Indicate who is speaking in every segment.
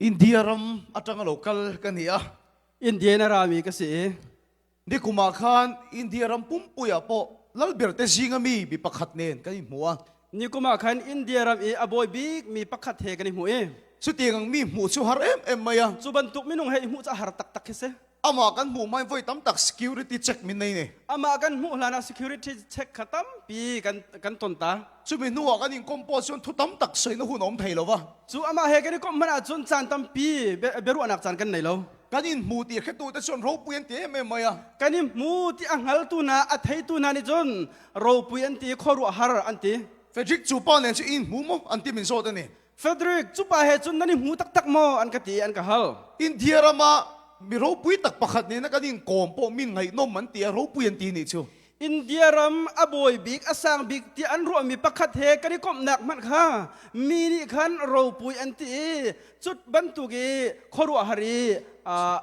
Speaker 1: India ram atanga lo kal ka ni a.
Speaker 2: India in a rami ka si i.
Speaker 1: Nikumah khan India ram pumpuiah pawh lalberte zinga mi mi pakhat nen kan inhmu a.
Speaker 2: Nikumah khan India ram i a bawi bik mi pakhat he kan i hmu i.
Speaker 1: Chutiang ang mi hmuh chu har em em mai a.
Speaker 2: Cu bantuk minung he i hmuh cu a har taktak khi si.
Speaker 1: Amah kan hmuh hmain vawi tam tak security check min nei ni.
Speaker 2: Amah kan hmuh hlanah security check kha tampi kan kan ton ta.
Speaker 1: Chumi hnuah kan inkawm pawh chuan thu tam tak sawina hun a awm thei lo va.
Speaker 2: Cu amah he kan i komh hmanh ahcun caan tampi biaruahnak caan kan nei lo.
Speaker 1: Kan inhmu ti hretute chuan ropui an ti em em mai a.
Speaker 2: Kan i hmu ti a hngaltu hna, a theitu hna nih cun ropui an ti i khuaruahhar an ti.
Speaker 1: Frederick cu pa nen cu i inhmu maw? an ti min zawt a ni.
Speaker 2: Frederick, cu pa he cun nan i hmu taktak maw? an ka ti i an ka hal.
Speaker 1: India ram ah mi ropui tak pakhat nena kan inkawm pawh min ngaihnawm an ti a, ropui an ti nih chu.
Speaker 2: India ram a bawi bik, a sang bik ti an ruahmi pakhat he kan i komhnak hmanh kha mi nih khan ropui an ti i cut bantuk i khuaruahhar i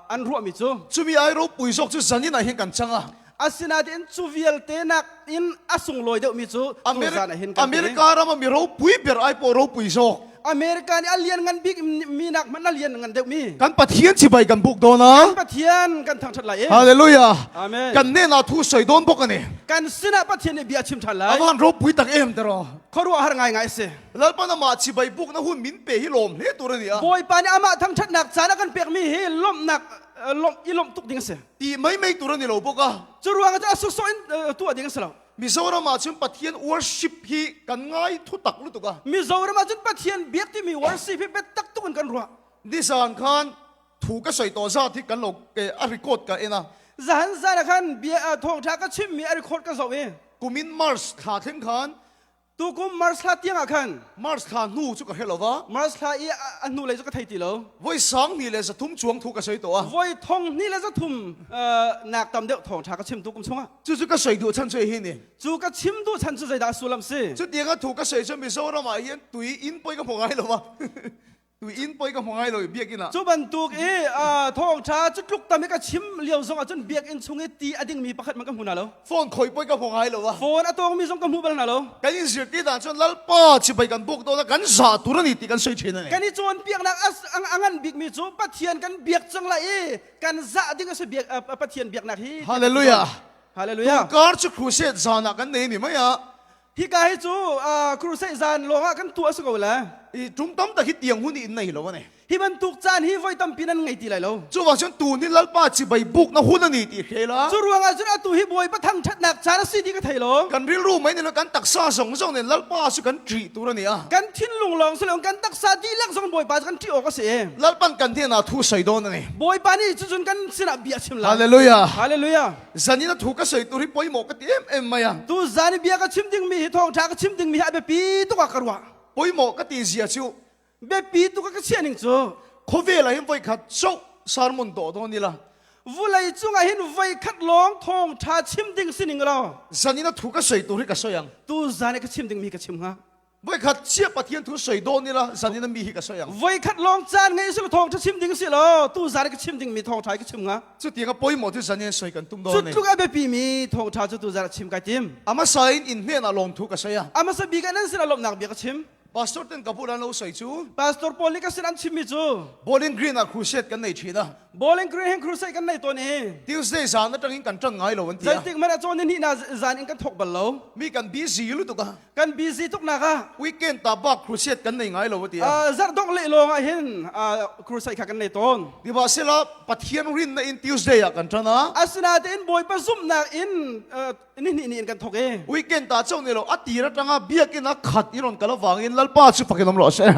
Speaker 2: an ruahmi cu.
Speaker 1: Cumi ai ropui zawk cu zanin ah hin kan cang a.
Speaker 2: Asinain cu vialte nak in a sunglawi deuhmi cu tuzan ah hin kan
Speaker 1: America ram ah mi ropui ber ai pawh ropui zawk.
Speaker 2: America nih a lian ngan bik mi nak hmanh a lian ngan deuhmi.
Speaker 1: Kan Pathian chibai kan buk dawn a.
Speaker 2: Kan Pathian kan thangṭhat lai i.
Speaker 1: Hallelujah.
Speaker 2: Amen.
Speaker 1: Kan hnenah thu sawi dawn bawk a ni.
Speaker 2: Kan sinah Pathian nih bia a chim ṭhan lai.
Speaker 1: A van ropui tak em tiraw.
Speaker 2: Khuaruahhar ngaingai a si.
Speaker 1: Lalpan amah chibai bukna hun min pe hi lawm hle tur a ni a.
Speaker 2: Bawipa nih amah thangṭhatnak caan a kan pekmi hi lawmhnak i lawmh tuk ding a si.
Speaker 1: Ti mai mai tur a ni lo bawk a.
Speaker 2: Cu ruangah cun a sawsawh in tuah ding a si lo.
Speaker 1: Mizoram ah cun Pathian worship hi kan ngai thu tak lutuk a.
Speaker 2: Mizoram ah cun Pathian biak timi worship hi biatak tuk in kan ruah.
Speaker 1: Nizan khan thu ka sawi tawh zat hi kan lo a record ka en a.
Speaker 2: Zahan zan ah khan bia thawngtha ka chimmi a record ka zoh i.
Speaker 1: Kumin March thla thleng khan
Speaker 2: Tukum March thla tiang ah khan
Speaker 1: March thla hnu cu ka hre lo va.
Speaker 2: March thla i a hnu lei cu ka thei ti lo.
Speaker 1: Voi sang hnih le zathum chuang thu ka sawi tawh a.
Speaker 2: Voi thong hnih le zathum nak tam deuh thawngtha ka chim tukum chungah.
Speaker 1: Cucu ka sawi duh chan cu hi ni.
Speaker 2: Cu ka chim duh chan cu zeidah sullam si?
Speaker 1: Cutiang a thu ka sawi cu Mizoram ah hin tui inn poi ka hmu ngai lo va. Tui inn poi ka hmu ngai lo i biakinn ah.
Speaker 2: Cu bantuk i thawngṭha cu tluk tam i ka chim lio zong ah cun biakinn chung i ti a dingmi pakhat hmanh ka hmu hna lo.
Speaker 1: Phone khoi poi ka hmu ngai lo a.
Speaker 2: Phone a tawngmi zong ka hmu bal hna lo.
Speaker 1: Kan in zirtir dan cun Lalpa chibai kan buk dawn a kan zah tur a ni ti kan sawi ṭhin a ni.
Speaker 2: Kan i cawnpiaknak a ngan bikmi cu Pathian kan biak cang lai i kan zah ding a si biak Pathian biaknak hi.
Speaker 1: Hallelujah.
Speaker 2: Hallelujah.
Speaker 1: Tukar cu crusade zan ah kan nei ni mai a.
Speaker 2: Hika hi cu crusade zan lawng ah kan tuah a si ko le.
Speaker 1: I tum tam tak hi tiang hun in nei lo ani.
Speaker 2: Hi bantuk caan hi voi tampi nan ngei ti lai lo.
Speaker 1: Chuvang cun tu ni Lalpa chibai buk na hun ani ti hre la.
Speaker 2: Cu ruangah cun atu hi Bawipa thangṭhatnak caan a si ti ka thei lo.
Speaker 1: Kan rilru mai ni lo kan taksa zong zong nen Lalpa cu kan ṭih tur ani a.
Speaker 2: Kan thinlung lawng si lo kan taksa dihlak zong Bawipa cu kan ṭih awk a si.
Speaker 1: Lalpan kan hnenah thu sawi dawn ani.
Speaker 2: Bawipa nih cucun kan sinah bia a chim lai.
Speaker 1: Hallelujah.
Speaker 2: Hallelujah.
Speaker 1: Zanin a thu ka sawi tur hi pawimawh ka ti em em mai a.
Speaker 2: Tu zan i bia ka chim dingmi hi thawngṭha ka chim dingmi hi a biapi tuk ah ka ruah.
Speaker 1: Pawimawh ka ti zia cu
Speaker 2: Biapi tuk ah ka chiah ning cu
Speaker 1: khawvel ah hin voi khat cho sermon dawh dawn ila.
Speaker 2: Vulei cungah hin voi khat lawng thawngṭha chim ding si ning law.
Speaker 1: Zanin a thu ka sawi tur hi ka sawi ang.
Speaker 2: Tu zan i ka chim dingmi hi ka chim hnga.
Speaker 1: Voikhat chia Pathian thu sawi dawn ila zanin a mi hi ka sawi ang.
Speaker 2: Voikhat lawng caan ngei si thawngṭha chim ding si law tu zan i ka chim dingmi thawngṭha hi ka chim hnga.
Speaker 1: Cutiang a pawimawh cu zanin sawi kan tum dawn
Speaker 2: Cu
Speaker 1: ni.
Speaker 2: tluk a biapi mi thawngṭha cu tu zan ah chim kai tim.
Speaker 1: A hmasa in in hnenah lawmthu ka sawi a.
Speaker 2: A hmasa bik ah nan sinah lawmhnak bia ka chim.
Speaker 1: Pastor ten ka bulah an lo sawi cu.
Speaker 2: Pastor pawl nih ka sin an chimmi cu.
Speaker 1: Bowling Green ah crusade kan nei ṭhin a.
Speaker 2: Bowling Green hin crusade kan nei tawn i.
Speaker 1: Tuesday zan aṭangin kan ṭang ngai lo an ti a.
Speaker 2: Zeitik hmanh ah cawn ni hnih na zan in kan thawk bal lo.
Speaker 1: Mi kan busy lutuk a.
Speaker 2: Kan busy tuk nak ah.
Speaker 1: Weekend ta bak crusade kan nei ngai lo a ti a.
Speaker 2: Zarh dongh leh lawng ah hin crusade kha kan nei tawn.
Speaker 1: Sihmanhsehlaw Pathian rinna in Tuesday ah kan ṭan a.
Speaker 2: Asinain Bawipa zumhnak in nihnih ni in kan thawk i.
Speaker 1: Weekend ta chauh ni lo a tir aṭanga biakinn a khat i rawn kal avangin Lalpa chu fakin awm rawh seh.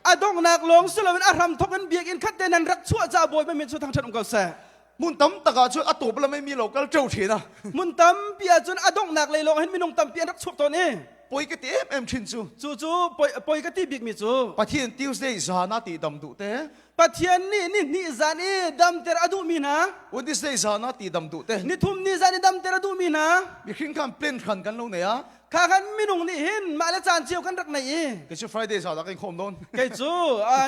Speaker 2: A donghnak lawng si loin a hram thawk in biakinn khat te nan rak chuah caah Bawipa min cu thangṭhat um ko seh.
Speaker 1: Hmun tam tak ah cun a tawp lam i mi lo kal ṭeu ṭhin a.
Speaker 2: Hmun tampi ah cun a donghnak lei lawng hin minung tampi an rak chuak tawn i.
Speaker 1: Poi ka ti em em ṭhin cu.
Speaker 2: Cu cu poi ka ti bikmi cu.
Speaker 1: Pathian Tuesday zan ah ti dam duh te.
Speaker 2: Pathian nih ni hnih zan i damter a duhmi hna.
Speaker 1: Wednesday zan ah ti dam duh te.
Speaker 2: Nithum ni zan i damter a duhmi hna.
Speaker 1: Mihring khan plan hran kan lo nei a.
Speaker 2: Kha khan minung nih hin mah le caan cio kan rak nei i.
Speaker 1: Kei cu Friday zan ah kan khawm dawn.
Speaker 2: Kei cu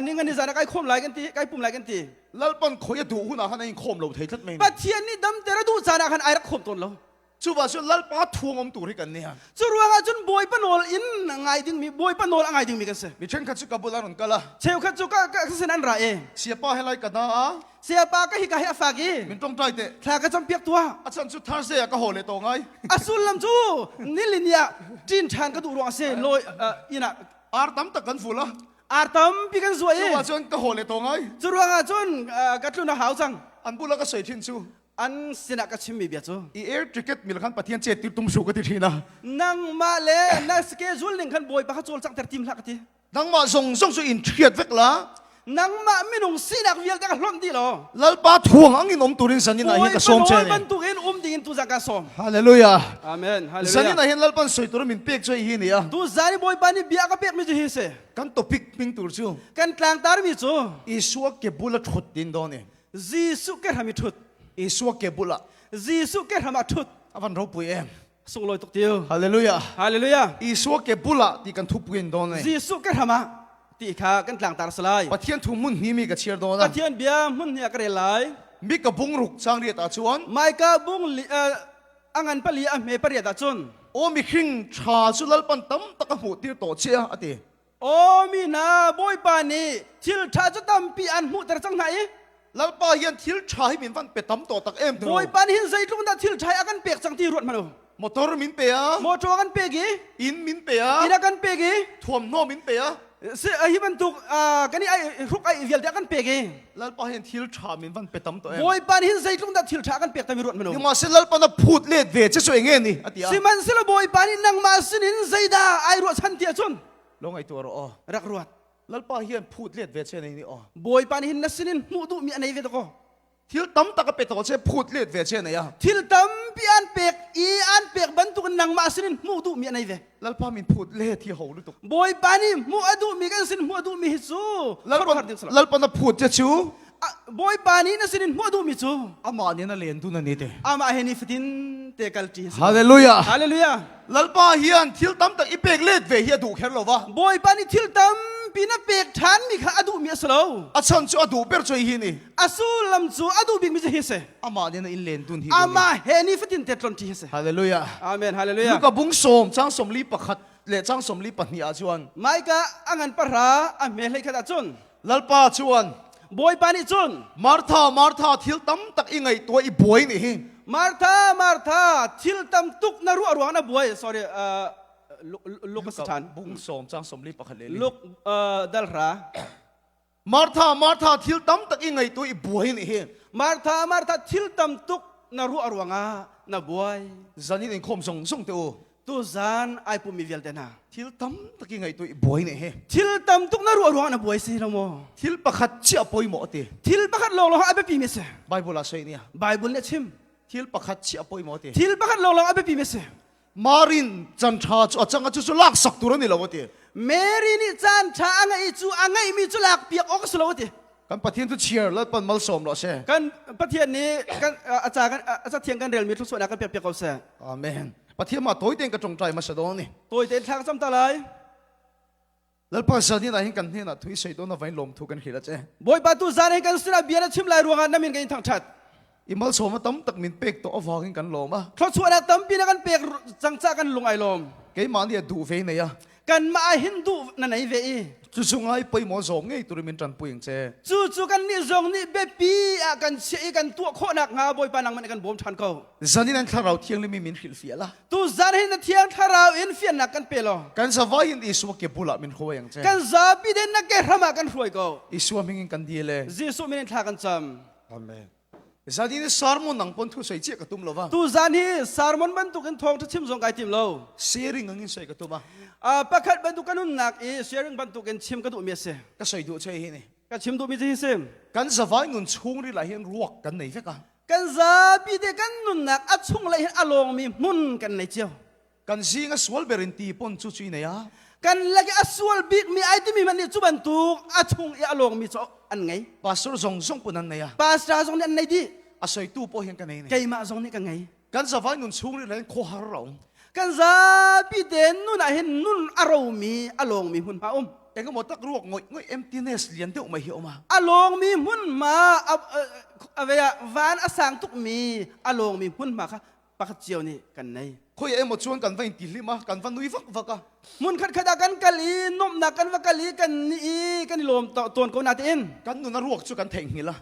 Speaker 2: ninga ni zan ah kai khawm lai kan ti, kai pum lai kan ti.
Speaker 1: Lalpan khoi a duh hun ah khan a in khawm lo thei tlat mai.
Speaker 2: Pathian nih damter a duh caan ah khan ai rak khawm tawn lo.
Speaker 1: Chuvah chuan Lalpa thuang awm tur hi kan nia.
Speaker 2: Cu ruangah cun Bawipa nawl in ngai dingmi Bawipa nawl a ngai dingmi kan si.
Speaker 1: Mi ṭhenkhat cu ka bul an rawn kal a.
Speaker 2: Cheukhat cu ka ka sin an ra i.
Speaker 1: Siapa helai ka na a.
Speaker 2: Siapa ka hika hi a fak i.
Speaker 1: Min ṭawngṭai teh.
Speaker 2: Thla ka campiak tuah.
Speaker 1: A chan cu Thursday ah ka haw le tawh ngai.
Speaker 2: A sullam cu nilini ah ṭin ṭhan ka duh ruang a si. Lawi inn ah.
Speaker 1: Ar tam tak kan ful a.
Speaker 2: Ar tampi kan zuah i.
Speaker 1: Cu ah cun ka haw le tawh ngai.
Speaker 2: Cu ruangah cun ka tlun a hau cang.
Speaker 1: An bul ah ka soi thin cu.
Speaker 2: An sinah ka chimmi bia cu.
Speaker 1: I air ticket mil khan Pathian chet tir tum su ka ti thin a.
Speaker 2: Nangmah le na schedule ning khan Bawipa kha cawlcanghter tim hlah ka ti.
Speaker 1: Nangmah zong zong cu in thiat vek la.
Speaker 2: Nangmah minung sinak vialte ka hlonh dih law.
Speaker 1: Lalpa thuang ang in om turin zanin ah hin ka sawm che
Speaker 2: ni. Bantuk in um ding in tu zan ka sawm.
Speaker 1: Hallelujah.
Speaker 2: Amen. Hallelujah.
Speaker 1: Zanin ah hin Lalpan soi tur min pek chu hi ni a.
Speaker 2: Tu zan i Bawipa nih bia ka pek mi cu hi si.
Speaker 1: Kan topic hming tur cu.
Speaker 2: Kan tlangtar mi cu.
Speaker 1: Isua ke bula thut din dawn ni.
Speaker 2: Jesuh ke hram i ṭhut.
Speaker 1: Isua ke bulah.
Speaker 2: Jesuh ke hram ah ṭhut.
Speaker 1: A van ropui em.
Speaker 2: Sunglawi tuk tiu.
Speaker 1: Hallelujah.
Speaker 2: Hallelujah.
Speaker 1: Isua ke bulah ti kan thupui in dawn e.
Speaker 2: Jesuh ke hram ah ti kha kan tlangtar salai.
Speaker 1: Pathian thu hmun hni mi ka chhiar dawn a.
Speaker 2: Pathian bia hmun hni a ka rel lai.
Speaker 1: Mi ka bung ruk chang riat ah chuan.
Speaker 2: Maika bung li, a ngan pali a hme pariat ah cun.
Speaker 1: Aw mihring tha cu Lalpan tam tak a hmuh tir tawh che a a ti.
Speaker 2: Aw mi hna, Bawipa nih thil ṭha cu tampi an hmuhter cang hna i
Speaker 1: Lalpa hian thil ṭha hi min van pe tam tawh tak em tu.
Speaker 2: Bawipa nih hin zeitluk dah thil ṭha hi a kan pek cang ti ruat hmanh u.
Speaker 1: Motor min pe a.
Speaker 2: Motor a kan pek i.
Speaker 1: Inn min pe a.
Speaker 2: Inn a kan pek i.
Speaker 1: Thuamhnaw min pe a.
Speaker 2: Si, hi bantuk kan i ai hruk ai vialte a kan pek i.
Speaker 1: Lalpa hian thil ṭha min van pe tam tawh em.
Speaker 2: Bawipa nih hin zeitluk dah thil ṭha a kan pek tami ruat hmanh u.
Speaker 1: Nimahsela Lalpa na phut let ve che cu enge ni a ti a.
Speaker 2: Sihmanhsehlaw Bawipa nih nangmah sinin zeidah ai ruahchan ti ahcun
Speaker 1: Lo ngaihtuah rawh aw.
Speaker 2: Rak ruat.
Speaker 1: Lalpa hian phut let ve che nei ni aw.
Speaker 2: Bawipa nih hin na sinin hmuh duhmi a nei ve dakaw.
Speaker 1: Thil tam tak a pe tawh che phut let ve che nei a.
Speaker 2: Thil tampi an pek i an pek bantukin nangmah sinin hmuh duhmi a nei ve.
Speaker 1: Lalpa min phut let hi ho lutuk.
Speaker 2: Bawipa nih hmuh a duhmi kan sin hmuh a duhmi hi cu
Speaker 1: Lalpa na phut che cu
Speaker 2: Bawipa nih na sinin hmuh a duhmi cu
Speaker 1: amah nih na len dun ani te.
Speaker 2: Amah he ni fatin te kal ṭi.
Speaker 1: Hallelujah.
Speaker 2: Hallelujah.
Speaker 1: Lalpa hian thil tam tak i pek let ve hi a duh kher lo va.
Speaker 2: Bawipa nih thil tampi na pek ṭhanmi kha a duhmi a si lo.
Speaker 1: A chan cu a duh ber cu hi ni.
Speaker 2: A sullam cu a duh bikmi cu hi si.
Speaker 1: Amah nih na in len dun hi.
Speaker 2: Amah he ni fatin te tlon ṭi hi si.
Speaker 1: Hallelujah.
Speaker 2: Amen. Hallelujah.
Speaker 1: Luka bung sawm chang 41 le chang 42 ah chuan.
Speaker 2: Maika a ngan pahra a hme hlei khat ah cun.
Speaker 1: Lalpa chuan
Speaker 2: Bawipa nih cun
Speaker 1: Martha Martha thil tam tak i ngaihtuah i buai nih hi
Speaker 2: Martha Martha thil tam tuk na ruah ruang na buai sorry Luke a si ṭhan
Speaker 1: bung sawm chang 41 le li
Speaker 2: Luke dal hra
Speaker 1: Martha Martha thil tam tak i ngaihtuah i buai nih hi
Speaker 2: Martha Martha thil tam tuk na ruah ruangah na buai
Speaker 1: Zanin in khawm zong zong te u
Speaker 2: Tuzan ai pummi vialte hna.
Speaker 1: Thil tam tak i ngaihtuah i buai nih hi.
Speaker 2: Thil tam tuk na ruah ruang na buai si lo maw?
Speaker 1: Thil pakhat chiah pawimawh ti.
Speaker 2: Thil pakhat lawnglawng a biapi mi si.
Speaker 1: Bible ah soi nia.
Speaker 2: Bible nih a chim.
Speaker 1: Thil pakhat chiah pawimawh ti.
Speaker 2: Thil pakhat lawnglawng a biapi mi si.
Speaker 1: Marin chan tha cu a chang a cu cu lak sak tur ani lo ati.
Speaker 2: Mary nih caan tha a ngeih cu a ngeihmi cu lak piak awk a si lo ati.
Speaker 1: Kan Pathian cu chiar Lalpan malsawm rawh seh.
Speaker 2: Kan Pathian nih kan a ca kan a cathiang kan relmi thluachuahnak kan pek piak ko seh.
Speaker 1: Amen. Pathian ma tawi tein ka tongtai ma sa ni.
Speaker 2: Tawi tein thla ka cam ta lai.
Speaker 1: Lalpa zan in ah hin kan hnen ah thui sei don avain lom thu kan hril a che.
Speaker 2: Bawipa tu zan hin kan sinah bia na chim lai ruangah na min kan in thangthat.
Speaker 1: I malsawm a tam tak min pek to awangin kan lawm a.
Speaker 2: Thluachuahnak tampi na kan pek cang ca kan lung ai lawm.
Speaker 1: Keimah nih a duh ve nei a.
Speaker 2: Kanmah ah hin duh na nei ve i.
Speaker 1: Cucu ngai poi maw zawng ngei turin min ṭanpui ang che.
Speaker 2: Cucu kan nih zong nih biapi ah kan chiah i kan tuah khawhnak hnga Bawipa nangmah nih kan bawm ṭhan ko.
Speaker 1: Zan in an thlarau thianghlim mi min hrilhfiah la.
Speaker 2: Tu zan hin na thiang thlarau in fiannak kan pe law.
Speaker 1: Kan zavai in Isua ke bulah min hruai ang che.
Speaker 2: Kan zapi den na ke hram ah kan hruai ko.
Speaker 1: Isua hming in kan dil e.
Speaker 2: Jesuh min in thla kan cam.
Speaker 1: Amen. Zan in sermon nang pon thu sei chia ka tum lova.
Speaker 2: Tu zan hi sermon bantuk in thawng chim zong kai tim lo.
Speaker 1: Sharing angin sei ka tum a.
Speaker 2: Pakhat bantuk kan nunnak i sharing bantuk in chim ka duh mi a si.
Speaker 1: Ka sei duh che hi ni.
Speaker 2: Ka chim duh mi hi si.
Speaker 1: Kan zavai nun chung ri la hian ruak kan nei vek a.
Speaker 2: Kan zapi te kan nunnak a chung lei hin a lawngmi hmun kan nei cio.
Speaker 1: Kan zing a sual ber in ti pon chu chui nei a.
Speaker 2: Kan lak i a sual bikmi ai timi hmanh nih cu bantuk a chung i a lawngmi cu an ngei.
Speaker 1: Pastor zong zong pun an nei a.
Speaker 2: Pastor zong nih an nei dih.
Speaker 1: A soitu pawh hian ka nei ni.
Speaker 2: Keimah zong nih ka ngei.
Speaker 1: Kan zavai nun chung ri len khuahar a um.
Speaker 2: Kan zapi te nun ah hin nun a romi a lawngmi hmunhma um.
Speaker 1: Engemaw tak ruak ngawih ngawih emptiness lian deuh mai hi um a.
Speaker 2: A lawngmi hmunhma a van a sang tukmi a lawngmi hmunhma kha. Pakhat cio nih kan nei.
Speaker 1: Khawiah emaw chuan kan va intihlim a, kan va nui vak vak a.
Speaker 2: Hmun khatkhat ah kan kal i nuamhnak kan va kal i kan nih i kan i lawm tawn ko natein.
Speaker 1: Kan nun a ruak chu kan theihnghilh a.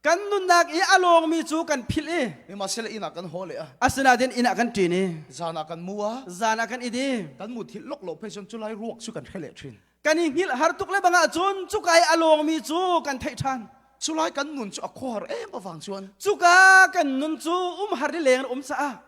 Speaker 2: Kan nunnak i a lawngmi cu kan philh i.
Speaker 1: Sihmanhsehlaw inn ah kan haw leh a.
Speaker 2: Asinain inn ah kan ṭin i.
Speaker 1: Zan ah kan mu a.
Speaker 2: Zan ah kan it i.
Speaker 1: Kan muthilh lawk lo phei cun culai ruak cu kan hre leh ṭhin.
Speaker 2: Kan i hngilh har tuk le bang ahcun cuka i a lawngmi cu kan theih ṭhan.
Speaker 1: Culai kan nun cu a khuahar em avang chuan.
Speaker 2: Cuka kan nun cu umhar i leng um caah.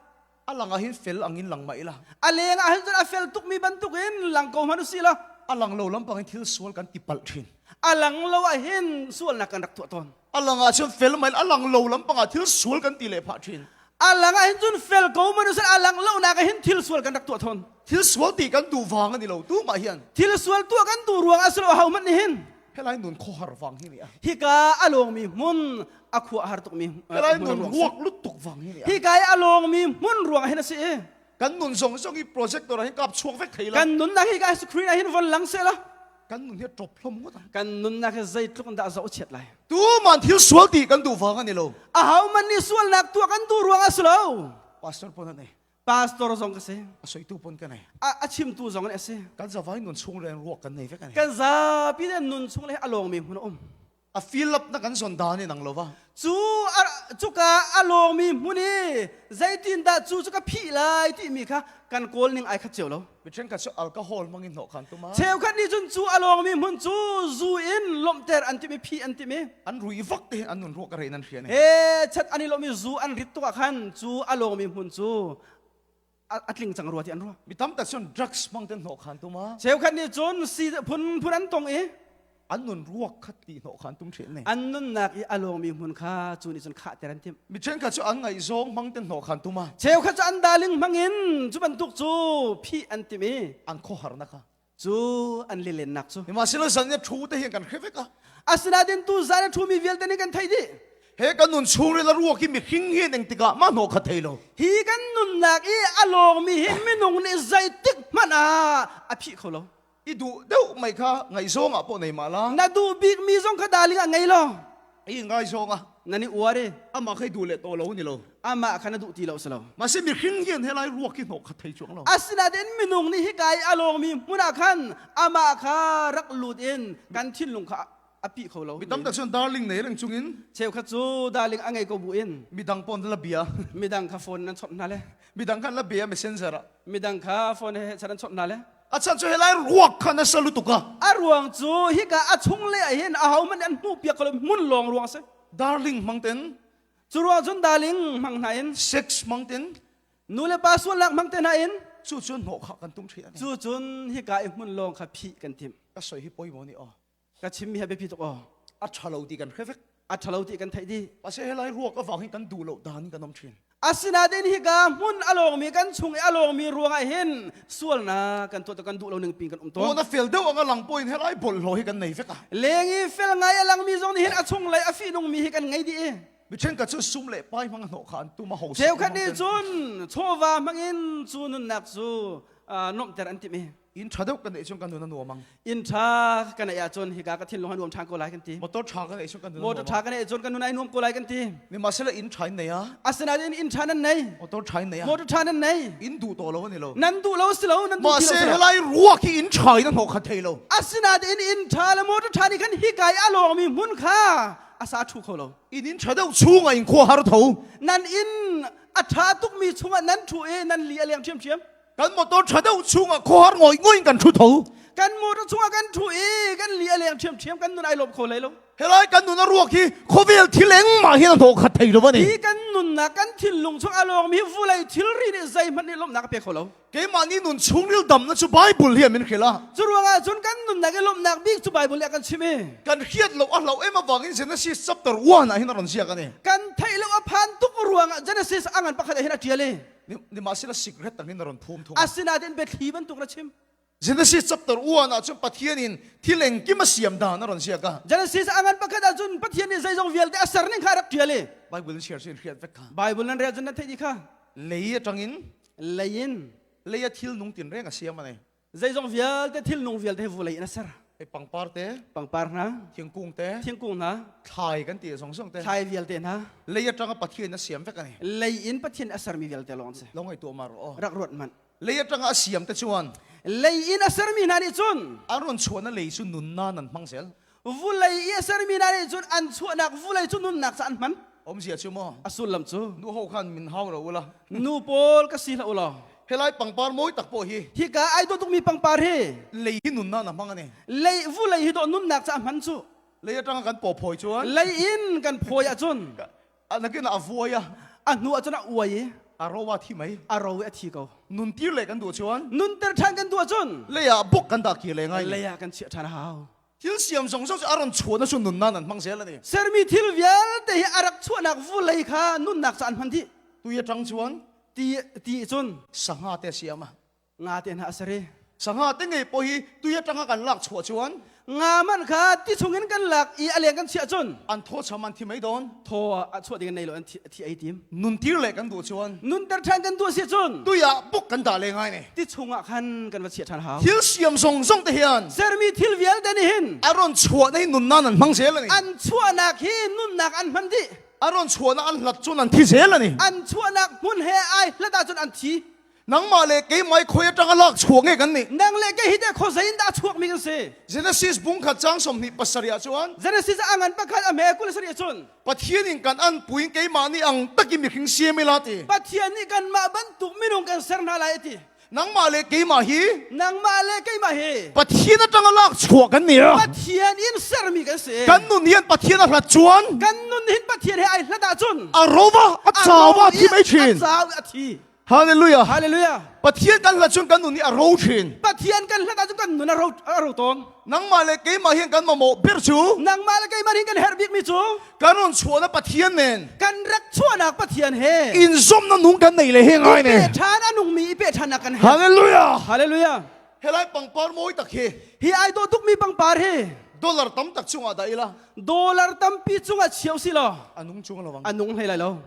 Speaker 1: A lang ah hin fel angin lang mah ila.
Speaker 2: A leng ah hin cun a fel tukmi bantukin lang ko hmanh usih law.
Speaker 1: A lang lo lampang in thil sual kan ti palh thin.
Speaker 2: A lang lo ah hin sualnak kan rak tuah tawn.
Speaker 1: A lang ah cun fel mai a lang lo lampang ah thil sual kan ti leh phah thin.
Speaker 2: A lang ah hin cun fel ko hmanh usih a lang lo nak ah hin thil sual kan rak tuah tawn.
Speaker 1: Thil sual ti kan duh vang ani lo tu mah hian.
Speaker 2: Thil sual tuah kan duh ruang a si lo ho hmanh nih hin.
Speaker 1: Helai nun khuahar vang hi ni a.
Speaker 2: Hika a lawngmi hmun a khua har tukmi
Speaker 1: Helai nun ruak lutuk vang hi ni a.
Speaker 2: Hika i a lawngmi hmun ruang hin a si i.
Speaker 1: Kan nun zong zong i projector ah hin kap chuak vek thei la.
Speaker 2: Kan nunnak hi ka screen ah hin von lang se la.
Speaker 1: Kan nun hi top hlom ngut ang.
Speaker 2: Kan nunnak hi zeitluk in dah zoh chiat lai.
Speaker 1: Tu man thil sual ti kan duh vang ani lo.
Speaker 2: A hau man nih sualnak tuah kan duh ruang a si lo.
Speaker 1: Pastor pon ani.
Speaker 2: Pastor zong ka si.
Speaker 1: A soitu pon ka nei.
Speaker 2: A chimtu zong a si.
Speaker 1: Kan zavai nun chung le ruak kan nei vek ani.
Speaker 2: Kan zapi le nun chung le a lawngmi hmun a um.
Speaker 1: A fill up na kan zon dan in ang lo va.
Speaker 2: Cu cuka a lawngmi hmun i zeitindah cu cu ka phih lai timi kha kan kawl ning ai khat cio lo.
Speaker 1: Mi thenkhat cu alcohol hmang in hnawh khan tum a.
Speaker 2: Cheukhat nih cun cu a lawngmi hmun cu zu in lawmhter an timh i phih an timh i.
Speaker 1: An rui vak te an nun ruak a rein an hrian.
Speaker 2: He chat an i lawmh i zu an rit tuk ah khan cu a lawngmi hmun cu a tling cang rua ti an ruah.
Speaker 1: Mi tam tak cun drugs hmang ten hnawh khan tum a.
Speaker 2: Cheukhat nih cun si phun phun an tong i
Speaker 1: an nun ruak kha ti hnawh khan tum ṭhin ne.
Speaker 2: An nunnak i a lawngmi hmun kha cu nih cun khahter an timh.
Speaker 1: Mi ṭhenkhat cu an ngaihzawng hmang ten hnawh khan tum a.
Speaker 2: Cheukhat cu an darling hmang in cu bantuk cu phih an timh i
Speaker 1: an khuaharnak kha
Speaker 2: cu an lilennak cu.
Speaker 1: Sihmanhsehlaw zan i thu te hin kan hre vek a.
Speaker 2: Asinain tu zan a ṭhumi vialte nih kan theih dih.
Speaker 1: He kan nun chungril a ruak hi mihring hi eng tikah mah hnawh kha thei lo.
Speaker 2: Hi kan nunnak i a lawngmi hi minung nih zeitik hmanh ah a phih kho lo.
Speaker 1: I duh deuh mai kha ngaihzawng ah pawh nei mah la.
Speaker 2: Na duh bikmi zong kha darling ah ngei lo.
Speaker 1: I ngaizawng ah.
Speaker 2: Nan i uar i.
Speaker 1: Amah kha i duh leh tawh lo ni lo.
Speaker 2: Amah kha na duh ti lo si lo.
Speaker 1: Mahse mihring hian helai ruak hi hnawh kha thei chuang lo.
Speaker 2: Asinain minung nih hika i a lawngmi hmun ah khan amah kha rak lut in kan thinlung kha a pih kho lo.
Speaker 1: Mi tam tak cun darling nei reng chungin.
Speaker 2: Cheukhat cu darling a ngei ko bu in.
Speaker 1: Midang pawn la bia.
Speaker 2: Midang kha phone nan chawnh hna le.
Speaker 1: Midang khan la bia messenger ah.
Speaker 2: Midang kha phone he chat an chawnh hna le.
Speaker 1: A chan cu helai ruak kha na sa lutuk a.
Speaker 2: A ruang cu hika a chung le ah hin aho hmanh an hmuh piak ko lo hmun lawng ruang si.
Speaker 1: Darling hmang ten.
Speaker 2: Cu ruang cun darling hmang hna in.
Speaker 1: Sex hmang ten.
Speaker 2: Nu le pa sualnak hmang te hna in.
Speaker 1: Cu cun hnawh kha kan tum ṭhi.
Speaker 2: Cu cun hika i hmun lawng kha phih kan timh.
Speaker 1: Ka soi hi poi maw ni aw.
Speaker 2: Ka chimmi hi a biapi tuk aw.
Speaker 1: A ṭha lo ti kan hre vek.
Speaker 2: A ṭha lo ti kan theih dih.
Speaker 1: Pasal helai ruak a vang hi kan duh lo dan kan om ṭhin.
Speaker 2: Asinain hika hmun a lawngmi kan chung i a lawngmi ruangah hin sualnak kan tuah kan duh lo ning pin kan um tawn.
Speaker 1: Pawn a fel deuh ang a lang pawhin helai bawlhhlawh hi kan nei vek a.
Speaker 2: Leng i fel ngai a langmi zong nih hin a chunglei a fihnungmi hi kan ngei dih i.
Speaker 1: Mi ṭhenkhat cu sum le pai hmang hnawh kha an tum a ho.
Speaker 2: Cheukhat nih cun chawva hmangin cu nunnak cu nuamhter an timh i.
Speaker 1: Inn ṭha deuh kan neih cun kan nun a nuam ang.
Speaker 2: Inn ṭha kan neih ahcun hika ka thinlung a nuam ṭhan ko lai kan ti.
Speaker 1: Motor ṭha kan neih cun kan nun a nuam.
Speaker 2: Motor ṭha kan neih cun kan nun ai nuam ko lai kan ti.
Speaker 1: Sihmanhsehlaw inn ṭha in nei a.
Speaker 2: Asinain inn ṭha nan nei.
Speaker 1: Motor ṭha in nei a.
Speaker 2: Motor ṭha nan nei.
Speaker 1: Inn duh tawh lo ani lo.
Speaker 2: Nan duh lo si lo nan duh ti lo.
Speaker 1: Mahse helai ruak hi inn ṭha in a hnawh khat thei lo.
Speaker 2: Asinain inn ṭha le motor ṭha nih khan hika i a lawngmi hmun kha a sa ṭhu kho lo.
Speaker 1: Inn inn ṭha deuh chungah in khua har tho.
Speaker 2: Nan inn a ṭha tukmi chungah nan ṭhu i nan li a leng ṭhiamṭhiam.
Speaker 1: Kan motor ṭha deuh chungah khuahar ngawih ngawih in kan ṭhu tho.
Speaker 2: Kan motor chungah kan ṭhu i kan li a leng ṭhiamṭhiam kan nun ai lawm kho lai lo.
Speaker 1: Helai kan nun a ruak hi khawvel thil engmah hin a hnawh khat thei lo ani.
Speaker 2: Hi kan nunnak kan thinlung chung a lawngmi vulei thilri nih zeihmanh nih lawmhnak a pe kho lo.
Speaker 1: Keimah nih nun chungril damnak cu Bible hi min hrilh a.
Speaker 2: Cu ruangah cun kan nunnak i lawmhnak bik cu Bible nih a kan chimh i.
Speaker 1: Kan hriat lo a hloh em avangin Genesis chapter 1 ah hin a ron ziak ani.
Speaker 2: Kan theih lo a phan tuk ruangah Genesis a ngan pakhat ah hin a ṭial i.
Speaker 1: Nimahsela sikret tangin na ron phum thung.
Speaker 2: Asinain biathli bantuk na chim.
Speaker 1: Genesis chapter 1 ah cun Pathian in thil engkim a siam dan a ron siak a.
Speaker 2: Genesis a ngan pakhat ah cun Pathian nih zeizong vialte a ser ning kha a rak ṭial i.
Speaker 1: Bible in share sin hriat vek kha.
Speaker 2: Bible nan rel cun nan theih dih kha.
Speaker 1: Lei atangin
Speaker 2: lei in
Speaker 1: lei a thil nung tin reng a siam ani.
Speaker 2: Zeizong vialte thil nung vialte vulei in a ser.
Speaker 1: Hei pangpar te.
Speaker 2: Pangpar hna.
Speaker 1: Thingkung te.
Speaker 2: Thingkung hna.
Speaker 1: Thlai kan tih zawng zawng te.
Speaker 2: Thlai vialte hna.
Speaker 1: Lei atanga Pathian a siam vek a ni.
Speaker 2: Lei in Pathian a sermi vialte lawng an si.
Speaker 1: Lo ngaihtuah mah rawh aw.
Speaker 2: Rak ruat hmanh.
Speaker 1: Lei atanga a siam te chuan.
Speaker 2: Lei in a sermi hna nih cun.
Speaker 1: An rawn chhuahna lei cu nunnan an hmang zel.
Speaker 2: Vulei i a sermi hna nih cun an chuahnak vulei cu nunnak ca an hman.
Speaker 1: Awmzia chu maw?
Speaker 2: A sullam cu.
Speaker 1: Nu ho khan min hau lo ula.
Speaker 2: Nu pawl ka si hlah u law.
Speaker 1: Helai pangpar mawi tak pawh hi.
Speaker 2: Hika ai dawh tukmi pangpar hi.
Speaker 1: Lei hi nunnak na hmang a ni.
Speaker 2: Lei vulei hi dawh nunnak ca hman cu.
Speaker 1: Lei atanga kan paw phawi chuan.
Speaker 2: Lei in kan phawi ahcun.
Speaker 1: Nakin a vuai a.
Speaker 2: A hnu ahcun a uai i.
Speaker 1: A ro a thi mai.
Speaker 2: A ro i a thi ko.
Speaker 1: Nuntir le kan duh chuan.
Speaker 2: Nunter ṭhan kan duh ahcun.
Speaker 1: Lei ah buk kan dah kir le ngai.
Speaker 2: Lei ah kan chiah ṭhan a hau.
Speaker 1: Thil siam zong zong cu a ron chuahna cu nunnak an hmang zel a ni.
Speaker 2: Sermi thil vialte hi a rak chuahnak vulei kha nunnak ca an hman dih.
Speaker 1: Tui atang chuan
Speaker 2: ti ti cun
Speaker 1: sangha te siam a.
Speaker 2: Nga te hna a ser i.
Speaker 1: Sangha te ngei pawh hi tui atanga kan lak chuah chuan
Speaker 2: nga man kha ti chungin kan lak i a leng kan chiah cun
Speaker 1: an thaw cham an thi mai dawn.
Speaker 2: Thaw a chuah ding an nei lo an thi ei tim.
Speaker 1: Nuntir le kan duh chuan
Speaker 2: nunter ṭhan kan duh si cun
Speaker 1: tui ah buk kan dah le ngai ne.
Speaker 2: Ti chungah khan kan va chiah ṭhan hau.
Speaker 1: Thil siam zong zong te hian
Speaker 2: sermi thil vialte nih hin
Speaker 1: a ron chuahna hi nunnak an hmang zel a ni.
Speaker 2: An chuahnak hi nunnak an hman dih.
Speaker 1: A ron chuahna an hlat cun an thi zel a ni.
Speaker 2: An chuahnak hmun he ai hlat ahcun an thi.
Speaker 1: Nangmah le keimah i khoi atanga lak chuak nge kan nih.
Speaker 2: Nang le kei hi teh khuazei in dah a chuakmi kan si?
Speaker 1: Genesis bung khat chang 27 ah chuan
Speaker 2: Genesis a ngan pakhat a hme 27 cun
Speaker 1: Pathian in kan an puin keimah nih ang takin mihring siam ila ti.
Speaker 2: Pathian nih kanmah bantuk minung kan ser hna lai a ti.
Speaker 1: Nangmah le keimah hi
Speaker 2: Nangmah le keimah hi
Speaker 1: Pathian atanga lak chuak kan ni a.
Speaker 2: Pathian in sermi kan si.
Speaker 1: Kan nun hian Pathian a hlat chuan
Speaker 2: Kan nun hin Pathian he ai hlat ahcun
Speaker 1: a rova a chawa thi mai thin.
Speaker 2: A chau a thi.
Speaker 1: Hallelujah.
Speaker 2: Hallelujah.
Speaker 1: Pathian kan hlat cun kan nun hi a ro thin.
Speaker 2: Pathian kan hlat ahcun kan nun a ro a ro tawn.
Speaker 1: Nangmah le keimah hin kan mamawh ber cu
Speaker 2: Nangmah le keimah hin kan herh bikmi cu
Speaker 1: kan run chuahna Pathian nen
Speaker 2: kan rak chuahnak Pathian he
Speaker 1: in zomna nung kan nei le he ngai ne.
Speaker 2: I pe ṭhan a nungmi i pe ṭhannak kan herh.
Speaker 1: Hallelujah.
Speaker 2: Hallelujah.
Speaker 1: Helai pangpar mawi tak hi
Speaker 2: Hi ai dawh tukmi pangpar hi
Speaker 1: dollar tam tak chungah dah ila
Speaker 2: dollar tampi cungah cheu si law
Speaker 1: a nung chung lovang
Speaker 2: a nung hlei lai lo.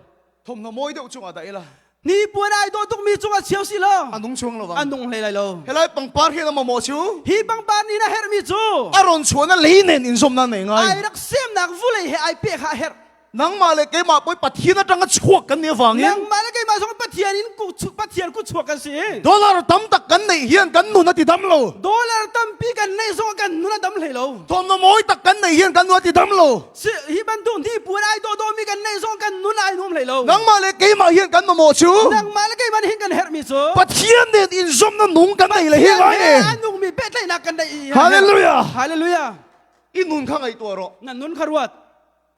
Speaker 1: Thawmhnaw mawi deuh cungah dah ila.
Speaker 2: Hnipuan ai dawh tukmi cungah cheu si law.
Speaker 1: A nung chuang lo
Speaker 2: A nung hlei lai lo.
Speaker 1: Helai pangpar hi na mamawh cu.
Speaker 2: Hi pangpar nih na herhmi cu.
Speaker 1: A ron chuan a lei nen in zom na nei ngai.
Speaker 2: Ai rak semnak vulei he ai pek ha herh.
Speaker 1: Nangmah le keimah poi Pathian atanga chuak kan ni awangin.
Speaker 2: Nangmah le keimah zong Pathian in ku Pathian ku chuak kan si.
Speaker 1: Dollar tam tak kan neih hian kan nun a ti dam lo.
Speaker 2: Dollar tampi kan neih zong kan nun a dam hlei lo.
Speaker 1: Thawmhnaw mawi tak kan neih hian kan nun a ti dam lo.
Speaker 2: Si hi bantuk hnipuan ai dawh mi kan neih zong kan nun ai nuam hlei lo.
Speaker 1: Nangmah le keimah hian kan mamawh cu.
Speaker 2: Nangmah le keimah hin kan herhmi cu.
Speaker 1: Pathian nen in zumna nung kan nei le hi ngai ne.
Speaker 2: A nungmi pehtlaihnak kan neih.
Speaker 1: Hallelujah.
Speaker 2: Hallelujah.
Speaker 1: I nun kha ngaihtuah rawh.
Speaker 2: Na nun kha ruat.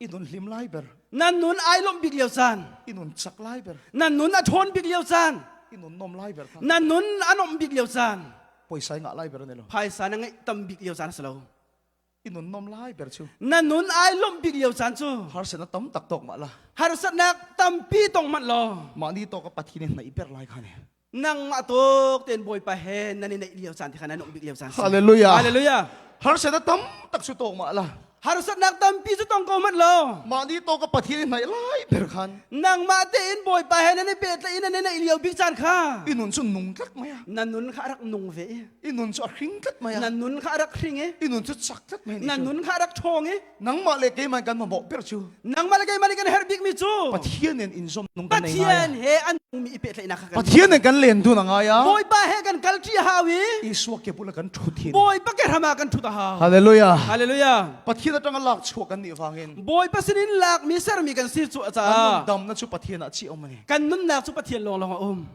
Speaker 1: I nun hlim lai ber.
Speaker 2: Na nun ai lawmh bik lio caan.
Speaker 1: I nun chak lai ber.
Speaker 2: Na nun a ṭhawn bik lio caan.
Speaker 1: I nun nom lai ber kha.
Speaker 2: Na nun a nomh bik lio caan.
Speaker 1: Poisa ngah lai ber ne lo.
Speaker 2: Phaisa na ngeih tam bik lio caan a si lo.
Speaker 1: I nun nom lai ber chu.
Speaker 2: Na nun ai lawmh bik lio caan cu.
Speaker 1: Harsatnak tam tak tok mah la.
Speaker 2: Harsatnak tampi tong manh law.
Speaker 1: Mah ni to ka Pathian in naih ber lai kha ne.
Speaker 2: Nangmah tuk ten Bawipa he nan i neih lio caan ti kha nan um bik lio caan si.
Speaker 1: Hallelujah.
Speaker 2: Hallelujah.
Speaker 1: Harsatnak tam tak chu tawk mah la.
Speaker 2: Harsatnak tampi cu tong ko hmanh law.
Speaker 1: Mah ni to ka Pathian in naih lai ber khan.
Speaker 2: Nangmah tein Bawipa he nan i pehtlaih in nan i neih lio bik caan kha.
Speaker 1: I nun cu nung tlat mai a.
Speaker 2: Na nun kha a rak nung ve i.
Speaker 1: I nun cu a hring tlat mai a.
Speaker 2: Na nun kha a rak hring i.
Speaker 1: I nun cu chak tlat mai.
Speaker 2: Na nun kha a rak ṭhawng i.
Speaker 1: Nangmah le keimah kan mamawh ber cu.
Speaker 2: Nangmah le keimah nih kan herh bikmi cu.
Speaker 1: Pathian in in zom nung kan nei ngai.
Speaker 2: Pathian he an nungmi i pehtlaihnak kha kan.
Speaker 1: Pathian in kan len dun a ngai a.
Speaker 2: Bawipa he kan kal ṭi a hau i.
Speaker 1: Isua ke bula kan ṭhut hin.
Speaker 2: Bawipa ke hram ah kan ṭhut a hau.
Speaker 1: Hallelujah.
Speaker 2: Hallelujah.
Speaker 1: Pathian atanga lak chuah kan nih vangin.
Speaker 2: Bawipa sinin lakmi sermi kan si cu caah.
Speaker 1: Kan nun damna cu Pathian ah chi um ani.
Speaker 2: Kan nunnak cu Pathian lawnglawng a um.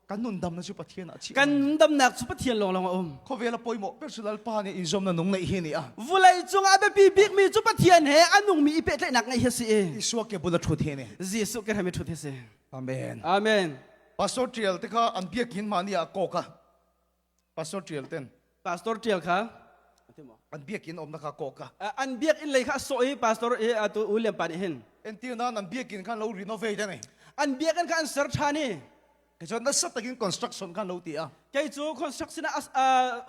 Speaker 1: Kan nun damna cu Pathian ah chi.
Speaker 2: Kan nun damnak cu Pathian lawnglawng a um.
Speaker 1: Khawvel a pawimawh ber cu Lalpa nih in zomna nung neih hi ni a.
Speaker 2: Vulei cungah biapi bikmi cu Pathian he a nungmi i pehtlaihnak ngeih hi a si i.
Speaker 1: Isua ke bul a ṭhut hi ni.
Speaker 2: Jesuh ke hram i ṭhut hi si.
Speaker 1: Amen.
Speaker 2: Amen.
Speaker 1: Pastor Tial te kha an biakinn mahni ah kawk a. Pastor Tial ten.
Speaker 2: Pastor Tial kha
Speaker 1: an biakinn awmna kha kawk
Speaker 2: a. An biakinn lei kha a sawh i Pastor i atu William pa nih hin.
Speaker 1: Entirnan an biakinn khan lo renovate ani.
Speaker 2: An biakinn kha an ser ṭhan i.
Speaker 1: Kei cu nasa takin construction khan lo ti a.
Speaker 2: Kei cu construction ah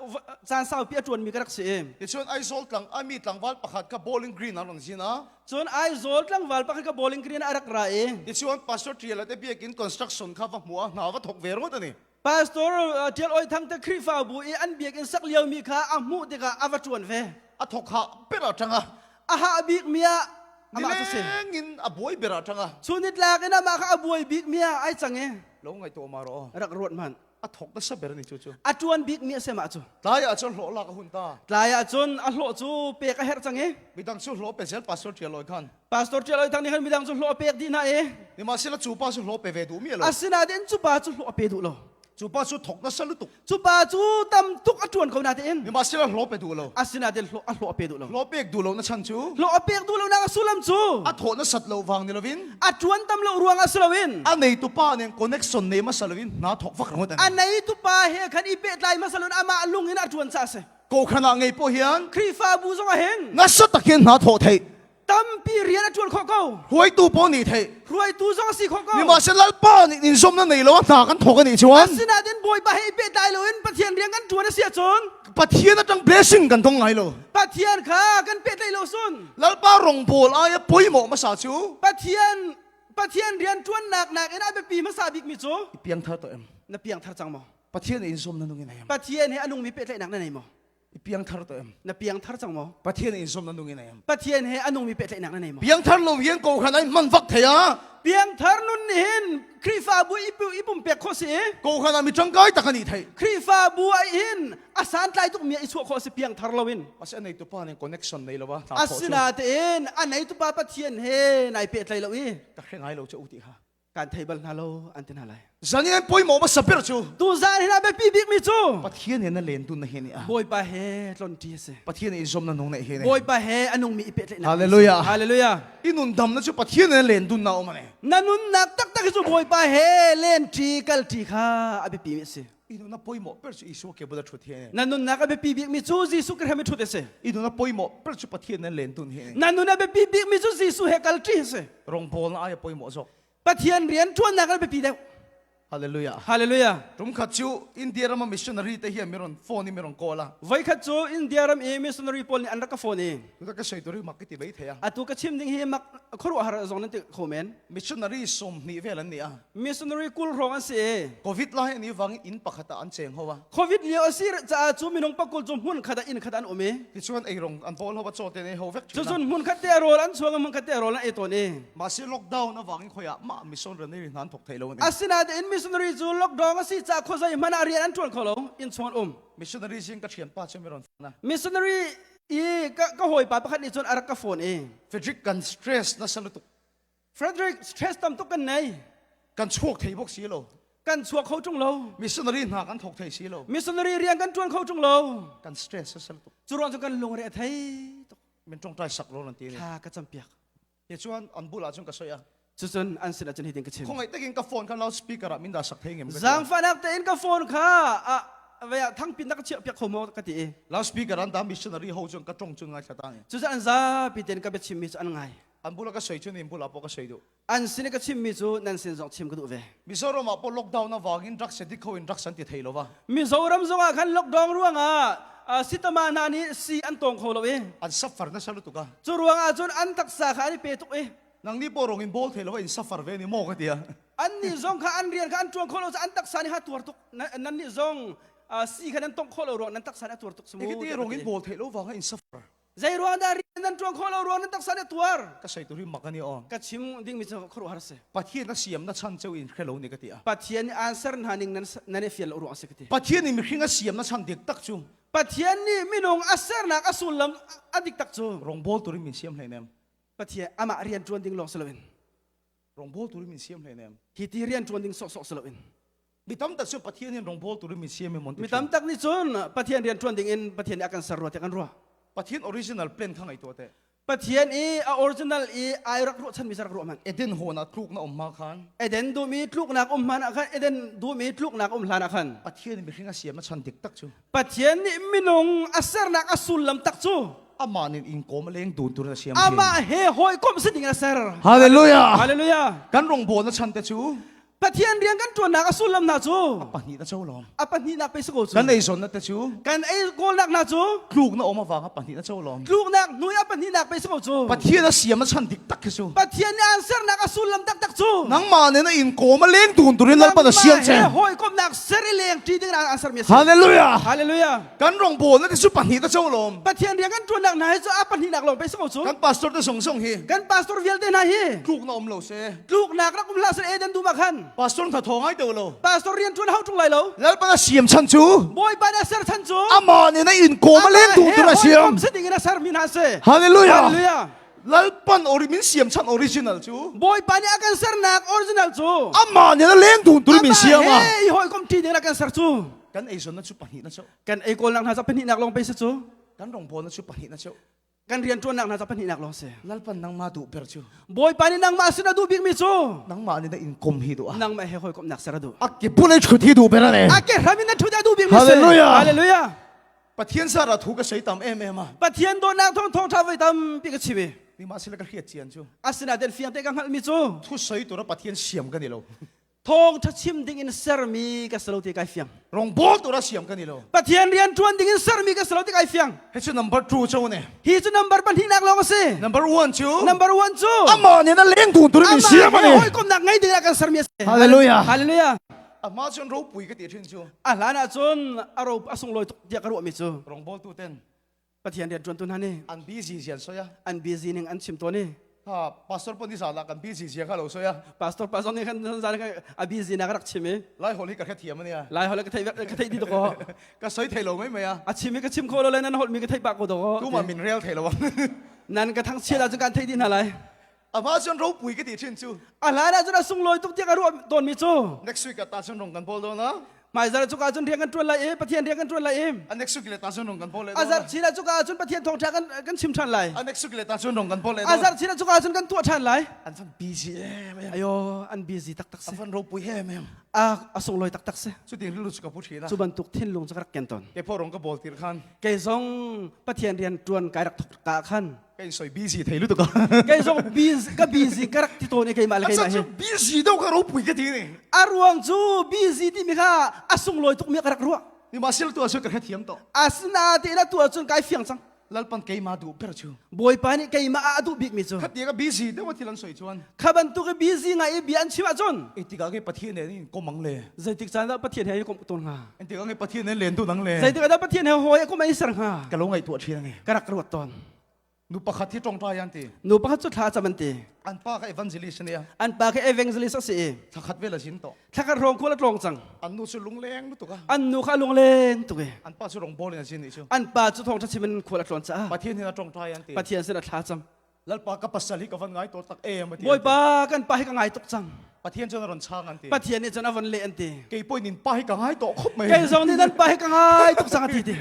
Speaker 2: caan saupi a ṭuanmi ka rak si i.
Speaker 1: Tichuan Aizawl tlang ami tlangval pakhat kha Bowling Green ah ron zin a.
Speaker 2: Cun Aizawl tlangval pakhat kha Bowling Green ah a rak ra i.
Speaker 1: Tichuan Pastor Trial te biakinn construction kha va hmu a hna va thawk ve ringawt ani.
Speaker 2: Pastor Tial Oi Thang te Khrihfabu i an biakinn sak liomi kha a hmuh tikah a va ṭuan ve.
Speaker 1: A thawk hah ber ah ṭang a.
Speaker 2: A hah bikmi ah amah cu si.
Speaker 1: Nileng in a buai ber ah ṭang a.
Speaker 2: Chunitlak in amah kha a buai bikmi ah ai cang i.
Speaker 1: Lo ngaihtuah ma rawh.
Speaker 2: Rak ruat hmanh.
Speaker 1: A thawk nasa ber ni cu cu.
Speaker 2: A ṭuan bikmi a si mah cu.
Speaker 1: Tlai ah cun hlawh lak a hun ta.
Speaker 2: Tlai ah cun a hlawh cu pek a herh cang i.
Speaker 1: Midang cu hlawh pe zel Pastor Ṭial Oi khan.
Speaker 2: Pastor Ṭial Oi Thang nih khan midang cu hlawh a pek dih hna i.
Speaker 1: Nimahsela cu pa cu hlawh pe ve duh mi lo.
Speaker 2: Asinain cu pa cu hlawh a pe duh lo.
Speaker 1: Cu pa cu thawk nasa lutuk.
Speaker 2: Cu pa cu tam tuk a ṭuan ko natein.
Speaker 1: Nimahsela hlawh pe duh lo.
Speaker 2: Asinain hlawh a hlawh a pe duh lo.
Speaker 1: Hlawh pek duh lo na chan cu.
Speaker 2: Hlawh a pek duh lo nak a sullam cu.
Speaker 1: A thawh nasat lo vang ni loin.
Speaker 2: A ṭuan tam lo ruangah si loin.
Speaker 1: A neitu pa nen connection nei hmasa loin hna thawk vak ringawt a
Speaker 2: A neitu pa he khan i pehtlai hmasa loin amah lung in a ṭuan caah a si.
Speaker 1: Kohhran ah ngei pawh hian.
Speaker 2: Khrihfabu zong ah hin.
Speaker 1: Nasa tak hin hna thawh theih.
Speaker 2: Tampi rian a ṭuan khawh ko.
Speaker 1: Hruaitu pawl nih theih.
Speaker 2: Hruaitu zong a si khawh ko.
Speaker 1: Nimahsela Lalpa nih inzawmna nei lo a hna kan thawk a nih chuan.
Speaker 2: Asinain Bawipa he i pehtlai loin Pathian rian kan ṭuan a si ahcun.
Speaker 1: Pathian aṭang blessing kan dong ngai lo.
Speaker 2: Pathian kha kan pehtlaih lo sun.
Speaker 1: Lalpa rawngbawl aia pawimawh hmasa cu.
Speaker 2: Pathian Pathian rian ṭuannak nakin a biapi hmasa bikmi cu.
Speaker 1: I piangthar tawh em?
Speaker 2: Na piangthar cang maw?
Speaker 1: Pathian in zawmna nung in em?
Speaker 2: Pathian he a nungmi pehtlaihnak na nei maw?
Speaker 1: I piangthar tawh em?
Speaker 2: Na piangthar cang maw?
Speaker 1: Pathian in zawmna nung in em?
Speaker 2: Pathian he a nungmi pehtlaihnak na nei maw?
Speaker 1: Piangthar lo hian kohhran ai hman vak thei a.
Speaker 2: Piangthar nun nih hin Khrihfabu i i pumpek khawh si.
Speaker 1: Kohhran ah mi ṭangkai tak ani thei.
Speaker 2: Khrihfabu ah hin a santlai tuk mi i chuah khawh si piangthar lo in.
Speaker 1: Ase a neitu pa nih connection nei lo a.
Speaker 2: Asinatein a neitu pa Pathian he nai pehtlaih lo i.
Speaker 1: Ka hre ngai lo che u ti kha.
Speaker 2: Kan thei bal hna lo an ti hna lai.
Speaker 1: Zan in pawimawh hmasa ber cu.
Speaker 2: Tuzaan hin a biapi bikmi cu.
Speaker 1: Pathian he na len tun na hi ni a.
Speaker 2: Bawipa he tlonṭi a si.
Speaker 1: Pathian in zom na nung neih hi ni.
Speaker 2: Bawipa he a nungmi i pehtlaihnak.
Speaker 1: Hallelujah.
Speaker 2: Hallelujah.
Speaker 1: I nun dam na cu Pathian he len dun na um ani.
Speaker 2: Na nunnak taktak hi cu Bawipa he lenṭi kalṭi kha a biapi mi a si.
Speaker 1: I nun a pawimawh ber cu Isua ke bul a ṭhut hi ani.
Speaker 2: Na nunnak a biapi bikmi cu Jesuh Khrih he ṭhut a si.
Speaker 1: I nun a pawimawh ber cu Pathian he len dun hi ani.
Speaker 2: Na nun a biapi bikmi cu Jesuh he kalṭi a si.
Speaker 1: Rawngbawl na ai a pawimawh zawk.
Speaker 2: Pathian rian ṭuannak a biapi deuh.
Speaker 1: Hallelujah.
Speaker 2: Hallelujah.
Speaker 1: Tumkhat cu India ram a missionary te hian mi rawn phone i mi rawn call a.
Speaker 2: Voikhat cu India ram i missionary pawl nih an rak ka phone i.
Speaker 1: Tuta ka soi turi mak ti mai thei a.
Speaker 2: Atu ka chim ding hi mak khuaruahhar zong nan ti kho men.
Speaker 1: Missionary 20 vel an ni a.
Speaker 2: Missionary 20 hrawng an si i.
Speaker 1: Covid lai ani wang in pakhat ah an cheng ho a.
Speaker 2: Covid lio a si caah cu minung pakul cu hmun khat ah inn khat an um i.
Speaker 1: Tichuan eirong an bawl ho a chaw te nei ho vek
Speaker 2: thina. Cucun hmun khat te rawl an chuang i hmun khat te rawl an ei tawn i.
Speaker 1: Mahse lockdown awangin khoiah mah missionary hna an thawk thei lo ani.
Speaker 2: Asinain missionary cu lockdown a si caah khuazei hmanh ah rian an ṭuan kho lo, inn chung an um.
Speaker 1: Missionary zing ka ṭhianpa cu mi rawn phone a.
Speaker 2: Missionary i ka, ka hawipa pakhat nih cun a rak ka phone i.
Speaker 1: Frederick kan stress nasa lutuk.
Speaker 2: Frederick stress tam tuk kan nei.
Speaker 1: Kan chuak thei bawk si lo.
Speaker 2: Kan chuak kho ṭung lo.
Speaker 1: Missionary hna kan thawk thei si lo.
Speaker 2: Missionary rian kan ṭuan kho ṭung lo.
Speaker 1: Kan stress nasa lutuk.
Speaker 2: Cu ruang cu kan lungre a thei tuk.
Speaker 1: Min ṭongṭai sak lo nan ti ni.
Speaker 2: Thla ka campiak.
Speaker 1: Ti chuan an bulah cun ka soi a.
Speaker 2: Cucun an sinah cun hitin ka chim.
Speaker 1: Khongai takin ka phone kha loudspeaker ah min dah sak thei ngem ka ti.
Speaker 2: Zaangfahnak tein ka phone kha a vei thangpin na ka chiah piak kho maw ka ti i.
Speaker 1: Loudspeaker an dah missionary ho cun ka tong cun ngaithla ta ni.
Speaker 2: Cucu an zapi tein ka biachimmi cu an ngai.
Speaker 1: An bula ka soi cun in bula pawh ka soi duh.
Speaker 2: An sin i ka chimmi cu nan sin zong chim ka duh ve.
Speaker 1: Mizoram ah pawh lockdown avangin drugs addict ho in drugs an ti thei lo va.
Speaker 2: Mizoram zongah khan lockdown ruangah sitama hna nih si an tawng kho lo i.
Speaker 1: An suffer nasa lutuk a.
Speaker 2: Cu ruangah cun an taksa kha an i pe tuk i.
Speaker 1: Nang ni pawh rong in bawl thei lo in suffer ve ni maw ka tia.
Speaker 2: An nih zong kha an rian kha an ṭuan kho lo an taksa nih ha tuar tuk. Nan nih zong si kha nan tongh khawh lo ruang nan taksa nih a tuar tuk si mu.
Speaker 1: Ti rong in bawl thei lo wanga in suffer.
Speaker 2: Zei ruang dah rian nan ṭuan khawh lo ruang nan taksa nih a tuar?
Speaker 1: Ka sei turi mak ani aw.
Speaker 2: Ka chim dingmi cu khuaruahhar si.
Speaker 1: Pathian a siam na chan cheu in hrelo ni ka ti a.
Speaker 2: Pathian nih aan ser hna ning nan nan i fial lo ruang a si ka ti.
Speaker 1: Pathian nih mihring a siam na chan dik tak cu.
Speaker 2: Pathian nih minung a sernak a sullam a dik tak cu.
Speaker 1: Rawngbawl turin min siam hlei nem.
Speaker 2: Pathian amah rian ṭuan ding lawng si loin.
Speaker 1: Rawngbawl turin min siam hlei nem.
Speaker 2: Hi ti rian ṭuan ding sawhsawh si loin.
Speaker 1: Mi tam tak cu Pathian hin rawngbawl turin min siam i mon
Speaker 2: Mi tam tak nih cun Pathian rian ṭuan ding in Pathian nih a kan ser rua tiah kan ruah.
Speaker 1: Pathian original plan kha ngaihtuah teh.
Speaker 2: Pathian i a original i ai rak ruahchan mi rak ruah hmanh.
Speaker 1: Eden hawn ah tlukna um ma khan.
Speaker 2: Eden duhmi tluknak um hman ah khan Eden duhmi tluknak um hlan ah khan.
Speaker 1: Pathian mihring a siam a chan dik tak cu.
Speaker 2: Pathian nih minung a sernak a sullam tak cu.
Speaker 1: Amah nin in kom leng dun tur a siam.
Speaker 2: Amah he hawikom si ding a ser.
Speaker 1: Hallelujah.
Speaker 2: Hallelujah.
Speaker 1: Kan rawngbawl na chan te cu.
Speaker 2: Pathian rian kan ṭuannak a sullam hna cu
Speaker 1: a pahnihna cho lawm.
Speaker 2: A pahnihnak pei si ko cu.
Speaker 1: Kan eizawnnak te cu
Speaker 2: kan ei kawlnak hna cu
Speaker 1: tlukna awm avanga pahnihna cho lawm.
Speaker 2: Tluknak hnu i a pahnihnak pei si ko cu.
Speaker 1: Pathian a siam a chan dik tak khi cu
Speaker 2: Pathian nih an sernak a sullam taktak cu
Speaker 1: nangmah nen a in kawm a leng tun turin Lalpan a siam che.
Speaker 2: Nangmah he hawikomhnak ser i leng ṭi ding an sermi a si.
Speaker 1: Hallelujah.
Speaker 2: Hallelujah.
Speaker 1: Kan rawngbawlna te cu pahnihna cho lawm.
Speaker 2: Pathian rian kan ṭuannak hna hi cu a pahnihnak lawng pei si ko cu.
Speaker 1: Kan pastor te song song hi
Speaker 2: kan pastor vialte hna hi
Speaker 1: tlukna um lo se.
Speaker 2: Tluknak rak um hlah seh Eden dum ah khan.
Speaker 1: Pastor hna thaw ngai deuh lo.
Speaker 2: Pastor rian ṭuan hau ṭung lai lo.
Speaker 1: Lalpan a siam chan cu
Speaker 2: Bawipa nih a ser chan cu
Speaker 1: amah nih na in kawm a leng tu tur a siam.
Speaker 2: Amah he hawikom si ding in a sermi hna si.
Speaker 1: Hallelujah.
Speaker 2: Hallelujah.
Speaker 1: Lalpan ori min siam chan original cu
Speaker 2: Bawipa nih a kan sernak original cu
Speaker 1: amah nih na leng tu tur min siam a.
Speaker 2: Amah he i hawikom ṭi ding in a kan ser cu.
Speaker 1: Kan ei zon na cu pahnih na cu.
Speaker 2: Kan ei kawlnak hna cu pahnihnak lawng pei si cu.
Speaker 1: Kan rongbawl na cu pahnih na cu.
Speaker 2: Kan rianṭuannak hna cu pahnihnak lawng si.
Speaker 1: Lalpan nangmah duh ber cu.
Speaker 2: Bawipa nih nangmah sin a duh bikmi cu.
Speaker 1: Nangmah nih na in kom hi duh a.
Speaker 2: Nangmah he hawikomhnak ser a duh.
Speaker 1: A ke bul ei ṭhut hi duh ber a ne.
Speaker 2: A ke hram in na ṭhut a duh bikmi si.
Speaker 1: Hallelujah.
Speaker 2: Hallelujah.
Speaker 1: Pathian sara thu ka sei tam em em a.
Speaker 2: Pathian dawtnak thawng thawng ṭha voi tampi ka chim i.
Speaker 1: Nihmahsela ka hriat cian cu.
Speaker 2: Asinain fiang te ka hngalhmi cu.
Speaker 1: Thu soi tur a Pathian siam ka ni lo.
Speaker 2: Thawngṭha chim ding in sermi ka si lo ti kai fiang.
Speaker 1: Rongbawl tur a siam ka ni lo.
Speaker 2: Pathian rian ṭuan ding in sermi ka si lo ti kai fiang.
Speaker 1: Hi cu number 2 cu ne.
Speaker 2: Hi cu number pahnihnak lawng a si.
Speaker 1: Number 1 cu.
Speaker 2: Number 1 cu.
Speaker 1: Amah nih na leng tu tur min siam
Speaker 2: ani.
Speaker 1: Amah
Speaker 2: he hawikomnak ngei ding ah kan sermi a si.
Speaker 1: Hallelujah.
Speaker 2: Hallelujah.
Speaker 1: Amah cun ropui ka ti ṭhin cu.
Speaker 2: A hlan ah cun a ro a sunglawi tuk tiah ka ruahmi cu.
Speaker 1: Rongbawl tu ten.
Speaker 2: Pathian rian ṭuantu hna nih
Speaker 1: an busy zian soi a
Speaker 2: an busy ning an chim tawn i
Speaker 1: ha pastor pon ni zan ah kan busy zia kha lo soi a
Speaker 2: pastor pa zong nih khan zan kha a busy na ka rak chim i
Speaker 1: lai hol hi ka hrethiam ania
Speaker 2: lai hol ka thei ka thei di to ko
Speaker 1: ka soi thei lo mai mai a
Speaker 2: a chim i ka chim kho lo le nan holh mi ka thei pa ko do ko
Speaker 1: tu ma min rel thei lo
Speaker 2: nan ka thang chiat ahcun kan thei di hna lai
Speaker 1: ama cun ropui ka ti thin chu
Speaker 2: a hlan ahcun a sunglawi tuk tiah ka ruah tawn mi cu
Speaker 1: next week ta cun rong kan bol do na
Speaker 2: Hmaizarh cu ka cun rian kan ṭuan lai i Pathian rian kan ṭuan lai i
Speaker 1: A next week le ta cun rong kan bol le
Speaker 2: a zarh chin ah cuka ah cun Pathian thawngṭha kan kan chim ṭhan lai.
Speaker 1: A next week le ta cun rong kan bol le
Speaker 2: A zarh chin ah cuka ah cun kan tuah ṭhan lai.
Speaker 1: An van busy em em.
Speaker 2: Ayo an busy taktak si.
Speaker 1: An van ropui em em.
Speaker 2: A a sunglawi taktak si.
Speaker 1: Cu tin rilu cu ka pu ṭhin a.
Speaker 2: Cu bantuk thinlung cu ka rak ken tawn.
Speaker 1: Ke pho rong ka bol tir khan.
Speaker 2: Kei zong Pathian rian ṭuan kai rak thok ka khan.
Speaker 1: Kei soi busy thei lutuk a.
Speaker 2: Kei zong busy ka busy ka rak ti tawn i keimah le keimah hi.
Speaker 1: Busy do ka ropui ka ti ni.
Speaker 2: A ruang cu busy timi kha a sunglawi tukmi ka rak ruah.
Speaker 1: Ni ma sil tu asu ka thiam to.
Speaker 2: Asina te na tu ahcun kai fiang cang.
Speaker 1: Lalpan keimah duh ber chu.
Speaker 2: Bawipa nih keimah ah a duh bikmi cu.
Speaker 1: Khat ka busy deuh thil an soi chuan.
Speaker 2: Kha bantuk i busy ngai i bia an chim ahcun.
Speaker 1: Etika ke Pathian ne in komang le.
Speaker 2: Zeitik caan dah Pathian he kom ton hnga?
Speaker 1: Entika nge Pathian ne len tu nang le.
Speaker 2: Zeitik dah Pathian he hawi kom ai ser hnga?
Speaker 1: Ka lo ngai tuah thin nge.
Speaker 2: Ka rak ruat ton.
Speaker 1: Nu pakhat hi tongtai an ti.
Speaker 2: Nu pakhat cu thla cam an ti.
Speaker 1: An pa ka evangelist ania.
Speaker 2: An pa ka evangelist a si i.
Speaker 1: Thakhat vel a zin to.
Speaker 2: Thakhat rong khual a tlawng cang.
Speaker 1: An nu cu lungleng lutuk a.
Speaker 2: An nu kha lungleng tuk i.
Speaker 1: An pa cu rongbawl in a zin nih cu.
Speaker 2: An pa cu thawngṭha chim in khual a tlawn caah.
Speaker 1: Pathian hin a tongtai an ti.
Speaker 2: Pathian sin a thla cam.
Speaker 1: Lalpa ka pasal hi ka van ngai to tak em ati.
Speaker 2: Bawipa kan pa hi ka ngai tuk cang.
Speaker 1: Pathian cun a ron chang an ti.
Speaker 2: Pathian nih cun a von leh an ti.
Speaker 1: Kei poi nin pa hi ka ngai to khop mai.
Speaker 2: Kei zong nih nan pa hi ka ngai tuk cang a ti ti.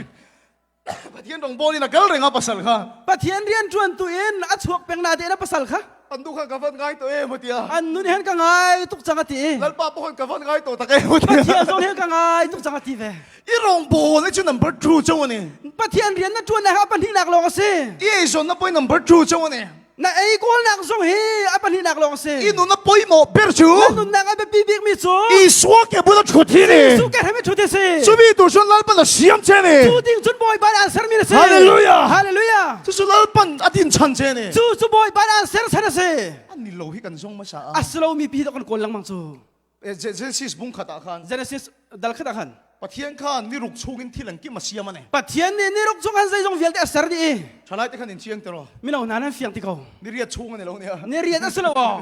Speaker 1: Pathian rongbawl in a kal reng a pasal kha.
Speaker 2: Pathian rian ṭuan tu in a chuak peng na te na pasal kha.
Speaker 1: An nu kha ka van ngai to em tia.
Speaker 2: An nu nih hin ka ngai tuk cang a ti.
Speaker 1: Lalpa pawh ka van ngai to tak em tia.
Speaker 2: Pathian zong nih ka ngai tuk cang a ti ve.
Speaker 1: I rongbawl ni chu number 2 chau ani.
Speaker 2: Pathian rian na ṭuan na ha pahnihnak lawng a si.
Speaker 1: I ei zawn na poi number 2 chau ani.
Speaker 2: Na ei kawlnak zong hi a pahnihnak lawng a si.
Speaker 1: I nun na poi mo ber chu.
Speaker 2: Na nunnak a biapi bikmi cu.
Speaker 1: Isua ke bul a ṭhut hi ni.
Speaker 2: Jesuh ke hram i ṭhut hi si.
Speaker 1: Cumi tu cun Lalpan a siam che ni.
Speaker 2: Cu ding cun Bawipa nih an sermi na si.
Speaker 1: Hallelujah.
Speaker 2: Hallelujah.
Speaker 1: Cucu Lalpan a din chan che ni.
Speaker 2: Cu cu Bawipa nih an ser chan a si.
Speaker 1: An ni lo hi kan zong hmasa a.
Speaker 2: A si lomi pi kan kawl lengmang cu.
Speaker 1: Genesis bung khat ah khan.
Speaker 2: Genesis dal khat ah khan.
Speaker 1: Pathian khan ni ruk chungin thil an kim a siam a ne.
Speaker 2: Pathian nih ni ruk chung khan zeizong vialte a ser dih i.
Speaker 1: Thalai te khan in chiang te ro.
Speaker 2: Mino hna nan fiang ti ko.
Speaker 1: Ni riat chung ani lo nia.
Speaker 2: Ni riat a si lo aw.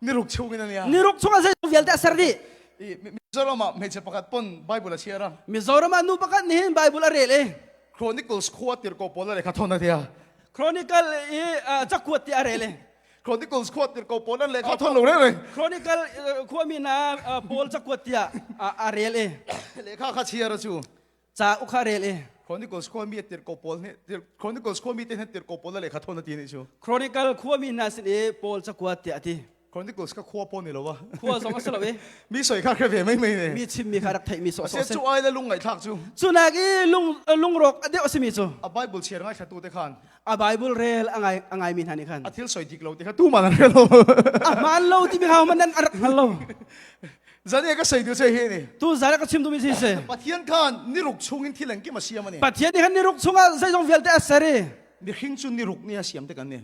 Speaker 1: Ni ruk chung in ania.
Speaker 2: Ni ruk chung ah zeizong vialte a ser dih.
Speaker 1: Mizoram ah hmeichhe pakhat pon Bible a chhiar a.
Speaker 2: Mizoram ah nu pakhat nih hin Bible a rel i.
Speaker 1: Chronicles khua tirko pawl a lekha thon a tia.
Speaker 2: Chronicle i cakuat ti a rel i.
Speaker 1: Chronicles khua tirko pawl an lehkha thon lo reng reng.
Speaker 2: Chronicle khuami hna Paul cakuat tiah a rel i.
Speaker 1: Lehkha kha chhiar a cu.
Speaker 2: Ca u kha rel i.
Speaker 1: Chronicles khuami tirko pawl nih Chronicles khuami te nih tirko pawl a lehkha thon a ti nih cu.
Speaker 2: Chronicle khuami hna sin i Paul cakuat tiah a ti.
Speaker 1: Chronicles ka khua pawl ni lo wa.
Speaker 2: Khua zong a si lo i.
Speaker 1: Mi soi kha hre ve mai mai ne.
Speaker 2: Mi chimmi kha rak theihmi sawh sawh
Speaker 1: si. Cu ai le lung ngaihthlak cu.
Speaker 2: Cu nak i lung lungrawk a deuh a simi cu.
Speaker 1: A Bible chiar ngai thlatu te khan.
Speaker 2: A Bible rel a ngai a ngaimi hna nih khan.
Speaker 1: A thil soi dik lo ti kha tu man an rel lo.
Speaker 2: A hmaan lo timi kha man nan a rak hngal lo.
Speaker 1: Zan ka sei tu che hi ni.
Speaker 2: Tu zan ka chim dumi si se.
Speaker 1: Pathian khan ni ruk chungin thil engkim a siam ani.
Speaker 2: Pathian ni khan ni ruk chunga zeizong vialte a ser i.
Speaker 1: Mihring chu ni ruk ni a siam te kan ni.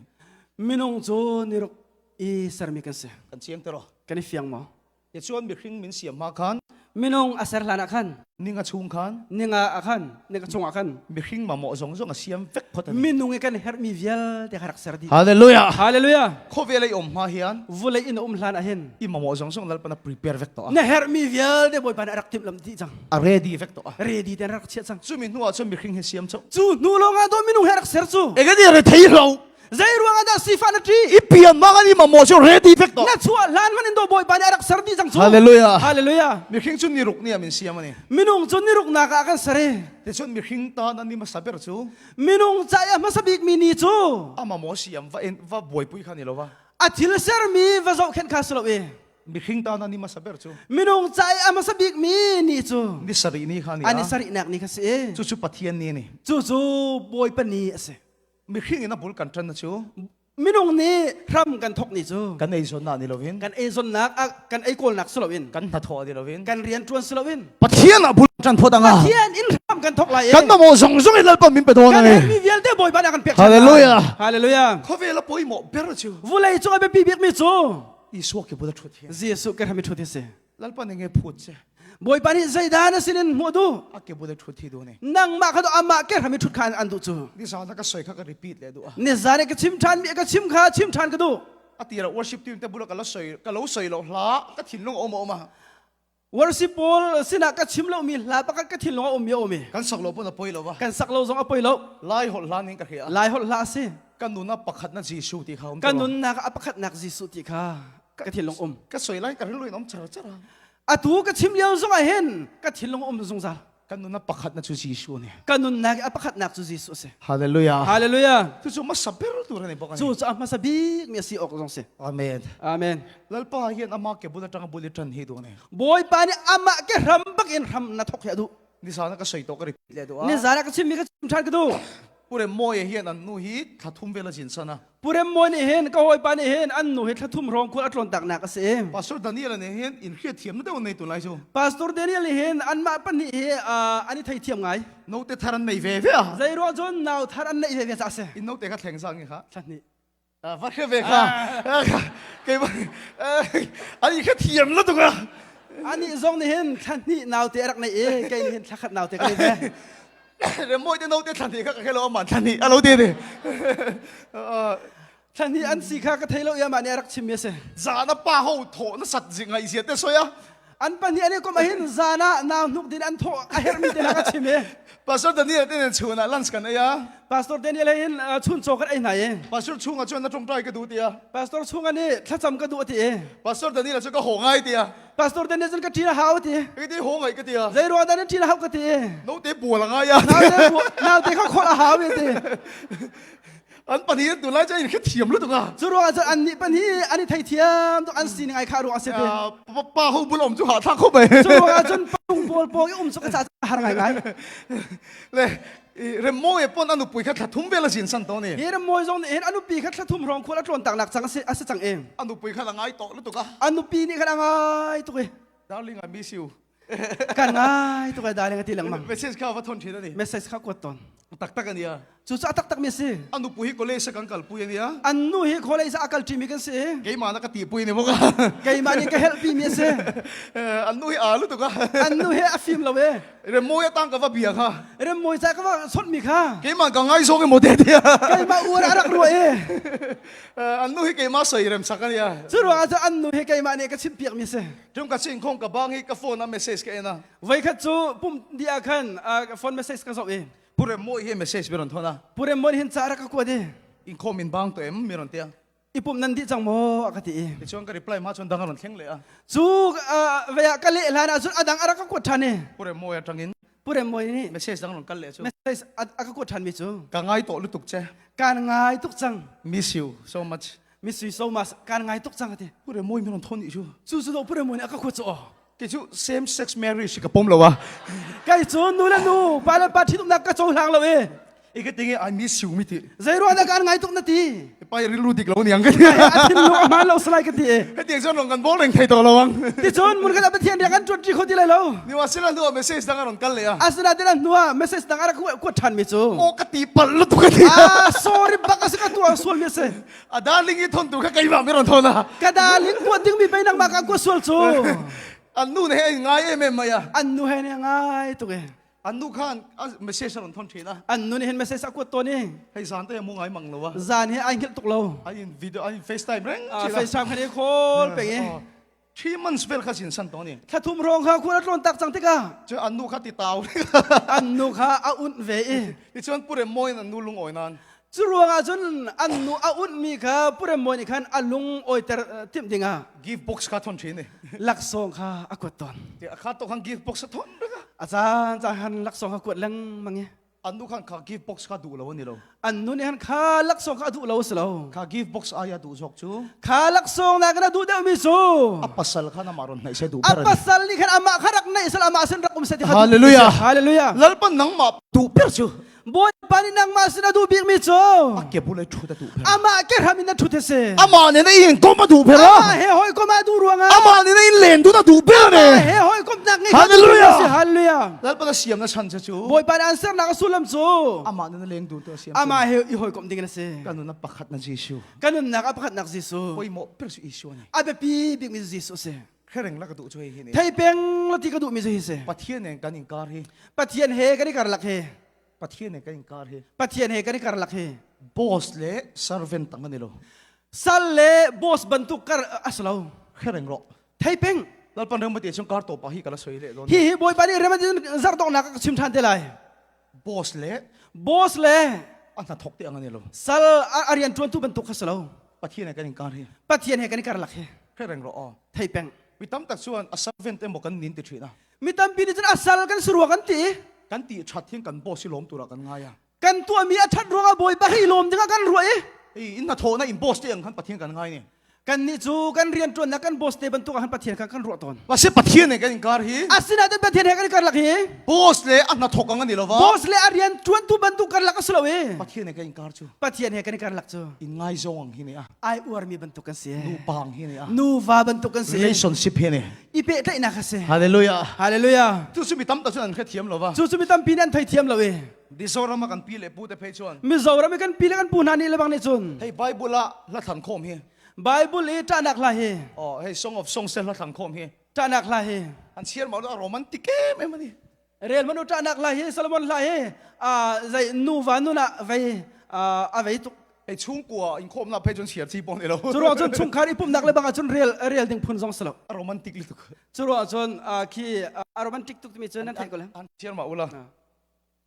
Speaker 2: Minung chu ni ruk i sermi kan si.
Speaker 1: Kan chiang te ro.
Speaker 2: Kan i fiang maw?
Speaker 1: Tichuan mihring min siam hma khan.
Speaker 2: Minung a ser hlan ah khan.
Speaker 1: Ninga chung khan.
Speaker 2: Ninga ah khan, ninga chungah khan.
Speaker 1: Mihring mamawh zawng zawng a siam vek phawt a ni.
Speaker 2: Minung i kan herhmi vialte kha rak ser dih.
Speaker 1: Hallelujah.
Speaker 2: Hallelujah.
Speaker 1: Khawvel i um hma hian.
Speaker 2: Vulei in a um hlan ah hin.
Speaker 1: I mamawh zawng zawng Lalpan a prepare vek tawh a.
Speaker 2: Na herhmi vialte Bawipa nih a rak timhlamh dih cang.
Speaker 1: A ready vek tawh a.
Speaker 2: Ready ten rak chiah cang.
Speaker 1: Chumi hnuah cun mihring hi siam chauh.
Speaker 2: Cu hnu lawngah dawh minung he rak ser cu.
Speaker 1: Ege ni rethei hlo.
Speaker 2: Zei ruangah dah sifah na ṭih?
Speaker 1: I pian ma kan i mamawh cu ready vek tawh.
Speaker 2: Na chuah hlan man in do Bawipa nih a rak ser dih cang cu.
Speaker 1: Hallelujah.
Speaker 2: Hallelujah.
Speaker 1: Mihring cu niruk ni ah min siam ani.
Speaker 2: Minung cu niruknak ah kan ser i.
Speaker 1: Ticun mihring tan an ni hmasa ber cu.
Speaker 2: Minung ca i a hmasa bik mi ni cu.
Speaker 1: A mamawh siam va en va buaipui kha ni lo va.
Speaker 2: A thil sermi va zohkhenh kha si lo i.
Speaker 1: Mihring tan an ni hmasa ber cu.
Speaker 2: Minung ca i a hmasa bik mi ni cu.
Speaker 1: Ni sarih ni kha ni
Speaker 2: a. Ni sarihnak ni kha si i.
Speaker 1: Cucu Pathian ni ni.
Speaker 2: Cucu Bawipa ni a si.
Speaker 1: Mihring in a bul kan ṭan na cu
Speaker 2: minung nih hram kan thawk ni cu
Speaker 1: kan eizawnnak ni loin
Speaker 2: kan eizawnnak kan ei kawlnak si loin
Speaker 1: kan hnathawh ni loin
Speaker 2: kan rian ṭuan si loin
Speaker 1: Pathian ah bul ṭan phawt anga
Speaker 2: Pathian in hram kan thawk lai
Speaker 1: kan mamawh zong zong in Lalpa min pe dawn
Speaker 2: kan
Speaker 1: ani
Speaker 2: herhmi vialte Bawipa nih a kan pek
Speaker 1: Hallelujah
Speaker 2: Hallelujah
Speaker 1: khawvel a pawimawh ber cu
Speaker 2: vulei cung a biapi bikmi cu
Speaker 1: Isua ke bul a ṭhut hi
Speaker 2: Jesuh ke hram i ṭhut hi si
Speaker 1: Lalpa nih nge phut che.
Speaker 2: Bawipa nih zeidah na sinin hmuh duh?
Speaker 1: A ke bul thut hi du ne.
Speaker 2: Nangmah kha amah ke hram i thut kha an duh cu.
Speaker 1: Nizan ka soi kha ka repeat le duh.
Speaker 2: Nizan ka chim than mi ka chim kha chim than ka duh.
Speaker 1: A tira worship team te bula ka lo soi ka lo soi lo hla ka thinlung om om a.
Speaker 2: Worship pawl sinah ka chim lo mi hla pakhat ka thinlung a um mi a um i.
Speaker 1: Kan sak lo pon a poi lo va.
Speaker 2: Kan sak lo zong a poi lo.
Speaker 1: Lai holh hla ning ka hria.
Speaker 2: Lai holh hla si.
Speaker 1: Kan nunnak pakhat na Jesuh ti kha um.
Speaker 2: Kan nunnak a pakhatnak Jesuh ti kha. ka thinlung um
Speaker 1: ka soi lai ka rilru in um char char
Speaker 2: atu ka chim lio zong ah hin ka thinlung um zungzal
Speaker 1: kan nunnak pakhat na cu Jesuh nih
Speaker 2: kan nunnak a pakhatnak cu Jesuh si
Speaker 1: Hallelujah
Speaker 2: Hallelujah
Speaker 1: cu cu hmasa ber tur ani bok ani
Speaker 2: cu cu a hmasa bik mi a si awk zong si
Speaker 1: Amen
Speaker 2: Amen
Speaker 1: Lalpa hian ama ke bul atanga bul i tan hi du ne
Speaker 2: Bawipa nih amah ke hram bak in hram na thok hi a duh
Speaker 1: Nizan ka soi to ka repeat le du a
Speaker 2: Nizan ka chim mi ka chim than ka duh
Speaker 1: Pure moye hian an nu hi thlathum vel a zin sana
Speaker 2: Purem mawi nih hin ka hawipa nih hin an nu hi thlathum hrawng khual a tlawn taknak a si.
Speaker 1: Pastor Daniel nih hin in hriat thiam na deuh nei tun lai cu.
Speaker 2: Pastor Daniel nih hin anmah pahnih hi an i theithiam ngai.
Speaker 1: Note thar an nei ve ve a.
Speaker 2: Zei ruang cun nau thar an neih ve ve ca a si.
Speaker 1: In note kha thleng zang kha.
Speaker 2: Thla hnih.
Speaker 1: Va hre ve kha. Kei an i kha thiam la tuk a.
Speaker 2: Anih zong nih hin thla hnih naute a rak nei i kei nih hin thla khat naute ka nei ve.
Speaker 1: Remawi te note thlan kha ka khelo aman thlan hi alo te te.
Speaker 2: Thlan hi an si kha ka thei lo i amah nih a rak chim mi a si.
Speaker 1: Zan a pa ho tho na sat zi ngai zia te soya.
Speaker 2: An pahnih an i kom ahin zan ah nau hnuk din an thawh a herhmi te hna ka chim i.
Speaker 1: Pastor Daniel te nen chun ah lunch kan ei a.
Speaker 2: Pastor Daniel he hin chun chaw kan ei hna i.
Speaker 1: Pastor chung ah cun na ṭawngṭai ka duh tia.
Speaker 2: Pastor chung ah nih thlacam ka duh a ti i.
Speaker 1: Pastor Daniel cu ka haw ngai tia.
Speaker 2: Pastor Daniel cun ka ṭin a hau ti.
Speaker 1: Ka ti haw ngai ka tia.
Speaker 2: Zei ruang dah na ṭin a hau ka ti.
Speaker 1: Note bual a ngai a.
Speaker 2: Naute kha khawlh a hau ti.
Speaker 1: An pahnih tu lai in thiam lu tuk a.
Speaker 2: Cu ruang ah cun an nih pahnih an i theithiam tuk an sining ai khah ruang a si ti.
Speaker 1: Pa ho bul om cu ha thak kho bai.
Speaker 2: Cu ruang ah cun patung pawl pawng i um cu ka ca har ngai ngai.
Speaker 1: Le Remmawi pon anu pui kha thlathum vel a zin san to ni.
Speaker 2: Hi Remmawi zong nih hin anu pi kha thlathum rong khual a tlawn tak nak cang a si cang e.
Speaker 1: Anu pui kha la ngai to lu tuk a.
Speaker 2: Anu pi nih khan a ngai tuk e.
Speaker 1: Darling I miss you.
Speaker 2: Kan ngai tuk e darling a ti lengmang.
Speaker 1: Message kha va thon thin ani.
Speaker 2: Message kha kuat ton.
Speaker 1: Tak tak ania.
Speaker 2: Cu cu a taktak mi a si.
Speaker 1: A nupui hi college kan kalpui ania.
Speaker 2: An nu hi college ah a kal ṭimi kan si.
Speaker 1: Keimah na ka tihpui ni bawk a.
Speaker 2: Keimah nih ka helhpi mi a si.
Speaker 1: An nu hi aa lu tuk a.
Speaker 2: An nu hi a fim lo e.
Speaker 1: Remmawi atang ka va bia kha.
Speaker 2: Remmawi ca ka va chawnh mi kha.
Speaker 1: Keimah ka ngai zawng emaw te tia.
Speaker 2: Keimah uar a rak ruah e.
Speaker 1: An nu hi keimah soi rem sak ania.
Speaker 2: Cu ruangah cun an nu hi keimah nih ka chimpiak mi a si.
Speaker 1: Tum ka chin khong ka bang hi ka phone a message ka en a.
Speaker 2: Voikhat cu pum di ah khan phone message ka zoh i
Speaker 1: Purem mawi hi message mi ron thon a.
Speaker 2: Purem mawi hin ca rak ka kuat i.
Speaker 1: Inkhawm in bang to em mi ron tia.
Speaker 2: I pum nan dih cang maw a ka ti i.
Speaker 1: Tichuan ka reply ma chuan dang a ron thleng leh a.
Speaker 2: Cu vei ah ka leh hlan ah cun a dang a rak ka kuat ṭhan i.
Speaker 1: Purem mawi atangin.
Speaker 2: Purem mawi nih.
Speaker 1: Message dang ron kal leh cu.
Speaker 2: Message a ka kuat ṭhan mi cu.
Speaker 1: Ka ngai tawh lutuk che.
Speaker 2: Kan ngai tuk cang.
Speaker 1: Miss you so much.
Speaker 2: Miss you so much. Kan ngai tuk cang a ti.
Speaker 1: Purem mawi mi ron thon nih cu.
Speaker 2: Cu cu do Purem mawi nih a ka kuat cu aw.
Speaker 1: Kei cu same sex marriage ka pom lo a.
Speaker 2: Kei cu nu le nu pa le pa ṭhitumnak ka cohlang lo i.
Speaker 1: I ka tinge I miss you mi ti.
Speaker 2: Zei ruah dah kaan ngai tuk na ti?
Speaker 1: Pai rilru dik lo niang ka ti.
Speaker 2: A thinlung a hmaan lo salai ka ti.
Speaker 1: Hetiang chuan rawn kan bawl reng thei tawh lo ang.
Speaker 2: Ticun mun kan Pathian rian kan ṭuan ṭi kho ti lai lo.
Speaker 1: Niwasila hnuah message dang a rawn kal leh a.
Speaker 2: Asinain a hnuah message dang a rak kuat ṭhan mi cu.
Speaker 1: Aw ka ti palh lutuk ka ti.
Speaker 2: Ah sorry bak a si ka tuah sual mi a si.
Speaker 1: A darling i thon tu kha keimah mi rawn thawn a.
Speaker 2: Ka darling kuat ding mi pei nangmah ka kuat sual cu.
Speaker 1: An nu ne he ngai em em mai a.
Speaker 2: An nu he ne ngai tuk e.
Speaker 1: An nu khan message a rawn thawn thin a.
Speaker 2: An nu nih hin message a kuat tawn i.
Speaker 1: Hei zan te mu ngai mang lo a.
Speaker 2: Zan hi ai hngilh tuk lo.
Speaker 1: Ai in video ai in FaceTime reng
Speaker 2: thin a. FaceTime khan i call peng i.
Speaker 1: 3 months vel kha sin san to ni.
Speaker 2: Thla thum rong kha khua tlawn tak cang tikah.
Speaker 1: Chu an nu kha ti tau.
Speaker 2: An nu kha a unh ve i.
Speaker 1: Ti chuan purem mawi an nu lung awi nan.
Speaker 2: Cu ruangah cun an nu a unhmi kha Purem nih khan a lung awiter timh dingah
Speaker 1: gift box kha thon thin ni.
Speaker 2: Laksawng kha a kuat tawn.
Speaker 1: Ti a kha to khan gift box a thon reng a.
Speaker 2: A caan caan khan laksawng kha kuat lengmang i.
Speaker 1: An nu khan kha gift box kha duh lo ani lo.
Speaker 2: An nu nih khan kha laksawng kha a duh lo a si lo.
Speaker 1: Kha gift box aia duh zawk cu.
Speaker 2: Kha laksawng nak in a duh deuhmi cu.
Speaker 1: A pasal khan amah rawn hnaih se duh
Speaker 2: ber A pasal nih khan amah kha rak naih sel amah sin rak um seh ti kha.
Speaker 1: Hallelujah.
Speaker 2: Hallelujah.
Speaker 1: Lalpan nangmah duh ber cu.
Speaker 2: Bawipa nih nangmah sin a duh bikmi cu
Speaker 1: a ke bul i ṭhut a duh ber.
Speaker 2: Amah ke hram in na ṭhut hi si.
Speaker 1: Amah nih na in kom a duh ber.
Speaker 2: Amah he hawikom ah duh ruangah.
Speaker 1: Amah nih na in len dun a duh ber ne.
Speaker 2: Amah he hawikomnak ngei
Speaker 1: Hallelujah.
Speaker 2: Hallelujah.
Speaker 1: Lalpa na siam na chan cu.
Speaker 2: Bawipa nih an sernak a sullam cu.
Speaker 1: Amah nih na leng dun tu a siam.
Speaker 2: Amah he i hawikomh ding in a si.
Speaker 1: Kan nunnak pakhat na Jesuh.
Speaker 2: Kan nunnak a pakhatnak Jesuh.
Speaker 1: Pawimawh ber cu Jesuh ani.
Speaker 2: A biapi bikmi Jesuh si.
Speaker 1: Khereng la ka duh cu hei hi ni.
Speaker 2: Thei peng la ti ka duhmi cu hi si.
Speaker 1: Pathian nen kan inkar hi.
Speaker 2: Pathian he kan i karlak hi.
Speaker 1: Pathian he kan inkar hi.
Speaker 2: Pathian he kan i karlak hi.
Speaker 1: Boss le servant tang ani lo.
Speaker 2: Sal le boss bantuk kar a si lo.
Speaker 1: Khereng ro.
Speaker 2: Thei peng.
Speaker 1: Lalpan reng mati chung kar to pa hi kala soi le don.
Speaker 2: Hi hi Bawipa nih rem zar dongnak ka chim than te lai.
Speaker 1: Boss le
Speaker 2: boss le
Speaker 1: a hna thok te ang ani lo.
Speaker 2: Sal a rian tuan tu bantuk kha si lo.
Speaker 1: Pathian he kan inkar hi.
Speaker 2: Pathian he kan i karlak hi.
Speaker 1: Khereng ro o.
Speaker 2: Thei peng.
Speaker 1: Mi tam tak chuan a servant emaw kan nin ti thin a.
Speaker 2: Mi tampi nih cun a sal kan si rua kan ti.
Speaker 1: Kan ti that hin kan boss hi lawm tura kan ngai a.
Speaker 2: Kan tuahmi a that ruangah Bawipa hi lawm dingah kan ruah i.
Speaker 1: I in na thawhna in boss te ang khan Pathian kan ngai ni.
Speaker 2: Kannih cu kan rian ṭuannak kan boss te bantuk ah khan Pathian kha kan ruah tawn.
Speaker 1: Mahse Pathian he kan inkar hi.
Speaker 2: Asinain Pathian he kan karlak hi.
Speaker 1: Boss le a hnathawk ang ani lova.
Speaker 2: Boss le a rian ṭuantu bantuk karlak a si lo i.
Speaker 1: Pathian he kan inkar cu.
Speaker 2: Pathian he kan i karlak cu.
Speaker 1: In ngaizawng ang hi ni a.
Speaker 2: Ai uarmi bantuk kan si.
Speaker 1: Nupa ang hi ni a.
Speaker 2: Nuva bantuk kan si.
Speaker 1: Relationship hi ni.
Speaker 2: I pehtlaihnak a si.
Speaker 1: Hallelujah.
Speaker 2: Hallelujah.
Speaker 1: Cu cu mi tam tak cun an hrethiam lova.
Speaker 2: Cu cu mi tampi nih an theithiam lo i.
Speaker 1: Mizoram ah kan pi le pu te phei chuan.
Speaker 2: Mizoram i kan pi le kan pu hna nih lebang nih cun.
Speaker 1: Hei Bible ah hla thlan khawm hi.
Speaker 2: Bible i ṭahnak hla hi.
Speaker 1: Oh, hei Song of Songs hla thlan khawm hi.
Speaker 2: Ṭahnak hla hi.
Speaker 1: An chhiar mau a romantic em em ani.
Speaker 2: Rel manu ṭahnak hla hi Solomon hla hi zei nuva nun ah vei a vei tuk.
Speaker 1: Hei chungkua inkhawmnak phei cun chhiar chi pawh ni lo.
Speaker 2: Cu ruang cun chungkhar i pumhnak le bang ah cun rel rel ding phun zong si lo.
Speaker 1: A romantic lutuk.
Speaker 2: Cu ruang cun khi a romantic tuk timi cu nan theih ko le.
Speaker 1: An chhiar ma ula.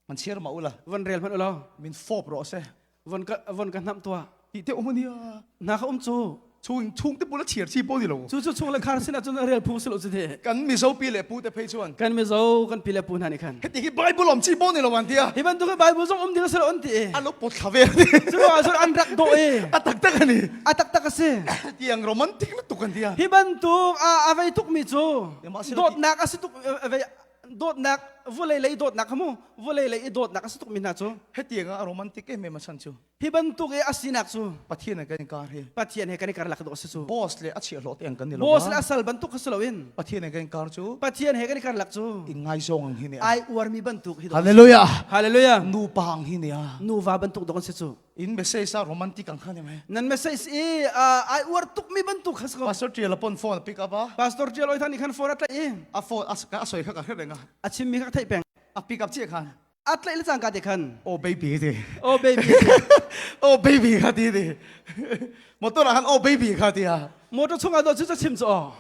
Speaker 1: Man chhiar ma ula.
Speaker 2: Von rel hmanh ulaw.
Speaker 1: Min fawp rawh se.
Speaker 2: Von ka von ka hnamh tuah.
Speaker 1: Ti te um ania.
Speaker 2: Na ka um cu.
Speaker 1: Chung chung te bula chhiar chi po ni lo.
Speaker 2: Cu cu chung le khar sin ah cun rel phung si lo cu te.
Speaker 1: Kan Mizo pi le pu te phei chuan.
Speaker 2: Kan Mizo kan pi le pu hna nih khan.
Speaker 1: Heti hi Bible om chi po ni lo an tia.
Speaker 2: Hi bantuk hi Bible zong um ding si lo an ti.
Speaker 1: An lo pot thla ve ani.
Speaker 2: Cu ruangah cun an rak dawh i.
Speaker 1: A taktak ani.
Speaker 2: A taktak a si.
Speaker 1: Tiang romantic lu tuk an tia.
Speaker 2: Hi bantuk a vei tuk mi cu dawtnak a si tuk vei dawtnak vawlei lei dawtnak kha mu vawlei lei i dawtnak a si tukmi hna cu
Speaker 1: hetiang ah romantic em em a chan cu
Speaker 2: hi bantuk i a sinak cu
Speaker 1: Pathian he kan kar hi
Speaker 2: Pathian he kan i karlak dawh si cu
Speaker 1: boss le a chiahhlawh te ang kan ni lo
Speaker 2: boss le a sal bantuk kha si loin
Speaker 1: Pathian he kan kar cu
Speaker 2: Pathian he kan i karlak cu
Speaker 1: in ngaizawng ang hi ni
Speaker 2: ai uarmi bantuk hi
Speaker 1: Hallelujah
Speaker 2: Hallelujah
Speaker 1: nupa ang hi ni a
Speaker 2: nuva bantuk dawh si cu
Speaker 1: In message a romantic ang kha ni mai.
Speaker 2: Nan message i ai uar tuk mi bantuk kha ko.
Speaker 1: Pastor Tial pon phone pick up a.
Speaker 2: Pastor Tial oi than khan phone a tlai i.
Speaker 1: A phone a a soi kha ka hre renga.
Speaker 2: A chim mi kha theih peng.
Speaker 1: A pick up chi khan.
Speaker 2: A tlai le cang ka te khan.
Speaker 1: Oh baby ti.
Speaker 2: Oh baby.
Speaker 1: Oh baby kha ti ti. Motor ah khan oh baby kha ti a.
Speaker 2: Motor chungah do chu cha chim chu o.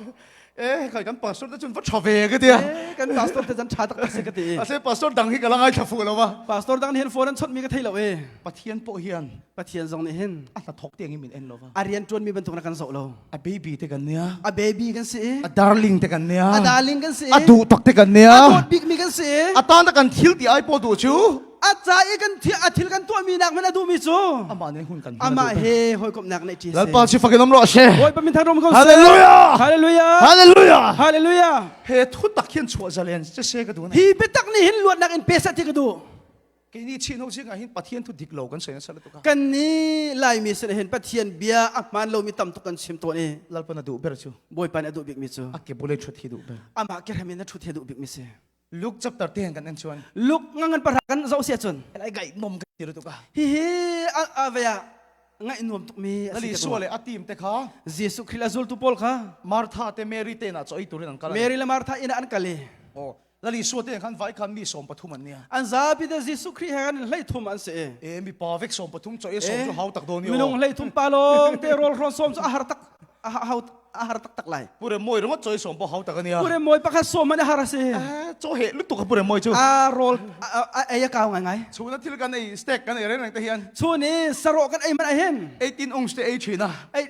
Speaker 1: Eh kai kan pastor te chun va tha ve ka tia.
Speaker 2: Eh kan pastor te chan tha tak tak se ka ti.
Speaker 1: Ase pastor dang hi ka la ngai thla fu lo wa.
Speaker 2: Pastor dang hin phone an chot mi ka thei lo e.
Speaker 1: Pathian pawh hian
Speaker 2: Pathian zong nih hin
Speaker 1: a hnathawk tiang in min en lo va.
Speaker 2: A rian tuan mi bantuk na kan zoh lo.
Speaker 1: A baby te kan nia.
Speaker 2: A baby kan si.
Speaker 1: A darling te kan nia.
Speaker 2: A darling kan si.
Speaker 1: A duh tak te kan nia.
Speaker 2: A dawt bik mi kan si.
Speaker 1: A tan ta kan thil ti ai po duh chu.
Speaker 2: A ca i kan thi a thil kan tuah mi nak man a duh mi cu.
Speaker 1: Amah ne hun kan
Speaker 2: Amah he hawikomhnak neih ṭi si.
Speaker 1: Lalpa chu fakin om rawh she.
Speaker 2: Bawipa min thang rom ko seh.
Speaker 1: Hallelujah.
Speaker 2: Hallelujah.
Speaker 1: Hallelujah.
Speaker 2: Hallelujah.
Speaker 1: He thu tak hian chuah zalen che se ka duh
Speaker 2: Hi biatak nih hin luatnak in pe seh ti ka duh.
Speaker 1: Keini Chin ho zingah hin Pathian thu dik lo kan sawi nasa lutuk a.
Speaker 2: Kan nih Laimi sin hin Pathian bia a hmaan lomi tam tuk kan chim tawn i.
Speaker 1: Lalpan a duh ber cu.
Speaker 2: Bawipa nih a duh bikmi cu.
Speaker 1: A ke bul i ṭhut hi duh ber.
Speaker 2: Amah ke hram in a ṭhut hi a duh bikmi si.
Speaker 1: Luke chapter 10 kan en chuan.
Speaker 2: Luke ngangan pahra kan zoh si ahcun.
Speaker 1: Ai gaih nom ka ti lutuk a.
Speaker 2: Hihi a vei ah ngaih nuam tukmi a si.
Speaker 1: Lali sual le a team te kha.
Speaker 2: Jesuh Khrih le zultu pawl kha.
Speaker 1: Martha te Mary te na choi turin an kal.
Speaker 2: Mary le Martha inn ah an kal i.
Speaker 1: Oh, Lali sual te khan vai khan mi 13 an nia.
Speaker 2: An zapi te Jesuh Khrih he kan 13 an si.
Speaker 1: E mi pa vek 13 choi som chu hau tak do ni.
Speaker 2: Minung 13 pa long te rol hron som chu a har tak a hau a har tak tak lai.
Speaker 1: Pure moi ringot choi som po hau tak ania.
Speaker 2: Pure moi pakhat som man har si.
Speaker 1: Cho he lutuk pure moi chu.
Speaker 2: A rol a ei a kau ngai ngai.
Speaker 1: Chuna thil kan ei steak kan ei reng reng te hian.
Speaker 2: Chu ni saro kan ei man a hin.
Speaker 1: 18 ounce te ei thina.
Speaker 2: Ei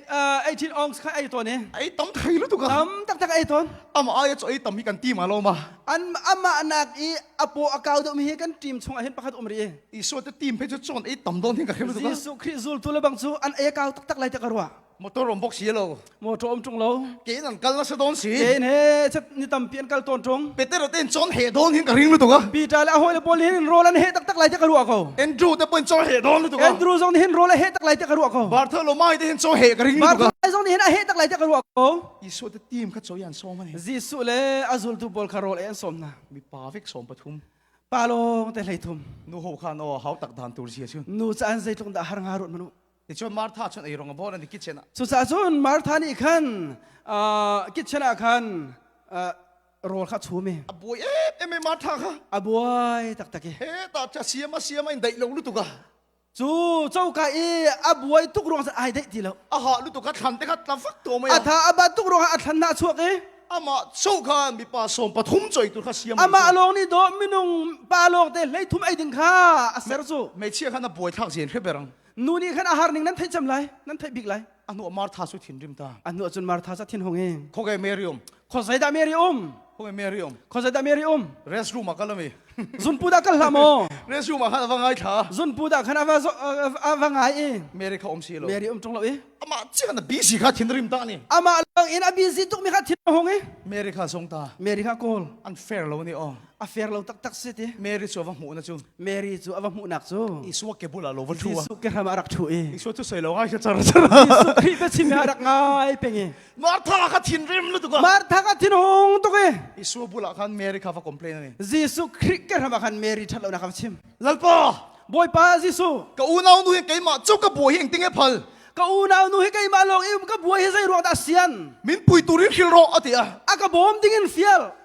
Speaker 2: 18 ounce kha ei to ni.
Speaker 1: Ei tam thei lutuk a.
Speaker 2: Tam tak tak ei ton.
Speaker 1: Ama ai cho ei tam hi kan team a lo ma.
Speaker 2: An ama nak i apo a kau deuh mi hi kan team chung ah hin pakhat um ri.
Speaker 1: Isua te team phei chu chon ei tam don hin ka khem lutuk a.
Speaker 2: Jesuh Khrih zultu le bang chu an ei kau tak tak lai te ka ruah.
Speaker 1: Motor om bawk si lo.
Speaker 2: Motor om ṭung lo.
Speaker 1: Ke in an kal nasa dawn si.
Speaker 2: Ke in he chat ni tampi an kal tawn ṭung.
Speaker 1: Peter te in chon he dawn hin ka ring lutuk a.
Speaker 2: Peter le a hawi le pawl hin rawl an he taktak lai te ka ruah ko.
Speaker 1: Andrew te pon chon he dawn lutuk a.
Speaker 2: Andrew zong nih hin rawl a he tak lai te ka ruah ko.
Speaker 1: Bartholomew te hin chon he ka ring lutuk a.
Speaker 2: Bartholomew zong nih hin a he tak lai te ka ruah ko.
Speaker 1: Jesuh te team kha choi an sawm ani.
Speaker 2: Jesuh le a zultu pawl kha rawl ei an sawm hna.
Speaker 1: Mi pa vek 13.
Speaker 2: Pa lawng te 13.
Speaker 1: Nu ho khan o hau tak dan tur sia chu.
Speaker 2: Nu ca an zeitluk dah har nga ruat manu.
Speaker 1: Tichuan Martha cun ei rong a bawl an i kitchen ah.
Speaker 2: Cucaah cun Martha nih khan kitchen ah khan rawl kha a chum i.
Speaker 1: A buai em em i Martha kha.
Speaker 2: A buai taktak i.
Speaker 1: He ta cha siam a siam a in daih lo lutuk a.
Speaker 2: Cu coka i a buai tuk ruang ai daih ti lo.
Speaker 1: A ha lutuk a thlan te kha tla vak to mai a.
Speaker 2: A tha a bat tuk ruang ah a thlan na chuak i.
Speaker 1: Amah cho khan mipa 13 choi tur kha siam.
Speaker 2: Amah lawng nih dawh minung pa lawng te 13 ei ding kha a ser cu.
Speaker 1: Hmeichhia khan a buai thlak zen hre berang.
Speaker 2: Nu nih khan a har ning nan theih cem lai, nan theih bik lai.
Speaker 1: A hnu Martha cu thinrim ta.
Speaker 2: A hnu cun Martha cu thin hung i.
Speaker 1: Khoke Mary um.
Speaker 2: Khozai dah Mary um?
Speaker 1: Khoke Mary um?
Speaker 2: Khozai dah Mary um?
Speaker 1: Restroom ah kal ami.
Speaker 2: Zunpu dah kal hlah maw?
Speaker 1: Restroom ah khan ava ngai thla.
Speaker 2: Zunpu dah khan ava ava ngai i.
Speaker 1: Mary kha um si lo.
Speaker 2: Mary um tung lo i.
Speaker 1: Amah chiah na busy kha thinrim ta ni.
Speaker 2: Amah lang in a busy tuk mi kha thin hung i.
Speaker 1: Mary kha song ta.
Speaker 2: Mary kha kawl.
Speaker 1: An fair lo ni aw.
Speaker 2: A fair lo taktak si ti.
Speaker 1: Mary cu ava hmuh na cu.
Speaker 2: Mary cu a va hmuhnak cu
Speaker 1: Isua ke bulah lo va ṭhu a.
Speaker 2: Jesuh ke hram ah rak ṭhu i
Speaker 1: Isua cu soi lo ngai kha char char.
Speaker 2: Jesuh Khrih biachim hi a rak ngai peng i
Speaker 1: Martha kha thinrim lutuk a.
Speaker 2: Martha kha thinhung tuk i
Speaker 1: Isua bulah khan Mary kha va complain ani.
Speaker 2: Jesuh Khrih ke hram ah khan Mary ṭhat lonak kha va chim.
Speaker 1: Lalpa
Speaker 2: Bawipa Jesuh
Speaker 1: ka unau nu hi keimah cu ka buai hi engtin nge phal
Speaker 2: ka unau nu hi keimah lawng i ka buai hi zei ruang dah sian
Speaker 1: min pui turin hril rawh a ti a
Speaker 2: a ka bawm dingin fial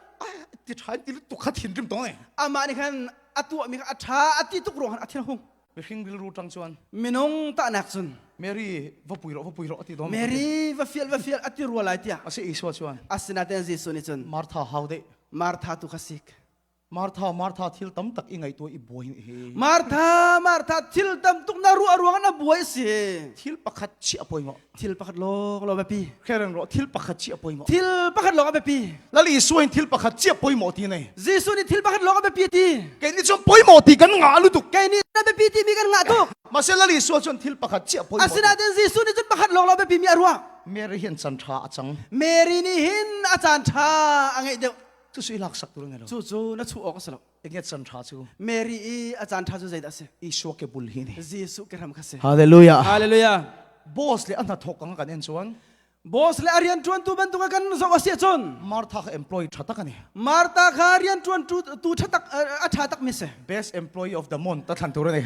Speaker 1: ti ṭha ti lutuk kha thinrim tong e
Speaker 2: amah nih khan a tuahmi kha a ṭha a ti tuk ruang khan a thin a hung
Speaker 1: mihring rilru ṭang chuan
Speaker 2: minung tahnak cun
Speaker 1: Mary va pui rawh va pui rawh a ti dawn
Speaker 2: Mary va fial va fial a ti rua lai tiah
Speaker 1: ase Isua chuan
Speaker 2: asinain Jesuh nih cun
Speaker 1: Martha hau deh
Speaker 2: Martha tu kha sik
Speaker 1: Martha Martha thil tam tak i ngaihtuah i buai hi
Speaker 2: Martha Martha thil tam tuk na ruah ruang na buai si
Speaker 1: thil pakhat chiah pawimawh
Speaker 2: thil pakhat lawng lawng biapi
Speaker 1: khereng rawh thil pakhat chiah pawimawh
Speaker 2: thil pakhat lawng a biapi
Speaker 1: Lal Isua in thil pakhat chiah pawimawh ti nei
Speaker 2: Jesuh nih thil pakhat lawng a biapi ti
Speaker 1: kei nih cun pawimawh ti kan ngah lutuk
Speaker 2: kei nih na biapi ti mi kan ngah tuk
Speaker 1: Mase Lal Isua cun thil pakhat chiah pawimawh
Speaker 2: Asinain Jesuh nih cun pakhat lawng lawng biapi mi a ruah
Speaker 1: Mary hin chan tha a cang
Speaker 2: Mary nih hin a caan tha a ngeih deuh
Speaker 1: Cu su i lak sak tur nge lo
Speaker 2: Cu cu na chuh awk a si lo
Speaker 1: Enge chan tha cu
Speaker 2: Mary i a caan tha cu zeidah a si
Speaker 1: Isua ke bul hi ni
Speaker 2: Jesuh ke ram kha si
Speaker 1: Hallelujah
Speaker 2: Hallelujah
Speaker 1: Boss le a hnathawk ang kan en chuan
Speaker 2: Boss le a rian ṭuantu bantuk a kan zoh a si ahcun
Speaker 1: Martha kha employee ṭha tak ani
Speaker 2: Martha kha rian ṭuantu tu ṭha tak a ṭha tak mi si
Speaker 1: best employee of the month ta thlan tur ani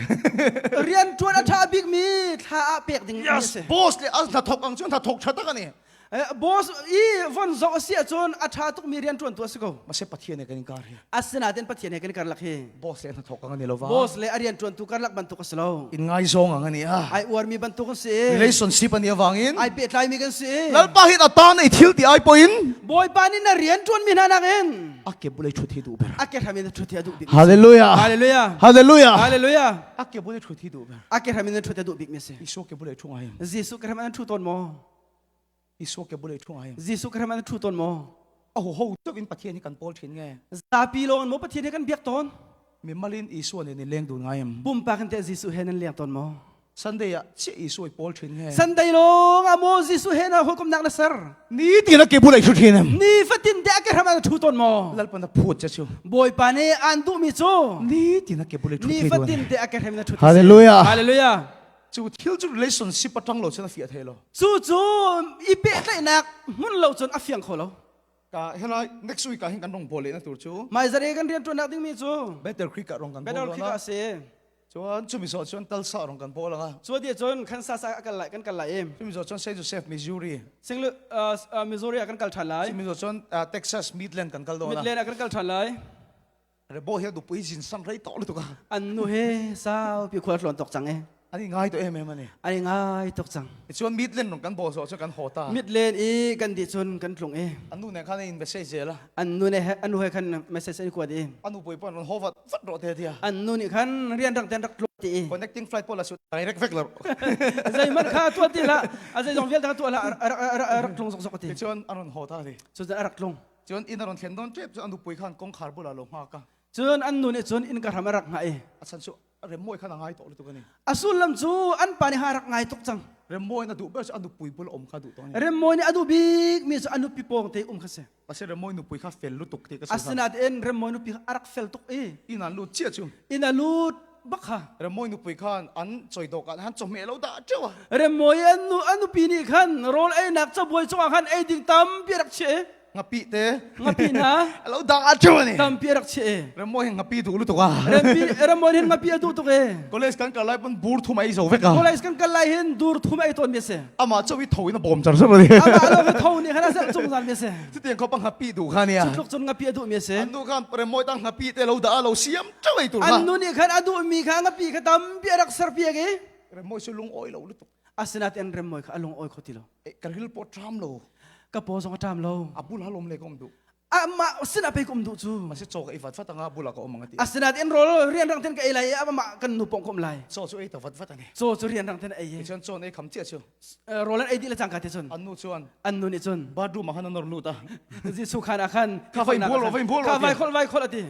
Speaker 2: rian ṭuan a ṭha bik mi thla ah pek ding mi
Speaker 1: yes
Speaker 2: si
Speaker 1: boss le a hnathawk ang chuan hnathawk ṭha tak ani
Speaker 2: Boss i von zoh a si ahcun a ṭha tukmi rian ṭuantu a si ko.
Speaker 1: Mase Pathian he kan inkar hi.
Speaker 2: Asinain Pathian he kan karlak hi.
Speaker 1: Boss le hnathawk ang ani lo va.
Speaker 2: Boss le a rian ṭuantu karlak bantuk a si lo.
Speaker 1: In ngaizawng ang ani a.
Speaker 2: Ai uarmi bantuk a si.
Speaker 1: Relationship ani awangin.
Speaker 2: Ai pehtlaimi kan si.
Speaker 1: Lalpa hin a tan ei thil ti ai poin.
Speaker 2: Bawipa nih na rian ṭuanmi hna nakin.
Speaker 1: A ke bulei ṭhut hi duh ber.
Speaker 2: A ke hram in ṭhut hi a duh bik.
Speaker 1: Hallelujah.
Speaker 2: Hallelujah.
Speaker 1: Hallelujah.
Speaker 2: Hallelujah.
Speaker 1: A ke bulei ṭhut hi duh ber.
Speaker 2: A ke hram in ṭhut a duh bik mi a si.
Speaker 1: Isua ke bulei ṭhu ngai.
Speaker 2: Jesuh ke hram in ṭhu tawn maw?
Speaker 1: Isua ke bul ei thu ngai.
Speaker 2: Jesuh ka ram an thu tawn maw?
Speaker 1: A ho ho tuk in Pathian hi kan pawl thin nge.
Speaker 2: Zapi lawng maw Pathian hi kan biak tawn?
Speaker 1: Mi malin Isua nih ni leng dun ngai em.
Speaker 2: Pumpak in teh Jesuh he nan leng tawn maw?
Speaker 1: Sunday ah chiah Isua i pawl thin nge?
Speaker 2: Sunday lawng ah maw Jesuh he na hawikomnak na ser?
Speaker 1: Nitin a ke bul ah i thu thin em?
Speaker 2: Nifatin te a ke hram ah na thu tawn maw?
Speaker 1: Lalpa na phut che chu.
Speaker 2: Bawipa nih aan duhmi cu
Speaker 1: Nitin a ke bul i thu thei duan.
Speaker 2: Nifatin te a ke hram na thu.
Speaker 1: Hallelujah.
Speaker 2: Hallelujah.
Speaker 1: Cu thil cu relationship atang lo cun a fiah thei lo.
Speaker 2: Cu cu i pehtlaihnak hmun lo cun a fiang kho lo.
Speaker 1: Ka helai next week ah hin kan rong bawl lehna tur chu.
Speaker 2: Maizare kan rian ṭuannak dingmi cu
Speaker 1: Better Creek ah rong kan
Speaker 2: Better
Speaker 1: bawl
Speaker 2: Creek ah si.
Speaker 1: Chuan chumi zawh chuan Tulsa rong kan bawl anga.
Speaker 2: Chu dia cun Kansas ah kal lai kan kal lai im.
Speaker 1: Chumi zawh chuan St. Joseph, Missouri.
Speaker 2: Singlu Missouri ah kan kal ṭhan lai.
Speaker 1: Chumi zawh chuan Texas Midland kan kal dawn a.
Speaker 2: Midland ah kan kal ṭhan lai.
Speaker 1: Rebo hi dupui zin san rei tawh lutuk a.
Speaker 2: An nu he saupi khual tlawn tok cang e.
Speaker 1: An i ngai to em em ani.
Speaker 2: An i ngai tuk cang.
Speaker 1: Chuan Midland rong kan bawl zawh chuan kan haw ta.
Speaker 2: Midland i kan dih cun kan tlung i.
Speaker 1: An nu nen khan in message zel a.
Speaker 2: An nu ne an nu he khan message an kuat i.
Speaker 1: An nu pui pon ron haw vat vat rawh te tia.
Speaker 2: An nu nih khan rian rang ten rak tlung ti i.
Speaker 1: Connecting flight pawh la su direct vek lo.
Speaker 2: Zeihmanh kha tuah ti hlah. A zeizong vialte kha tuah hlah rak tlung zokzok ti.
Speaker 1: Chuan an ron haw ta ti.
Speaker 2: Cun a rak tlung.
Speaker 1: Cun inn a ron thlen dawn ṭep cu an nupui khan kawngkhar bulah lo hngak a.
Speaker 2: Cun an nu nih cun inn ka hram a rak hngah i.
Speaker 1: A chan cu remmawi khan a ngai tawh lutuk a ni.
Speaker 2: A sullam cu an pa nih ha rak ngai tuk cang.
Speaker 1: Remmawi na duh ber cu a nupui bul um kha duh tawh ni.
Speaker 2: Remmawi nih a duh bik mi cu a nupi pawng te um kha si.
Speaker 1: Ase remmawi nupui kha fel lutuk ti ka si.
Speaker 2: Asinain remmawi nupi kha a rak fel tuk i.
Speaker 1: Inn an lut chiah cu.
Speaker 2: Inn a lut bak kha.
Speaker 1: Remmawi nupui khan an choi dawk ah han chawhmeh lo dah ṭeuh a.
Speaker 2: Remmawi an nu a nupi nih khan rawl einak cabuai cungah khan ei ding tampi a rak chiah i.
Speaker 1: Ngapi te.
Speaker 2: Ngapi na.
Speaker 1: Lo dang a ṭeu ani.
Speaker 2: Tampi a rak chiah e.
Speaker 1: Remmawi hin ngapi duh lutuk a.
Speaker 2: Rempi Remmawi hin ngapi a duh tuk e.
Speaker 1: College kan kal lai pun bur thum ei zo vek a.
Speaker 2: College kan kal lai hin dur thum ei tawn mi si.
Speaker 1: Amah chaw i tho in a bawm char char ani.
Speaker 2: Amah lo tho nih khan a zelh cung zan mi si.
Speaker 1: Chutiang khop ngapi duh kha nia.
Speaker 2: Cutluk cun ngapi a duh mi si.
Speaker 1: An nu khan Remmawi tang ngapi te lo dah lo siam ṭeu ei tur
Speaker 2: kha. An nu nih khan a duh mi kha ngapi kha tampi a rak ser piak i.
Speaker 1: Remmawi cu lung awi lo lutuk.
Speaker 2: Asinain Remmawi kha a lung awi kho ti lo.
Speaker 1: Ka ril pawh ṭam lo.
Speaker 2: Ka paw zong a ṭam lo.
Speaker 1: A bul halom le ka um duh.
Speaker 2: Amah sinah pei ka um duh cu.
Speaker 1: Masi chaw ka i vat vat anga bulah ka um anga ti.
Speaker 2: Asinain rawl rianrang ten ka ei lai i amah kan nu pawng ka um lai.
Speaker 1: Chaw cu ei ta vat vat ani.
Speaker 2: Chaw cu rianrang ten ei.
Speaker 1: Cun chaw nei kham chia cu.
Speaker 2: Rawl an ei dih le cangka te cun.
Speaker 1: An nu chuan.
Speaker 2: An nu nih cun.
Speaker 1: Bathroom ah khan an or lut a.
Speaker 2: Jesuh khan ah khan.
Speaker 1: Kha vai bual ro vai bual ro.
Speaker 2: Kha vai khol vai khol ati.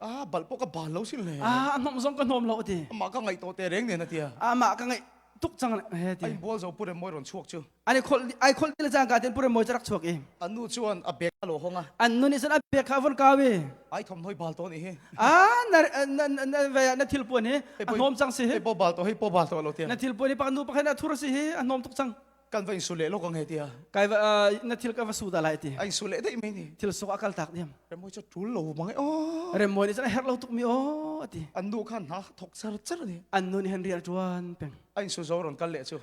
Speaker 1: Ah bal pawh ka bal lo sin le.
Speaker 2: Ah a hnom zong ka hnom lo ati.
Speaker 1: Amah ka ngaih to te reng nen atia.
Speaker 2: Amah ka ngaih tuk cang he ti.
Speaker 1: Ai bual zo pure moi ron chuak chu.
Speaker 2: Ani khol ai khol ti le cang ka ten pure moi charak chuak i.
Speaker 1: An nu chuan a bek lo honga.
Speaker 2: An nu nih cun a bek kha von kawi.
Speaker 1: Ai thom noi bal to ni hi.
Speaker 2: Ah na na na na thil puan hi a hnom cang si hi.
Speaker 1: Hei po bal to hei po bal to lo tia.
Speaker 2: Na thil puan hi pak nu pakhat na thur si hi a hnom tuk cang.
Speaker 1: Kan va in su le lo kang he tia.
Speaker 2: Kai va na thil ka va su da lai ti.
Speaker 1: Ai su le dei mai ni.
Speaker 2: Thil sok akal tak diam.
Speaker 1: Rem moi cha tul lo mang o.
Speaker 2: Rem moi ni cun a herh lo tuk mi o ati.
Speaker 1: An nu khan na thok char char ni.
Speaker 2: An nu nih han rial tuan peng.
Speaker 1: Ai su zo ron kal le chu.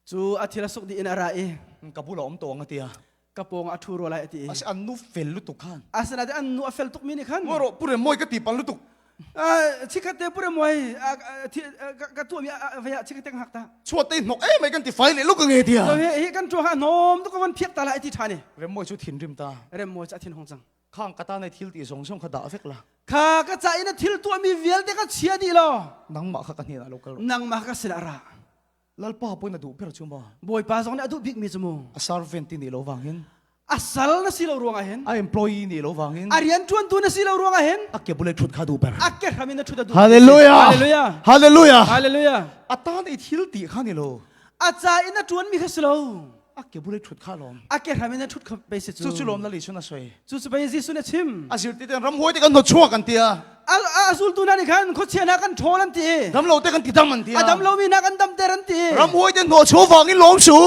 Speaker 2: Cu a thil a suk di in a ra i.
Speaker 1: Ka bula om tong atia.
Speaker 2: Ka pawng a ṭhu rua lai a ti.
Speaker 1: Asi an nu fel lutuk khan.
Speaker 2: Asinain an nu a fel tuk mi nih khan.
Speaker 1: Ngoro pure moi ka ti pal lutuk.
Speaker 2: Chikhat te pure moi ka tuah mi vaya chikhat te hak ta.
Speaker 1: Chuat te hnok e mai kan ti fai le luk nge tia.
Speaker 2: So hi kan ṭu ha nom tu ka van phiak ta lai ti ṭha ni.
Speaker 1: Rem moi chu thin rim ta.
Speaker 2: Rem moi chu a thin hong cang.
Speaker 1: Khang ka ta nei thil ti zong zong kha dah vek la.
Speaker 2: Kha ka ca in a thil tuah mi vialte ka chia dih lo.
Speaker 1: Nangmah kha ka hnen ah lo kal.
Speaker 2: Nangmah ka sin ah ra.
Speaker 1: Lalpa pawhin a duh ber chu maw?
Speaker 2: Bawipa zong nih a duh bikmi cu mu.
Speaker 1: A servant nih lo vangin.
Speaker 2: A sal na si lo ruangah hin.
Speaker 1: A employee nih lo vangin.
Speaker 2: A rian ṭuantu na si lo ruangah hin.
Speaker 1: A ke bule ṭhut kha duh ber.
Speaker 2: A ke hram in na ṭhut a duh.
Speaker 1: Hallelujah.
Speaker 2: Hallelujah.
Speaker 1: Hallelujah.
Speaker 2: Hallelujah.
Speaker 1: A tan i thil ti kha ni lo.
Speaker 2: A ca in a ṭuanmi kha si lo.
Speaker 1: A ke bule ṭhut kha lawm.
Speaker 2: A ke hram in a ṭhut kha pei si cu.
Speaker 1: Cu cu lawm na li chun a soi.
Speaker 2: Cu cu pei Jesuh nih a chim.
Speaker 1: A zirti ten ramhuai te kan hnawt chuak an tia.
Speaker 2: A zultu hna nih khan khuachia hna kan ṭhawl an ti.
Speaker 1: Dam lo te kan ti dam an ti.
Speaker 2: A dam lomi hna kan damter an ti.
Speaker 1: Ramhuai te hnawh chuah vang in lawm su.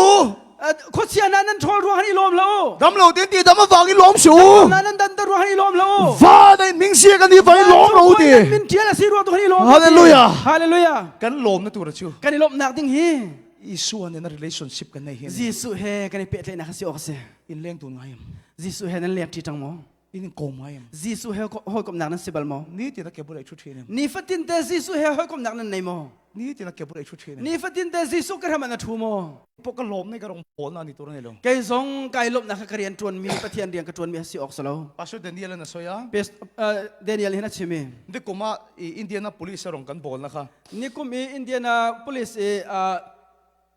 Speaker 2: Khuachia hna nan ṭhawl ruang han i lawm lo.
Speaker 1: Dam lo te ti dam vang in lawm su.
Speaker 2: Hna nan danter ruang han i lawm lo.
Speaker 1: Va dai ming sia kan i vai lawm ro ti.
Speaker 2: Min ṭial a si ruang tu han i lawm.
Speaker 1: Hallelujah.
Speaker 2: Hallelujah.
Speaker 1: Kan lawm na tur chu.
Speaker 2: Kan i lawmhnak ding hi.
Speaker 1: Isua nen relationship kan nei hi.
Speaker 2: Jesuh he kan i pehtlaihnak a si awk a si.
Speaker 1: In leng tun ngai em.
Speaker 2: Jesuh he nan leng ṭi ṭang maw?
Speaker 1: In kom ngai em.
Speaker 2: Jesuh he hawikomhnak nan si bal maw?
Speaker 1: Ni tin a ke bul ai thu ṭhin em.
Speaker 2: Nifatin te Jesuh he hawikomhnak nan nei maw?
Speaker 1: Ni tin a ke bul ai thu ṭhin em.
Speaker 2: Nifatin te Jesuh ka ram ah na ṭhu maw?
Speaker 1: Po ka lawm nei ka rong pawl na ni tur nei lo.
Speaker 2: Kei zong kai lawmhnak kha ka rian ṭuanmi Pathian rian ka ṭuanmi a si awk si lo.
Speaker 1: Pastor Daniel an a soi a.
Speaker 2: Daniel hin a chim i.
Speaker 1: Ni kum ah Indiana police rong kan bawl na kha.
Speaker 2: Nikum i Indiana police i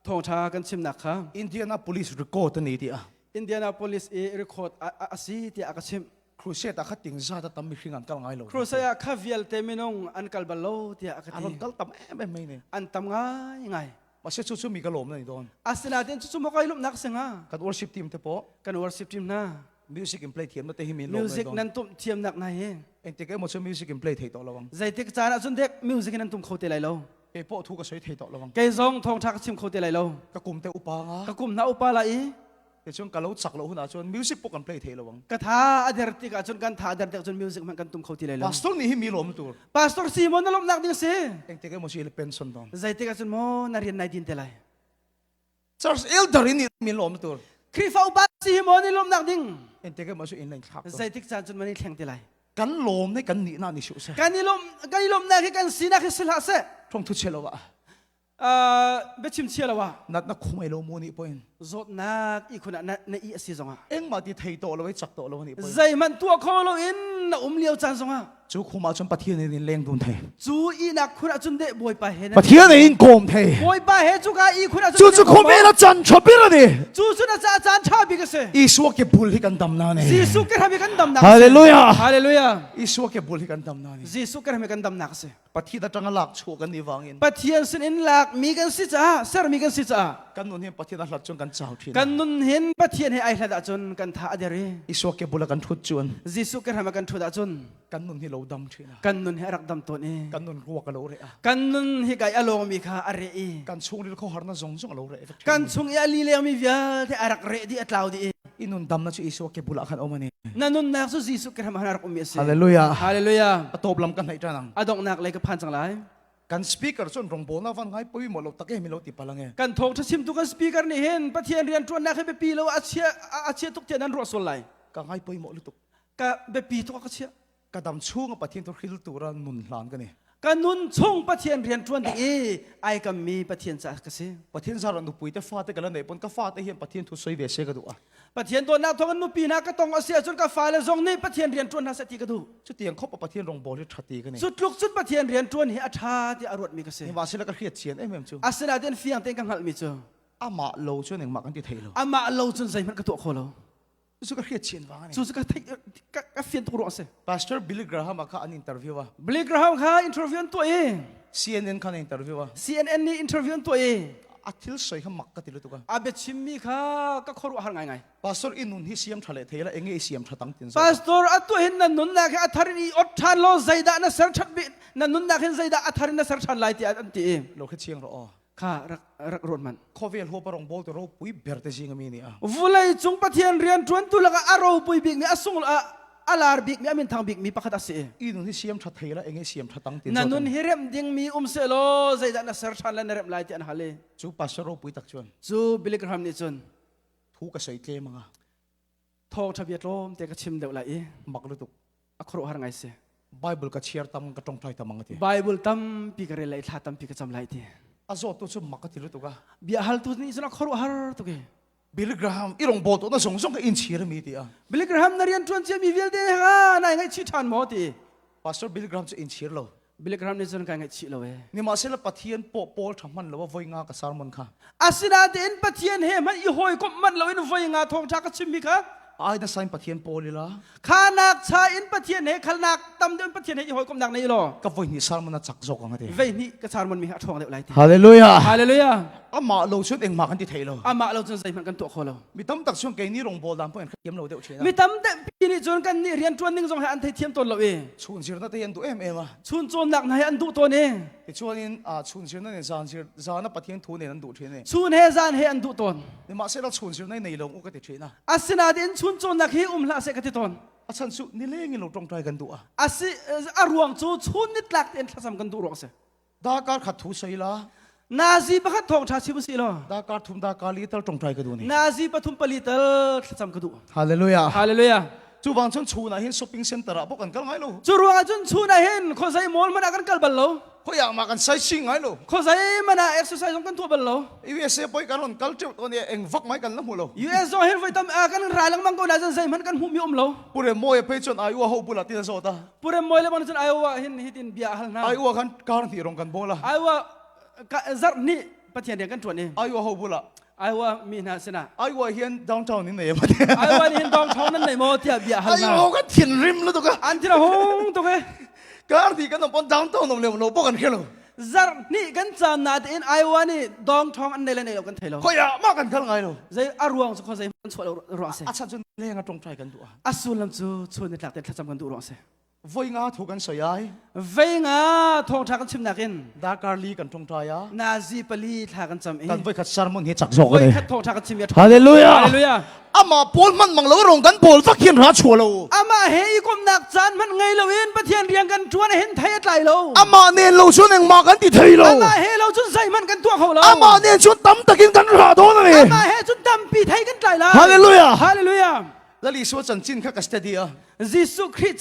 Speaker 2: thawngṭha kan chimnak kha.
Speaker 1: Indiana police record ani ti a.
Speaker 2: Indiana police i record a si tiah a ka chimh.
Speaker 1: Crusade ah kha ting zat a tam mihring an kal ngai lo.
Speaker 2: Crusade ah kha vialte minung an kal bal lo tiah a ka ti.
Speaker 1: An kal tam em em mai ne.
Speaker 2: An tam ngai ngai.
Speaker 1: Mahse chu chu mi ka lawmna ni dawn.
Speaker 2: Asinain cucu maw kai lawmhnak a si hnga?
Speaker 1: Kan worship team te pawh.
Speaker 2: Kan worship team hna.
Speaker 1: Music in play thiamna te hi min lawmna ni
Speaker 2: Music
Speaker 1: dawn.
Speaker 2: nan tum thiamnak hna hi.
Speaker 1: Engtik emaw chu music in play thei tawh lo ang.
Speaker 2: Zeitik caan ah cun dek music in an tum kho te lai lo.
Speaker 1: Kei pawh thu ka sawi thei tawh lo ang.
Speaker 2: Kei zong thawngṭha ka chim kho te lai lo.
Speaker 1: Ka kum te upa nga.
Speaker 2: Ka kum hna upa la i.
Speaker 1: Tichuan ka lo chak loh hunah chuan music pawh kan play thei lo ang.
Speaker 2: Ka tha a der tikah cun kan tha a der tikah cun music hmanh kan tum kho ti lai lo.
Speaker 1: Pastor nih hi mi lawm tur.
Speaker 2: Pastor si maw na lawmhnak ding si?
Speaker 1: Engtik emaw si pension dawn.
Speaker 2: Zeitik ah cun maw na rian nai din te lai?
Speaker 1: Church elder in mi lawm tur.
Speaker 2: Khrihfa upa si hi maw ni lawmhnak ding?
Speaker 1: Engtik emaw su in lain thlak.
Speaker 2: Zeitik caan cun man i thleng te lai?
Speaker 1: Kan lawm ne kan nih na ni su se.
Speaker 2: Kan i lawm kan i lawmnak hi kan sinak hi si hlah seh.
Speaker 1: Thong thu che lo ah.
Speaker 2: Biachim chia lo ah.
Speaker 1: Natna khumai lo mu nih poin.
Speaker 2: Zawtnak i khun ah na na i a si zongah.
Speaker 1: Engmah ti thei tawh lo i chak tawh lo nih poin.
Speaker 2: Zeihmanh tuah kho lo in na um lio caan zongah.
Speaker 1: Cu khum ah cun Pathian in leng dun thei.
Speaker 2: Cu ihnak khun ah cun deh Bawipa he na.
Speaker 1: Pathian in kawm thei.
Speaker 2: Bawipa he cuka i khun ah cun.
Speaker 1: Cu cu khum in a chan tha bir ani.
Speaker 2: Cu cu na ca caan tha bik a si.
Speaker 1: Isua ke bul hi kan dam na ne.
Speaker 2: Jesuh ke ram hi kan dam nak.
Speaker 1: Hallelujah.
Speaker 2: Hallelujah.
Speaker 1: Isua ke bul hi kan dam na ni.
Speaker 2: Jesuh ke ram hi kan dam nak a si.
Speaker 1: Pathian atanga lak chuah kan nih vangin
Speaker 2: Pathian sinin lakmi kan si caah sermi kan si caah
Speaker 1: kan nun hin Pathian a hlat cun kan chau thin.
Speaker 2: Kan nun hin Pathian he ai hlat ahcun kan tha a der i
Speaker 1: Isua ke bula kan thut cun
Speaker 2: Jesuh ke hram ah kan thut ahcun
Speaker 1: kan nun hi lo dam thin a.
Speaker 2: Kan nun hi a rak dam tawn i
Speaker 1: kan nun ruak a lo re a.
Speaker 2: Kan nun hi kai a lawngmi kha a re i
Speaker 1: kan chungril khuaharnak zong zong a lo re vek.
Speaker 2: Kan chung i a li lengmi vialte a rak re dih a tlau dih i
Speaker 1: I nun damnak cu Isua ke bulah khan um ani.
Speaker 2: Na nunnak cu Jesuh ke hram ah rak ummi a si.
Speaker 1: Hallelujah.
Speaker 2: Hallelujah.
Speaker 1: A tawp lam kan hnaih ṭan ang.
Speaker 2: A donghnak lei ka phan cang lai.
Speaker 1: Kan speaker cun rawngbawlnak van ngai poi maw lo tak e mi lo ti palang e.
Speaker 2: Kan thawngṭha chimtu kan speaker nih hin Pathian rian ṭuannak hi biapi lo a chia a chia tuk tiah nan ruah sual lai.
Speaker 1: Ka ngai poi maw lutuk.
Speaker 2: Ka biapi tuk a ka chiah.
Speaker 1: Ka dam chung Pathian tu hril tura nun hlan ka ni.
Speaker 2: Ka nun chung Pathian rian ṭuan ding i ai kammi Pathian caah ka si.
Speaker 1: Pathian zara nupui te fate ka la nei pon ka fate hian Pathian thu soi ve se ka duh a.
Speaker 2: Pathian dawtnak thawng in nupi hna ka tong a si ahcun ka fale zong nih Pathian rian ṭuan hna seh ti ka duh.
Speaker 1: Cutiang khop a Pathian rawngbawl hi ṭha ti ka ni.
Speaker 2: Cu tluk cun Pathian rian ṭuan hi a ṭha tiah a ruatmi ka si.
Speaker 1: Sihmanhsehlaw ka hriat chian em em cu.
Speaker 2: Asinain fiang tein ka hngalhmi cu.
Speaker 1: Amah lo cun engmah kan ti thei lo.
Speaker 2: Amah lo cun zeihmanh ka tuah kho lo.
Speaker 1: Cucu ka hriat chin vang ani.
Speaker 2: Cucu ka theih ka, ka fian tuk ruang a si.
Speaker 1: Pastor Billy Graham kha an interview a.
Speaker 2: Billy Graham kha interview an tuah i.
Speaker 1: CNN khan interview a.
Speaker 2: CNN nih interview an tuah i.
Speaker 1: A thil soi kha mak ka ti lutuk a.
Speaker 2: A biachimmi kha ka khuaruah har ngaingai.
Speaker 1: Pastor i nun hi siam tha le thei la enge i siam tha tang tin zo.
Speaker 2: Pastor a tuah hin na nunnak hi a thar in i ot than lo zeidah na ser that bi na nunnak hin zeidah a thar in na ser than lai tiah an ti i.
Speaker 1: Lo kha chiang ro aw.
Speaker 2: Kha rak rak ruat man.
Speaker 1: Khawvel huap a rawngbawl tu ropui ber te zing ami ni a.
Speaker 2: Vulei cung Pathian rian ṭuantu lakah a ropui bikmi a sung a lar bikmi a minthang bikmi pakhat a si.
Speaker 1: I nun hi siam ṭha thei la enge siam ṭha tang tin
Speaker 2: Na nun hi remh dingmi um sehlaw zeidah na ser ṭhan le na remh lai ti an hal i.
Speaker 1: Cu pastor ropui tak chuan.
Speaker 2: Cu Billy Graham nih cun
Speaker 1: thu ka soi tlem anga.
Speaker 2: Thawngṭha bia tlawm te ka chim deuh lai i.
Speaker 1: Mak lutuk.
Speaker 2: A khuaruahhar ngai si.
Speaker 1: Bible ka chiar tam ka tongtai tam ang ti.
Speaker 2: Bible tampi ka rel lai thla tampi ka cam lai ti.
Speaker 1: A zawt tu chu mak ka ti lutuk a.
Speaker 2: Bia hal tu nih cun a khuaruahhar tuk i.
Speaker 1: Billy Graham i rong bol to na zong zong ka in chir mi ti a.
Speaker 2: Billy Graham na rian tuan cia mi vialte ha nai ngai chi than maw ti.
Speaker 1: Pastor Billy Graham chu in chir lo.
Speaker 2: Billy Graham nih cun kai ngaihchih lo ee.
Speaker 1: Nimahsela Pathian pawh Paul ṭha hman lo voi nga ka sermon kha.
Speaker 2: Asinain Pathian he hmanh i hawikomh manh loin voi nga thawngṭha ka chimmi kha.
Speaker 1: Ai na sain Pathian pawl ila.
Speaker 2: Kha nak cha in Pathian he khalnak tam deuh in Pathian he i hawikomhnak nei law.
Speaker 1: Ka voi hnih sermon a cak zawk ang ati.
Speaker 2: Vei hnih ka sermon mi hi a ṭhawng deuh lai ti.
Speaker 1: Hallelujah.
Speaker 2: Hallelujah.
Speaker 1: Amah lo cun engmah kan ti thei lo.
Speaker 2: Amah lo cun zeihmanh kan tuah kho lo.
Speaker 1: Mi tam tak cun kei ni rong bawl dan pawh in thiam lo deuh thin.
Speaker 2: Mi tam deuh pi nih cun kan nih rian ṭuan ning zong he an thei thiam tawn lo i.
Speaker 1: Chun zirna te an duh em em a.
Speaker 2: Chun cawnnak hna he an duh tawn i.
Speaker 1: Tichuan in chun zirna nen zan zir zan a Pathian thu nen an duh thin i.
Speaker 2: Chun he zan he an duh tawn.
Speaker 1: Nimahsela chun zirna nei lo u ka ti thin a.
Speaker 2: Asinain chun cawnnak hi um hlah seh ka ti tawn.
Speaker 1: A chan cu nileng in lo tongtai kan duh a.
Speaker 2: Asi a ruang cu chun nitlak tein thlacam kan duh ruang si.
Speaker 1: Dakar khat thu sei la.
Speaker 2: Nazi pakhat thawng ṭha chim usih law.
Speaker 1: Dakar thum dakar li tal tongtai ka duh ni.
Speaker 2: Nazi pathum pali tal thlacam ka duh.
Speaker 1: Hallelujah.
Speaker 2: Hallelujah.
Speaker 1: Cu bang cun chun ah hin shopping center ah bok an kal ngai lo.
Speaker 2: Cu ruang ah cun chun ah hin khuazei mall hmanh ah kan kal bal lo.
Speaker 1: Khoi ah ma kan sightseeing ngai lo.
Speaker 2: Khuazei man ah exercise zong kan tuah bal lo.
Speaker 1: USA poi kan ron kal teuh to ni eng vak mai kan la hmu lo.
Speaker 2: US zong hin voi tam kan ra lengmang ko na zan zei hmanh kan hmuh mi um lo.
Speaker 1: Pure moi phei chun Iowa ho bula tin zo ta.
Speaker 2: Pure moi le bang cun Iowa hin hitin bia hal hna.
Speaker 1: Iowa kan kar ni rong kan bola.
Speaker 2: Iowa zarh ni Pathian rian kan tuan i.
Speaker 1: Iowa ho bula.
Speaker 2: Iowa mi hna sinah.
Speaker 1: Iowa hian downtown in nei ma.
Speaker 2: Iowa ni hin downtown nan nei maw tiah bia hal hna.
Speaker 1: Iowa kan thin rim lu tu ka.
Speaker 2: An thin hung tu ke.
Speaker 1: Kar ti kan pon downtown om le lo bo kan khelo.
Speaker 2: Zarh hnih kan caam natein Iowa nih dawng ṭhawng an nei le nei lo kan thei lo.
Speaker 1: Khoiah mah kan kal ngai lo.
Speaker 2: Zei a ruang cu khuazei an chuah lo ruang si.
Speaker 1: A chan cu leng a ṭongṭai kan duh.
Speaker 2: A sullam cu chun nitlak te thlacam kan duh ruang si.
Speaker 1: Voi nga thu kan soi ai.
Speaker 2: Vei nga thawngṭha kan chimnak in.
Speaker 1: Darkar li kan ṭongṭai a.
Speaker 2: Nazi pali thla kan cam i.
Speaker 1: Kan voi khat sermon hi chak zawk
Speaker 2: Voi khat thawngṭha kan chim i.
Speaker 1: Hallelujah.
Speaker 2: Hallelujah.
Speaker 1: Amah pawl man mang lo rong kan pawl vak hin ra chua lo.
Speaker 2: Amah he i komnak caan hmanh ngei lo in Pathian rian kan ṭuan hin thei a tlai lo.
Speaker 1: Amah nen lo cun engmah kan ti thei lo.
Speaker 2: Amah he lo cun zeihmanh kan tuah kho lo.
Speaker 1: Amah nen cun tam takin kan ra dawn ani.
Speaker 2: Amah he cun tampi thei kan tlai lai.
Speaker 1: Hallelujah.
Speaker 2: Hallelujah.
Speaker 1: Lal Isua chanchin kha ka study a.
Speaker 2: Jesuh Khrih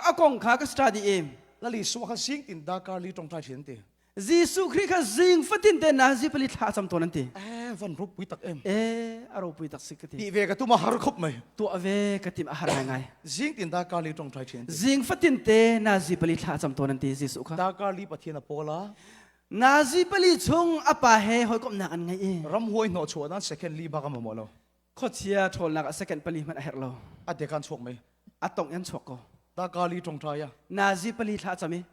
Speaker 2: a kong kha ka study i.
Speaker 1: Lal Isua kha sing tin darkar li ṭongṭai ṭhin ti.
Speaker 2: Jesuh Khrih kha zing fatin te nazi pali thla cam tawn an ti.
Speaker 1: Eh van ropui tak em.
Speaker 2: Eh a ropui tak si ka ti.
Speaker 1: Ti ve ka tum a har khop mai.
Speaker 2: Tuah ve ka tim a har ngai ngai.
Speaker 1: Zing tin darkar li ṭongṭai ṭhin ti.
Speaker 2: Zing fatin te nazi pali thla cam tawn an ti Jesuh kha.
Speaker 1: Darkar li Pathian a pawl a.
Speaker 2: Nazi pali chung a pa he hawikomhnak an ngei i.
Speaker 1: Ramhuai hnawh chuah nan second li bak a mamawh lo.
Speaker 2: Khuachia ṭhawlnak ah second pali hmanh a herh lo.
Speaker 1: A dekan chuak mei.
Speaker 2: A tong in chuak ko.
Speaker 1: Darkar li ṭongṭai a.
Speaker 2: Nazi pali thla cam i.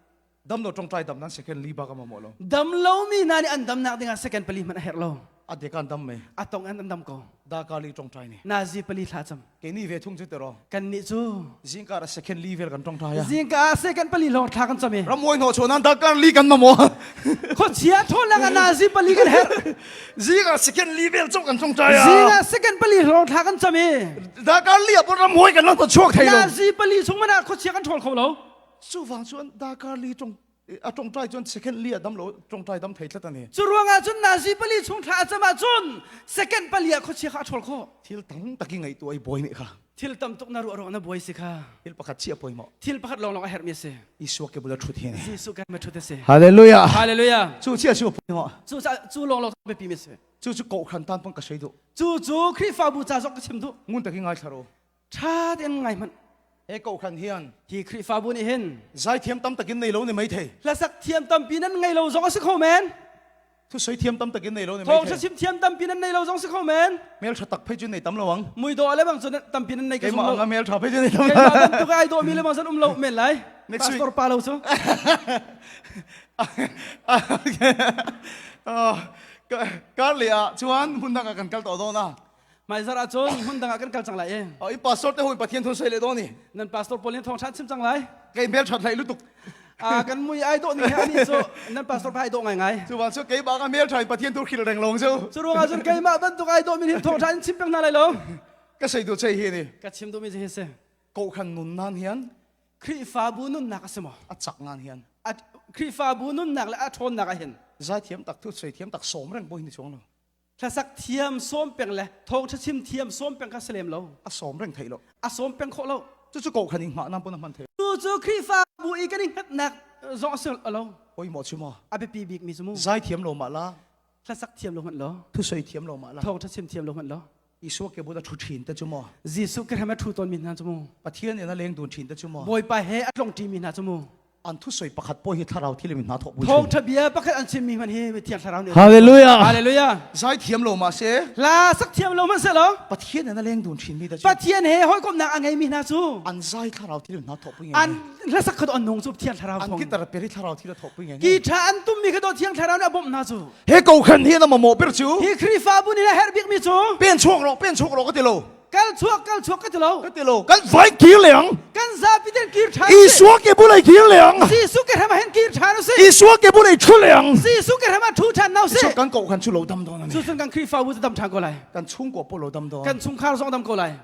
Speaker 1: Dam lo ṭongṭai dam nan second li bak a mamawh lo.
Speaker 2: Dam lomi hna nih an damnak dingah second pali hmanh a herh lo.
Speaker 1: A dekan dam mei.
Speaker 2: A tong in an dam ko.
Speaker 1: Darkar li ṭongṭai ni.
Speaker 2: Nazi pali thla cam.
Speaker 1: Kei ni ve thung cu tero.
Speaker 2: Kan nih cu.
Speaker 1: Zingkar a second li vel kan ṭongṭai a.
Speaker 2: Zingka ah second pali lawng thla kan cam i.
Speaker 1: Ramhuai hnawh chuah nan darkar li kan mamawh.
Speaker 2: Khuachia ṭhawlnak ah nazi pali kan herh.
Speaker 1: Zingah second li vel chok kan ṭongṭai a.
Speaker 2: Zingah second pali lawng thla kan cam i.
Speaker 1: Darkar li ah pon ramhuai kan lo chuak thei lo.
Speaker 2: Nazi pali chung man ah khuachia kan ṭhawl kho lo.
Speaker 1: Cu vang chuan darkar li ṭong a ṭongṭai chuan second li ah dam lo ṭongṭai dam thei tlat ani.
Speaker 2: Cu ruangah cun nazi pali chung thla a cam ahcun second pali ah khuachia kha a ṭhawl khawh.
Speaker 1: Thil tam tak i ngaihtuah i buai nih kha.
Speaker 2: Thil tam tuk na ruah ruang na buai si kha.
Speaker 1: Thil pakhat chiah poi maw?
Speaker 2: Thil pakhat lawnglawng a herhmi a si.
Speaker 1: Isua ke bula ṭhut hi ni.
Speaker 2: Jesuh ke ma ṭhut a si.
Speaker 1: Hallelujah.
Speaker 2: Hallelujah.
Speaker 1: Cu chia cu poi maw?
Speaker 2: Cu cu lawnglawng biapi mi a si.
Speaker 1: Cu cu kohhran tan pon ka sei duh.
Speaker 2: Cu cu Khrihfabu ca zong ka chim duh.
Speaker 1: Ngun takin ngai thla ro.
Speaker 2: Ṭha tein ngai hmanh.
Speaker 1: He kohhran hian
Speaker 2: hi Khrihfabu nih hin
Speaker 1: zaithiam tam takin nei lo ni mai thei.
Speaker 2: Hlasak thiam tampi nan ngei lo zong a si kho men.
Speaker 1: Thu soi thiam tam takin nei lo ni
Speaker 2: Thawngṭha chim thiam tampi nan nei lo zong si kho men.
Speaker 1: Hmel ṭha tak phei cu nei tam lo ang.
Speaker 2: Mui dawh le bang cu tampi nan nei ka zum
Speaker 1: lo. Keimah hmel ṭha phei cu nei tam.
Speaker 2: Keimah bantuk ai dawh mi le bang zan um lo men lai.
Speaker 1: Next week.
Speaker 2: Pastor pa lo cu.
Speaker 1: Kar le ah chuan hmun dang ah kan kal tawh dawn a.
Speaker 2: Hmaizarh ah cun hmun dang ah kan kal cang lai i.
Speaker 1: I pastor te hui Pathian thu soi le dawn ni.
Speaker 2: Nan pastor pawl nih thawngṭha chim cang lai.
Speaker 1: Kei hmel ṭhat hlei lutuk.
Speaker 2: Kan mui ai dawh ning he ani cu nan pastor pa ai dawh ngaingai.
Speaker 1: Cu bang cu keimah ka hmel ṭha in Pathian tu hril reng long cu.
Speaker 2: Cu ruangah cun keimah bantuk ai dawh mi hin thawngṭha in chim peng hna lai lo.
Speaker 1: Ka sei du chei hi ni.
Speaker 2: Ka chim duhmi cu hi si.
Speaker 1: Kokhan nun nan hian
Speaker 2: Khrihfabu nunnak a si maw?
Speaker 1: A chak nan hian.
Speaker 2: Khrihfabu nunnak le a ṭhawnnak ah hin.
Speaker 1: Zaithiam tak thu soi thiam tak som reng bo hin chuang lo.
Speaker 2: Hlasak thiam sawm peng le thawngṭha chim thiam sawm peng kha si lem lo.
Speaker 1: A sawm reng thei lo.
Speaker 2: A sawm peng khawh lo.
Speaker 1: Cucu ko khan in hngah nam pun a hman thei.
Speaker 2: Cucu Khrihfabu i kan i hngatnak zong a si lo.
Speaker 1: Oi maw chu maw.
Speaker 2: A biapi bik mi cu mu.
Speaker 1: Zai thiam lo mah la.
Speaker 2: Hlasak thiam lo hmanh lo.
Speaker 1: Thusoi thiam lo mah la.
Speaker 2: Thawngṭha chim thiam lo hmanh lo.
Speaker 1: Isua ke bula thu ṭhin te chu maw.
Speaker 2: Jesuh ke ram a thu tawn mi hna cu mu.
Speaker 1: Pathian in a leng dun ṭhin te chu maw.
Speaker 2: Bawipa he a tlong ṭi mi hna cu mu.
Speaker 1: An thusawi pakhat pawh hi thlarau thil in hna thawh pui
Speaker 2: Thawngṭha bia pakhat an chimmi hmanh hi Thiang Thlarau nih
Speaker 1: Hallelujah.
Speaker 2: Hallelujah.
Speaker 1: Zai thiam lo ma se.
Speaker 2: Hla sak thiam lo hmanh selaw
Speaker 1: Pathian in a leng dun thin mi da chu.
Speaker 2: Pathian he hawikomhnak a ngeimi hna cu
Speaker 1: An zai thlarau thil in hna thawh pui
Speaker 2: an hlasak kha an nung cu Thiang Thlarau
Speaker 1: An
Speaker 2: thawng.
Speaker 1: guitar peri thlarau thil a thawh pui nge.
Speaker 2: Ki ṭha an tummi kha Thiang Thlarau nih a bawmh hna cu.
Speaker 1: He ko khan hi na mamawh ber chu.
Speaker 2: Hi Khrihfabu nih a herh bikmi cu
Speaker 1: Pen chuak ro pen chuak ro ka ti lo.
Speaker 2: Kal chuak kal chuak ka ti lo.
Speaker 1: Ka ti lo. Kan vai kir leng.
Speaker 2: Kan zapi ten kir ṭhan.
Speaker 1: Isua ke bulai kir leng.
Speaker 2: Jesuh ke ram hen kir ṭhan usih.
Speaker 1: Isua ke bulai thu leng.
Speaker 2: Jesuh ke ram thu ṭhan nau si.
Speaker 1: Kan ko kan chu lo dam don ani.
Speaker 2: Cu cun kan Khrihfabu cu dam ṭhan ko lai.
Speaker 1: Kan chung ko po lo dam don.
Speaker 2: Kan chungkhar zong dam ko lai.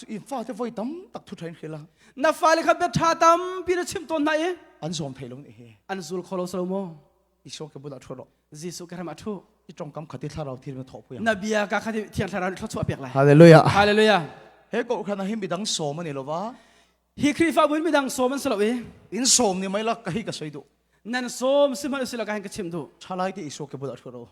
Speaker 1: In fa te voi tam tak thu ṭhain khila.
Speaker 2: Na fale kha bia ṭha tampi na chim tawn hna i.
Speaker 1: An zawm thei lo ni hi.
Speaker 2: An zul kho lo salo maw?
Speaker 1: Isua ke bulah thu ro.
Speaker 2: Jesuh ke ram ah thu.
Speaker 1: I tongkam khati thlarau thil na thawh pui
Speaker 2: Na bia ka khati thiang thlarau nih thluachuah pek lai.
Speaker 1: Hallelujah.
Speaker 2: Hallelujah.
Speaker 1: He ko khana hi midang sawm ani lova.
Speaker 2: Hi Khrihfabu in midang sawm an si lo i.
Speaker 1: In sawm ni mai la ka hi ka soi du.
Speaker 2: Nan sawm sihmanhsehlaw ka hin ka chim duh.
Speaker 1: Thalai te Isua ke bulah thu ro.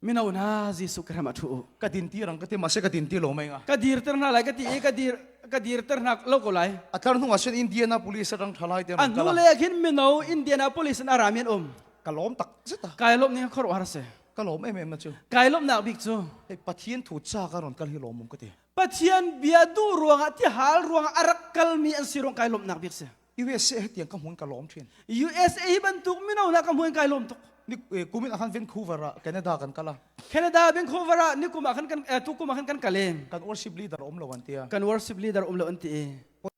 Speaker 2: Mino hna Jesuh ka ram ah ṭhu u.
Speaker 1: Ka din ti rang ka ti mase ka din ti lo mai nga.
Speaker 2: Ka dirter hna lai ka ti i ka dir ka dirter hna lo ko lai.
Speaker 1: A tlar hnung ah sin Indianapolis rang thalai te
Speaker 2: A hnu le khin mino Indianapolis in a rami an um.
Speaker 1: Ka lawm tak zet a.
Speaker 2: Kai lawm ning khor har se.
Speaker 1: Ka lawm em em na chu.
Speaker 2: Kai lawm nak bik cu.
Speaker 1: Hei Pathian thu cha ka ron kal hi lawm um ka ti.
Speaker 2: Pathian bia duh ruangah ti hal ruangah a rak kalmi an si ruang kai lawmnak bik si.
Speaker 1: USA hetiang ka hmuin ka lawm thin.
Speaker 2: USA hi bantuk mino hna ka hmuin kai lawm tuk.
Speaker 1: Ni kumin ah khan Vancouver ah Canada kan kal a.
Speaker 2: Canada Vancouver ah ni kum ah khan kan tu kum ah khan kan kal e.
Speaker 1: Kan worship leader um lo an tia.
Speaker 2: Kan worship leader um lo an ti e.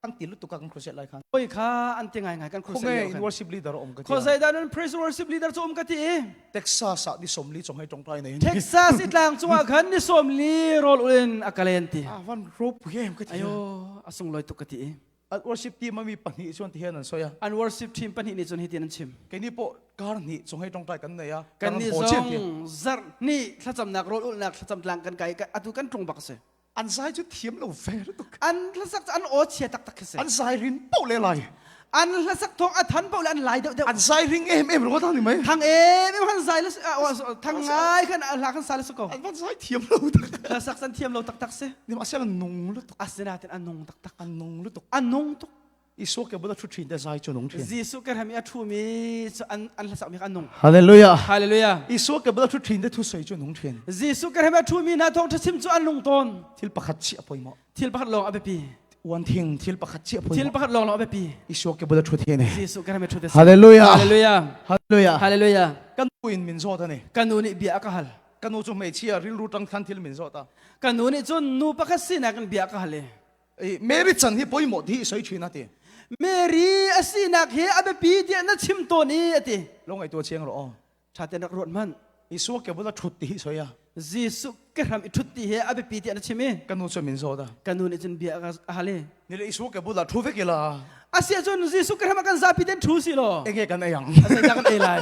Speaker 1: An ti lutuk a kan crusade lai khan.
Speaker 2: Oi kha an ti ngai ngai kan crusade
Speaker 1: lio khan. Worship leader um ka ti.
Speaker 2: Kho zai dan praise worship leader chu um ka ti e.
Speaker 1: Texas ah ni 40 chong hei tongtai nei.
Speaker 2: Texas itlang chungah khan ni 40 rol ulin akalen ti.
Speaker 1: Ah van rop hem ka ti.
Speaker 2: Ayo asung loi tuk ka ti e.
Speaker 1: An worship team ami pahnih chuan ti hian an sawi a.
Speaker 2: An worship team pahnih nih cun hitin an chim.
Speaker 1: Keini pawh kar hnih chung hei tawngtai kan nei a.
Speaker 2: Kan nih zong zarh hnih thlacamnak rawl ulhnak thlacam tlang kan kai atu kan tlung bak si.
Speaker 1: An zai cu thiam lo ve tuk.
Speaker 2: An hlasak an aw chia taktak khi si.
Speaker 1: An zai rin poh le lai.
Speaker 2: An hlasak thawng a than poh le an lai deuh deuh.
Speaker 1: An zai ring em em ro ni mai.
Speaker 2: Thang em em han zai le thang ngai khan hla khan sa le ko.
Speaker 1: An van zai thiam lo tak.
Speaker 2: Hlasak san thiam lo taktak si.
Speaker 1: Ni ma sel nung lu tuk.
Speaker 2: Asinain an nung taktak.
Speaker 1: An nung lutuk.
Speaker 2: An nung tuk.
Speaker 1: Isua ke bula thu thin te zai chu nung thin.
Speaker 2: Jesuh ke ram i a thu mi cu an an hlasak mi an nung.
Speaker 1: Hallelujah.
Speaker 2: Hallelujah.
Speaker 1: Isua ke bula thu thin te thu soi chu nung thin.
Speaker 2: Jesuh ke ram i a thu mi hna thawng tha chim cu an nung tawn.
Speaker 1: Thil pakhat chi a poimo.
Speaker 2: Thil pakhat lawng a biapi.
Speaker 1: One thing thil pakhat chi a poimo.
Speaker 2: Thil pakhat lawng lawng a biapi.
Speaker 1: Isua ke bula thu thin.
Speaker 2: Jesuh ke ram i thu te.
Speaker 1: Hallelujah.
Speaker 2: Hallelujah.
Speaker 1: Hallelujah.
Speaker 2: Hallelujah.
Speaker 1: Kan nu in min zawt ani.
Speaker 2: Kan nu nih bia a ka hal.
Speaker 1: Ka nu cu hmeichhia rilru ṭang khan thil min zawt a.
Speaker 2: Ka nu nih cun nu pakhat sinak in bia ka hal i.
Speaker 1: Mary chan hi poimawh ti soi ṭhin a ti.
Speaker 2: Mary a sinak hi a biapi tiah na chim tawn i a ti.
Speaker 1: Lo ngaihtuah chiang rawh aw.
Speaker 2: Ṭha tein rak ruat hmanh.
Speaker 1: Isua ke bula ṭhut ti hi soi a.
Speaker 2: Jesuh ke hram i ṭhut ti hi a biapi tiah na chim i.
Speaker 1: Ka nu cu min zawt a.
Speaker 2: Ka nu nih cun bia a hal i.
Speaker 1: Nile Isua ke bula ṭhu vek ila.
Speaker 2: Asiahcun Jesuh ke hram ah kan zapi ten ṭhu si law.
Speaker 1: Enge kan ei ang.
Speaker 2: Zeidah kan ei lai?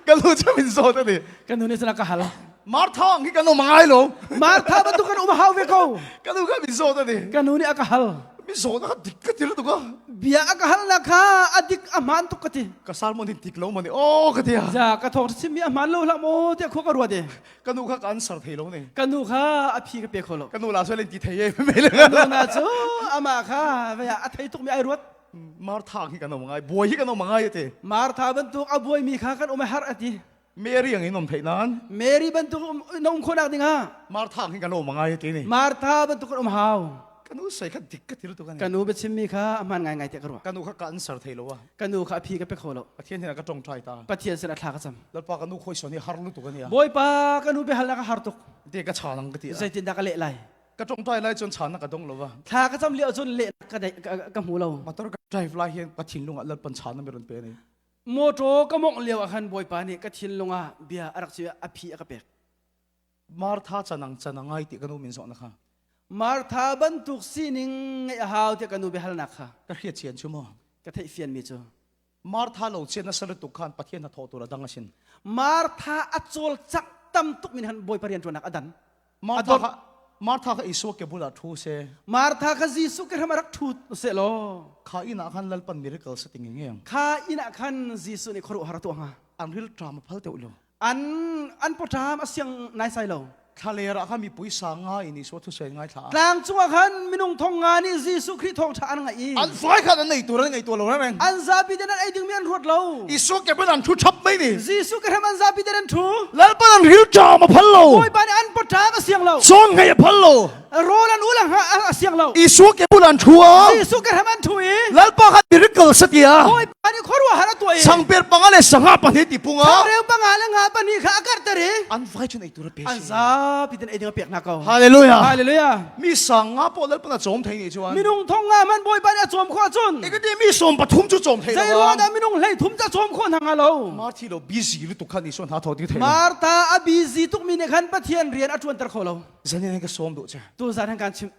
Speaker 1: Ka nu cu min zawt a ti.
Speaker 2: Ka nu nih cun a ka hal.
Speaker 1: Martha ang hi kan um ngai lo.
Speaker 2: Martha bantuk kan um hau ve ko.
Speaker 1: Ka nu kha min zawt a ti.
Speaker 2: Ka nu nih a ka hal.
Speaker 1: Mi zawt a ka dik ka ti lu tuk a.
Speaker 2: Bia a ka hal na kha a dik a hmaan tuk ka ti.
Speaker 1: Ka salmon in tik lo mani o ka ti a.
Speaker 2: Ja ka thawng chim mi a hmaan lo hlah maw tiah khua ka ruat e.
Speaker 1: Ka nu kha ka answer thei lo ne.
Speaker 2: Ka nu kha a phi ka pe kho lo.
Speaker 1: Ka nu la so len ti thei e me le.
Speaker 2: Ka nu na cu amah kha vaya a thei tuk mi ai ruat.
Speaker 1: Martha hi kan um ngai buai hi kan um ngai te.
Speaker 2: Martha bantuk a buai mi kha kan um har ati.
Speaker 1: Mary ang in om thei nan.
Speaker 2: Mary bantuk na um khonak ding ah.
Speaker 1: Martha hi kan um ngai te ni.
Speaker 2: Martha bantuk kan um hau.
Speaker 1: Kanu sei kha dik ka til tu kan.
Speaker 2: Kanu biachim mi kha aman ngai ngai te ka ruah.
Speaker 1: Kanu kha ka answer thei lo wa.
Speaker 2: Kanu kha a phi ka pe kho lo.
Speaker 1: Pathian hin ka tong thai ta.
Speaker 2: Pathian sin a thla ka cam.
Speaker 1: Lalpa kanu khoi soni har lu tu kan ya.
Speaker 2: Bawipa kanu be hal na ka har tuk.
Speaker 1: Te ka chanang ka ti.
Speaker 2: Zeitin dah ka leh lai?
Speaker 1: Ka tongtai lai cun chan na ka dong lo va.
Speaker 2: Thla ka cam lio cun leh ka ka hmu lo.
Speaker 1: Motor ka drive lai hian ka thinlung ah lalpan chan na mi ron pe ni.
Speaker 2: Motor ka mongh lio ah khan Bawipa nih ka thinlung ah bia a rak ci a phi a ka pek.
Speaker 1: Martha chanang chanangai ti ka nu min zawh na kha.
Speaker 2: Martha bantuk sining ngeih a hau tiah ka nu biahalnak kha.
Speaker 1: Ka hriat chian chu maw?
Speaker 2: Ka theih fian mi cu.
Speaker 1: Martha lo chian na sal tuk khan Pathian na thawh tur a dang asin.
Speaker 2: Martha a cawl cak tam tuk min han Bawipa rian ṭuannak a dan.
Speaker 1: Martha kha Martha kha Isua ke bulah thu se.
Speaker 2: Martha kha Jesuh ke hram rak thu se law.
Speaker 1: Kha inn ah khan lalpan miracle sa ting ngeng.
Speaker 2: Kha inn ah khan Jesuh nih khuaruahhar a tuah hnga.
Speaker 1: An ril ṭam a phal teuh lo.
Speaker 2: An an pawṭam a siang naisai lo.
Speaker 1: Thlaler ah khan mipui sanga in Isua thusawi an ngaithla a.
Speaker 2: Tlang cungah khan minung thong nga nih Jesuh Khrih thawngṭha an ngaih i.
Speaker 1: An fai khan an nei tur an ngaihtuah lo reng.
Speaker 2: An zapi ten an ei dingmi an ruat lo.
Speaker 1: Isua ke an thu ṭhap mai ni.
Speaker 2: Jesuh ke hram an zapi ten an ṭhu.
Speaker 1: Lalpan an ril ṭam a phal lo.
Speaker 2: Bawipa nih an pawṭam a siang lo.
Speaker 1: Cawn ngei a phal lo.
Speaker 2: Rawl an ul a siang lo.
Speaker 1: Isua ke bul an ṭhu a.
Speaker 2: Jesuh ke hram an ṭhu i.
Speaker 1: Lalpa khan miracle satia.
Speaker 2: Bawipa nih khuaruahhar a tuah i.
Speaker 1: Changper panga le sanga pahnih ti punga.
Speaker 2: Changreu panga le nga pahnih kha a karhter i.
Speaker 1: An vai chun ei tur a pe
Speaker 2: An zapi ten ei ding a pek hna ko.
Speaker 1: Hallelujah.
Speaker 2: Hallelujah.
Speaker 1: Mi sanga pawh lalpan a cawm thei ni chuan.
Speaker 2: Minung thong nga man Bawipa nih a cawm khawh cun.
Speaker 1: Ekati mi sawm pathum chu cawm thei lo.
Speaker 2: Zei ruang dah minung hlei thum ca cawm khawh hna hnga lo.
Speaker 1: Marthi lo busy lu tuk khan Isua hna thaw ti thei lo.
Speaker 2: Martha a busy tuk mi nih khan Pathian rian a ṭuanter kho lo.
Speaker 1: Zanin ka sawm duh che.
Speaker 2: Tu zan han kan chim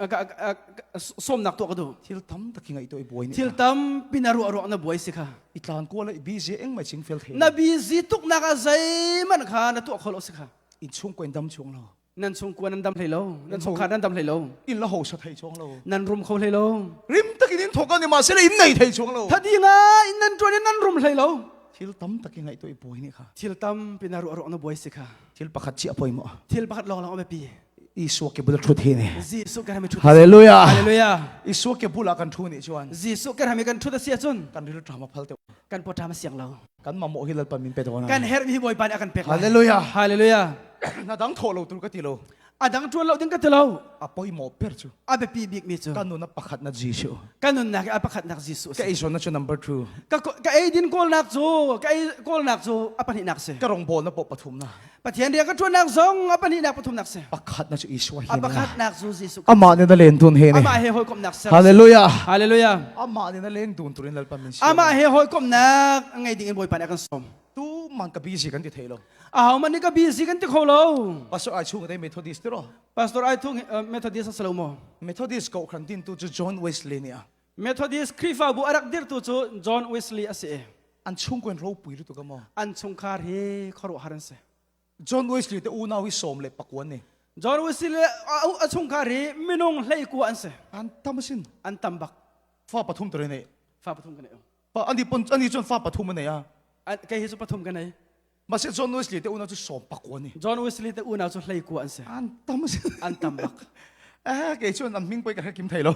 Speaker 2: sawmnak tuah ka duh.
Speaker 1: Thil tam takin ngai to i buai ni.
Speaker 2: Thil tam pin a ruah ruak na buai si kha.
Speaker 1: I tlan kual i busy eng mai ching fel thei.
Speaker 2: Na busy tuk nak a zeiman kha na tuah kho lo si kha.
Speaker 1: In chung ko in dam chung lo.
Speaker 2: Nan chung kuan nan dam hlei lo. Nan chungkhar nan dam hlei lo.
Speaker 1: In la ho sa thei chung lo.
Speaker 2: Nan rum kho hlei lo.
Speaker 1: Rim takin in thok ani ma se le in nei thei chung lo.
Speaker 2: Thadi nga in nan tuan in nan rum hlei lo.
Speaker 1: Thil tam takin ngai to i buai ni kha.
Speaker 2: Thil tam pin a ruah ruak na buai si kha.
Speaker 1: Thil pakhat chi a poi mo.
Speaker 2: Thil pakhat lawng lawng a biapi.
Speaker 1: Isua ke bula thut hi ni.
Speaker 2: Jesuh kan hami thut.
Speaker 1: Hallelujah.
Speaker 2: Hallelujah.
Speaker 1: Isua ke bula kan thu ni chuan.
Speaker 2: Jesuh kan hami kan thut a si ahcun
Speaker 1: kan ril ṭam a phal te.
Speaker 2: Kan pawṭam a siang lo.
Speaker 1: Kan mamawh hi lalpa min pe dawn.
Speaker 2: Kan herh mi hi Bawipa nih a kan pek.
Speaker 1: Hallelujah.
Speaker 2: Hallelujah.
Speaker 1: Na dang thawh lo tur ka ti lo.
Speaker 2: A dang ṭuan lo ding ka ti lo.
Speaker 1: A pawimawh ber chu.
Speaker 2: A biapi bikmi cu.
Speaker 1: Ka nun a pakhatnak Jesuh.
Speaker 2: Ka nunnak i a pakhatnak Jesuh
Speaker 1: Ka eizawnnak cu number 2.
Speaker 2: Ka ka eidin kawlnak cu ka ei kawlnak cu a pahnihnak si.
Speaker 1: Ka rawngbawlnak pawh pathumnak.
Speaker 2: Pathian rian ka ṭuannak zong a pahnihnak pathumnak si.
Speaker 1: Pakhatnak cu Isua hi.
Speaker 2: A pakhatnak cu Jesuh.
Speaker 1: Amah nih na len dun he
Speaker 2: ne. Amah he hawikomhnak ser.
Speaker 1: Hallelujah.
Speaker 2: Hallelujah.
Speaker 1: Amah nih na leng dun turin Lalpa min
Speaker 2: siam. Amah he hawikomhnak ngei ding in Bawipa nih a kan sawm.
Speaker 1: Tu man ka busy kan ti thei lo.
Speaker 2: Ahohmanh nih ka busy kan ti kho lo.
Speaker 1: Pastor ai chung te Methodist tiro.
Speaker 2: Pastor ai thung Methodist a si lo maw?
Speaker 1: Methodist ko khan din tu cu John Wesley nih a.
Speaker 2: Methodist Khrihfabu a rak dirtu cu John Wesley a si.
Speaker 1: An chungkuen ropui lu tu ka maw?
Speaker 2: An chungkhar hi khuaruahhar an si.
Speaker 1: John Wesley te unau hi som le pakuan ni.
Speaker 2: John Wesley le a chungkhar hi minung hlei kua an si.
Speaker 1: An tam sin.
Speaker 2: An tam bak.
Speaker 1: Fa pathum tere nei.
Speaker 2: Fa pathum ka nei.
Speaker 1: Pa ani pon ani chon fa pathum nei a.
Speaker 2: Kei hi cu pathum ka nei.
Speaker 1: Mase John Wesley te unau cu som pakua ni.
Speaker 2: John Wesley te unau cu hlei kua an si.
Speaker 1: An tam si.
Speaker 2: An tam bak.
Speaker 1: Eh kei chuan an hming poi ka kim thei lo.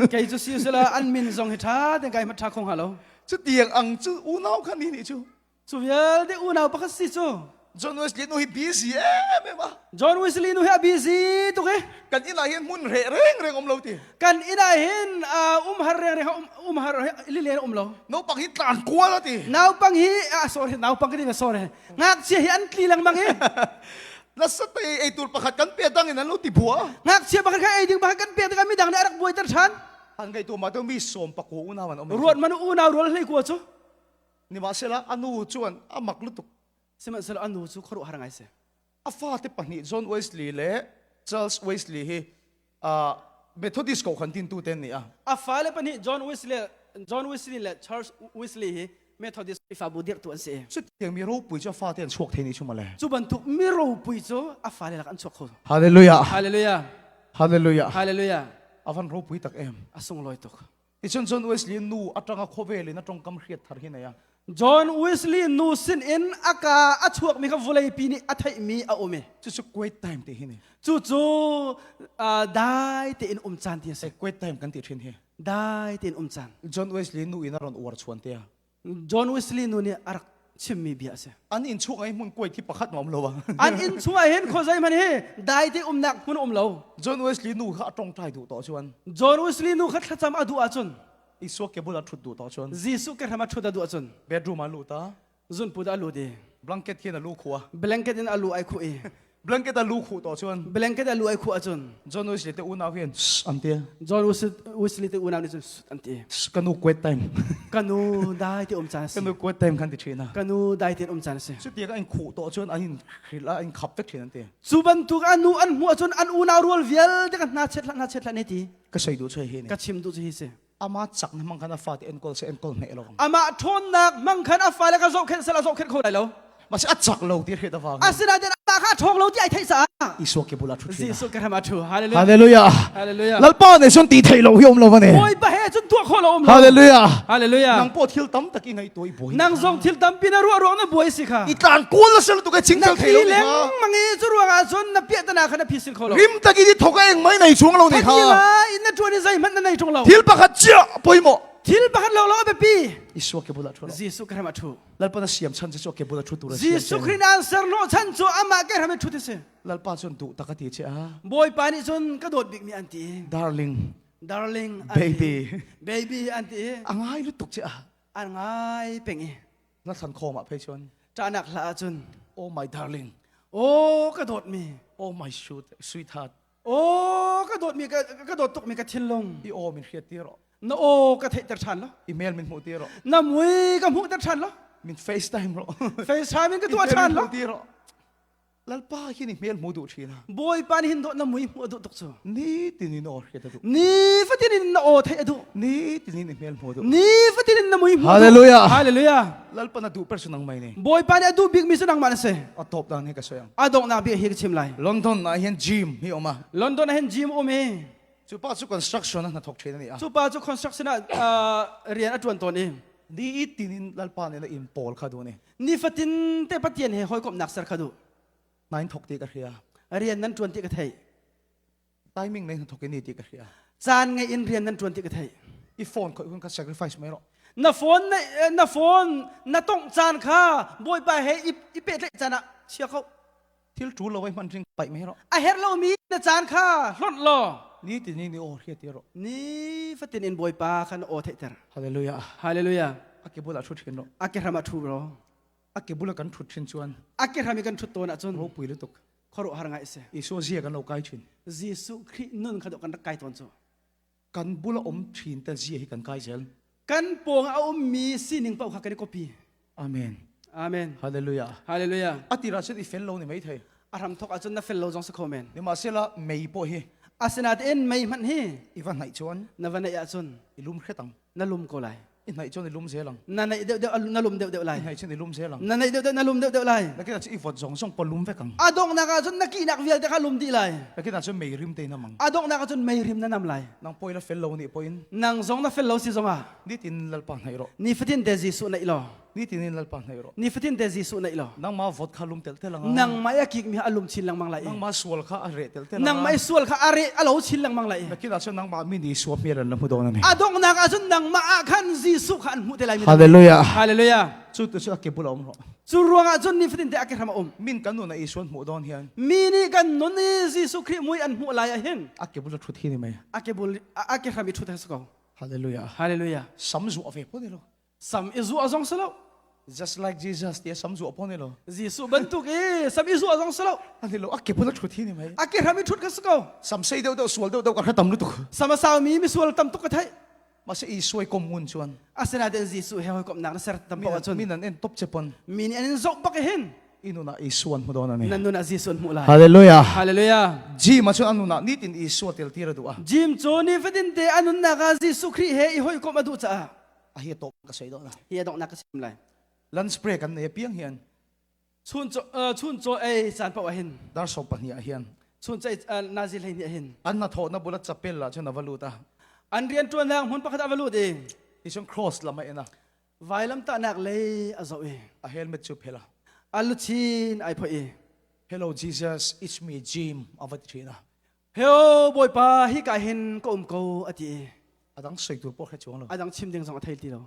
Speaker 2: Kei cu si sila an min zong hi tha ten kai ma tha khong ha lo.
Speaker 1: Cu tiang ang cu unau kha ni ni cu.
Speaker 2: Cu vialte unau pakhat si cu.
Speaker 1: John Wesley nu hi busy em em a.
Speaker 2: John Wesley nu hi a busy tuk e.
Speaker 1: Kan inn ah hin hmun reh reng reng um lo ti.
Speaker 2: Kan inn ah hin um har reng reng um har lilen um lo.
Speaker 1: Naupang hi tlan kual a ti.
Speaker 2: Naupang hi ah sorry naupang ka ti sorry. Ngakchia hi an tli lengmang i.
Speaker 1: Nasa te ei tur pakhat kan pe dang in an lo ti bua.
Speaker 2: Ngakchia pakhat kha ei ding pakhat kan pe tikah midang nih a rak buai ter than.
Speaker 1: An ngai tu ma tu mi som paku unau an om.
Speaker 2: Ruat manu unau rual hlei kua cu.
Speaker 1: Nimahsela a nu chuan a mak lutuk.
Speaker 2: Sihmanhsehlaw a nu cu khuaruahhar ngai si.
Speaker 1: A fate pahnih John Wesley le Charles Wesley hi Methodist ko khan tintu ten ni a.
Speaker 2: A fale pahnih John Wesley John Wesley le Charles Wesley hi Methodist Khrihfabu dirhtu an si.
Speaker 1: Cutiang mi ropui cu a fate an chuak thei ni chu male.
Speaker 2: Cu bantuk mi ropui cu a fale lak an chuak kho.
Speaker 1: Hallelujah.
Speaker 2: Hallelujah.
Speaker 1: Hallelujah.
Speaker 2: Hallelujah.
Speaker 1: Avan ropui tak em.
Speaker 2: A sunglawi tuk.
Speaker 1: Ticun John Wesley nu atanga khawvel in a tongkam hriat thar hi nei a.
Speaker 2: John Wesley nu sin in a ka a chuakmi kha vawleipi nih a theihmi a um i.
Speaker 1: Cucu quiet time ti hi ni.
Speaker 2: Cucu dai tein um caan ti a si.
Speaker 1: Quiet time kan ti thin hi.
Speaker 2: Dai tein um caan.
Speaker 1: John Wesley nu in a ron uar chuan te a.
Speaker 2: John Wesley nu nih a rak chimmi bia a si.
Speaker 1: An inn chung ah hmun kuai khi pakhat ma um lo a.
Speaker 2: An inn chung ah hin khuazei hmanh hi dai te umnak hmun um lo.
Speaker 1: John Wesley nu kha a tongtai duh to chuan.
Speaker 2: John Wesley nu kha thlacam a duh ahcun.
Speaker 1: Isua ke bul a thut duh to chuan.
Speaker 2: Jesuh ke hram a thut a duh ahcun.
Speaker 1: Bedroom a lut a.
Speaker 2: Zunput a lut i.
Speaker 1: Blanket hian a lu khu a.
Speaker 2: Blanket in a lu ai khu i.
Speaker 1: Blanket a lu khuh tawh chuan.
Speaker 2: Blanket a lu ai khuh ahcun.
Speaker 1: John Wesley te unau hian an ti.
Speaker 2: John Wesley te unau nih cun an ti.
Speaker 1: Ka nu quiet time.
Speaker 2: Ka nu dai te um caan si.
Speaker 1: Ka nu quiet time kan ti thin a.
Speaker 2: Ka nu dai te um caan si.
Speaker 1: Cuti ka in khuh tawh cun an in hrilh a in khap vek thin an ti.
Speaker 2: Cu bantuk a nu an hmuh ahcun an unau rual vialte kan hna chet hlah hna chet hlah ne ti.
Speaker 1: Ka sei duh chu hi ni.
Speaker 2: Ka chim duh chu hi si.
Speaker 1: Ama chak na mang khan a fate enkawl se enkawl hneh lo.
Speaker 2: Amah ṭhawnnak hmang khan a fale kha zohkhenh sel a zohkhenh kho lai lo.
Speaker 1: Mase a chak lo ti hriat avang.
Speaker 2: Asinain amah kha a ṭhawng lo ti ai theih caah.
Speaker 1: Isua ke bula ṭhu
Speaker 2: Jesuh ke hram ah ṭhu. Hallelujah.
Speaker 1: Hallelujah.
Speaker 2: Hallelujah.
Speaker 1: Lalpa nih cun ti thei lo hi um lo vane.
Speaker 2: Bawipa he cun tuah khawh lo um lo.
Speaker 1: Hallelujah.
Speaker 2: Hallelujah.
Speaker 1: Nang po thil tam tak i ngai tuai buai.
Speaker 2: Nang zong thil tampi na ruah ruang na buai si kha.
Speaker 1: I tlan kul na sel tu ke ching
Speaker 2: Na
Speaker 1: thei lo
Speaker 2: thi
Speaker 1: ni
Speaker 2: leng
Speaker 1: kha.
Speaker 2: mang i cu ruang ah cun na piah tana kha na phisin kho lo.
Speaker 1: Rim tak i thok a eng mai nei chung lo ni kha.
Speaker 2: Thati na ṭuan i zeihmanh na nei ṭung lo.
Speaker 1: Thil pakhat chiah poimawh.
Speaker 2: Thil pakhat lawng a biapi.
Speaker 1: Isua ke bula ṭhu lo.
Speaker 2: Jesuh Khrih ah ṭhu.
Speaker 1: Lalpa na siam chan cu ke bula ṭhu tur a
Speaker 2: Jesuh Khrih na an ser hnawh chan cu amah ke ram i ṭhut a si.
Speaker 1: Lalpa cun duh tak a ti che a.
Speaker 2: Bawipa nih cun ka dawt bikmi an ti.
Speaker 1: Darling.
Speaker 2: Darling.
Speaker 1: Baby.
Speaker 2: Baby an ti.
Speaker 1: A ngai lutuk che a.
Speaker 2: An ngai peng i.
Speaker 1: Na thlan khawm ah phei cun.
Speaker 2: Ṭahnak hla ah cun.
Speaker 1: Oh my darling.
Speaker 2: Oh ka dawtmi.
Speaker 1: Oh my sweetheart.
Speaker 2: Aw ka dawtmi ka dawt tukmi ka thinlung.
Speaker 1: I aw min hriat ti rawh.
Speaker 2: Na aw ka theihter ṭhan lo.
Speaker 1: Email min hmuh ti rawh.
Speaker 2: Na mui ka hmuhter ṭhan lo.
Speaker 1: Min FaceTime rawh.
Speaker 2: FaceTime in ka tuah ṭhan lo.
Speaker 1: Ti rawh. Lalpa hi ni hmel hmu duh ṭhin a.
Speaker 2: Bawipa nih hin dawt na mui hmuh a duh tuk cu.
Speaker 1: Ni tin in aw hriat a duh.
Speaker 2: Ni fatin in na aw theih a duh.
Speaker 1: Ni tin in hmel hmu duh.
Speaker 2: Ni fatin in na mui hmuh duh.
Speaker 1: Hallelujah.
Speaker 2: Hallelujah.
Speaker 1: Lalpa na duh person nang mai ni.
Speaker 2: Bawipa nih a duh bikmi cu nangmah na si.
Speaker 1: A top dan hi ka soi ang.
Speaker 2: A donghnak bia hi ka chim lai.
Speaker 1: London ah hin gym hi um a.
Speaker 2: London ah hin gym um i.
Speaker 1: Cu pa cu construction ah hnathawk ṭhin ani a.
Speaker 2: Cu pa cu construction ah rian a ṭuan tawn i.
Speaker 1: Ni tin in lalpa nih na inn pawl kha duh ni.
Speaker 2: Nifatin te Pathian he hawikomhnak ser kha duh.
Speaker 1: Nain thok ti ka hria.
Speaker 2: Rian nan ṭuan ti ka theih.
Speaker 1: Timing nei hnathawk ini ti ka hria.
Speaker 2: Caan ngei in rian nan ṭuan ti ka theih.
Speaker 1: I phone khoi hun kha sacrifice mai rawh.
Speaker 2: Na phone na, na phone na tongh caan kha Bawipa he i, i pehtlaih caan ah chia kho.
Speaker 1: Thil ṭul lo ai hman ring paih mai rawh.
Speaker 2: A herh lomi na caan kha hlonh law.
Speaker 1: Ni tinin i aw hriat tir rawh.
Speaker 2: Ni fatin in Bawipa kha na aw theihter.
Speaker 1: Hallelujah.
Speaker 2: Hallelujah.
Speaker 1: A ke bulah ṭhu ṭhin rawh.
Speaker 2: A ke hram ah ṭhu rawh.
Speaker 1: A ke bula kan ṭhut ṭhin chuan.
Speaker 2: A ke hram i kan ṭhut tawn ahcun.
Speaker 1: Ropui lutuk.
Speaker 2: Khuaruahhar ngai a si.
Speaker 1: Isua zia kan lo kai ṭhin.
Speaker 2: Jesuh Khrih nun kha dawh kan rak kai tawn cu.
Speaker 1: Kan bula um ṭhin te zia hi kan kai zel.
Speaker 2: Kan pawng a ummi sining paoh kha kan i copy.
Speaker 1: Amen.
Speaker 2: Amen.
Speaker 1: Hallelujah.
Speaker 2: Hallelujah.
Speaker 1: A tirah cun i fel lo ni mai thei.
Speaker 2: A hram thok ahcun na fel lo zong si kho men.
Speaker 1: Nimahsela mei pawh hi
Speaker 2: Asinain mei hmanh hi
Speaker 1: i va hnaih chuan
Speaker 2: na va neih ahcun
Speaker 1: i lum hret ang.
Speaker 2: Na lum ko lai.
Speaker 1: I hnaih chuan i lum zel ang.
Speaker 2: Na neih deuh deuh na lum deuh deuh lai.
Speaker 1: I hnaih chuan i lum zel ang.
Speaker 2: Na neih deuh deuh na lum deuh deuh lai.
Speaker 1: Nakin ah cun i vawt zong zong pa lum vek ang.
Speaker 2: A donghnak ah cun na kihnak vialte kha lum dih lai.
Speaker 1: Nakin ah cun mei rim te nam ang.
Speaker 2: A donghnak ah cun mei rim na nam lai.
Speaker 1: Nang pawh na fel lo nih pawhin.
Speaker 2: Nang zong na fel lo si zongah.
Speaker 1: Nitin Lalpa hnaih rawh.
Speaker 2: Nifatin te Jesuh naih law.
Speaker 1: Nitin in Lalpa hnaih rawh.
Speaker 2: Nifatin te Jesuh naih law.
Speaker 1: Nangmah vawt kha lum tel tel ang.
Speaker 2: Nangmah i a kikmi a lum chin lengmang lai.
Speaker 1: Nangmah sual kha a reh tel tel ang.
Speaker 2: Nangmah i sual kha a reh a lo chin lengmang lai.
Speaker 1: Nakin ah cun nangmah mi nih Isua hmel an la hmu dawn ani.
Speaker 2: A donghnak ah cun nangmah ah khan Jesuh kha an hmuh te lai.
Speaker 1: Hallelujah.
Speaker 2: Hallelujah.
Speaker 1: Cu tu cu a ke bul a um rawh.
Speaker 2: Cu ruangah cun nifatin te a ke hram a um.
Speaker 1: Min kan nun ah Isua an hmuh dawn hian.
Speaker 2: Mi nih kan nun i Jesuh Khrih mui an hmuh lai ah hin.
Speaker 1: A ke bul a thut hi ni mai.
Speaker 2: A ke bul a ke hram i thut a si ko.
Speaker 1: Hallelujah.
Speaker 2: Hallelujah.
Speaker 1: Sam zuah ve pon lo.
Speaker 2: Sam i zuah zong si lo.
Speaker 1: Just like Jesus tia sam zuah pon lo.
Speaker 2: Jesuh bantuk i sam i zuah zong si lo.
Speaker 1: Ani lo a ke bul a thut hi ni mai.
Speaker 2: A ke hram i thut ka si ko.
Speaker 1: Sam sei deuh deuh sual deuh deuh ka hra tam lutuk.
Speaker 2: Sam a saumi misual tam tuk ka theih.
Speaker 1: Mase Isua i kom ngun chuan.
Speaker 2: Asinain Jesuh he hawikomhnak na ser tam paoh ahcun
Speaker 1: min an en top che pon.
Speaker 2: Mi nih an in zoh bak hin.
Speaker 1: I nunah Isua an hmu dawn ani.
Speaker 2: Nan nunah Jesuh an hmuh lai.
Speaker 1: Hallelujah.
Speaker 2: Hallelujah.
Speaker 1: Jim ah cun an nunah nitin Isua tel tir a duh a.
Speaker 2: Jim cu nifatin te a nunnak ah Jesuh Khrih he i hawikomh a duh caah
Speaker 1: a hi top ka sei dawn
Speaker 2: hi a donghnak ka sim lai.
Speaker 1: Lunch break kan nei piang hian.
Speaker 2: Chun chun chaw ei caan paoh ah hin.
Speaker 1: Dar so pahnih ah hian.
Speaker 2: Chun chai nazi hlei ni ah hin.
Speaker 1: An na thawh na bula chapel la chun ava lut a.
Speaker 2: An rian tuan hmun pakhat ava lut i.
Speaker 1: Ti chun cross lama ena.
Speaker 2: Vailam tahnak lei a zoh i.
Speaker 1: A helmet chu phela.
Speaker 2: A luchin ai phoi i.
Speaker 1: Hello Jesus, it's me Jim ava ti thina.
Speaker 2: Heo Bawipa hi ka hin ka um ko a ti i.
Speaker 1: A dang soi tur pawh hre chuang lo.
Speaker 2: A dang chim ding zong a thei ti lo.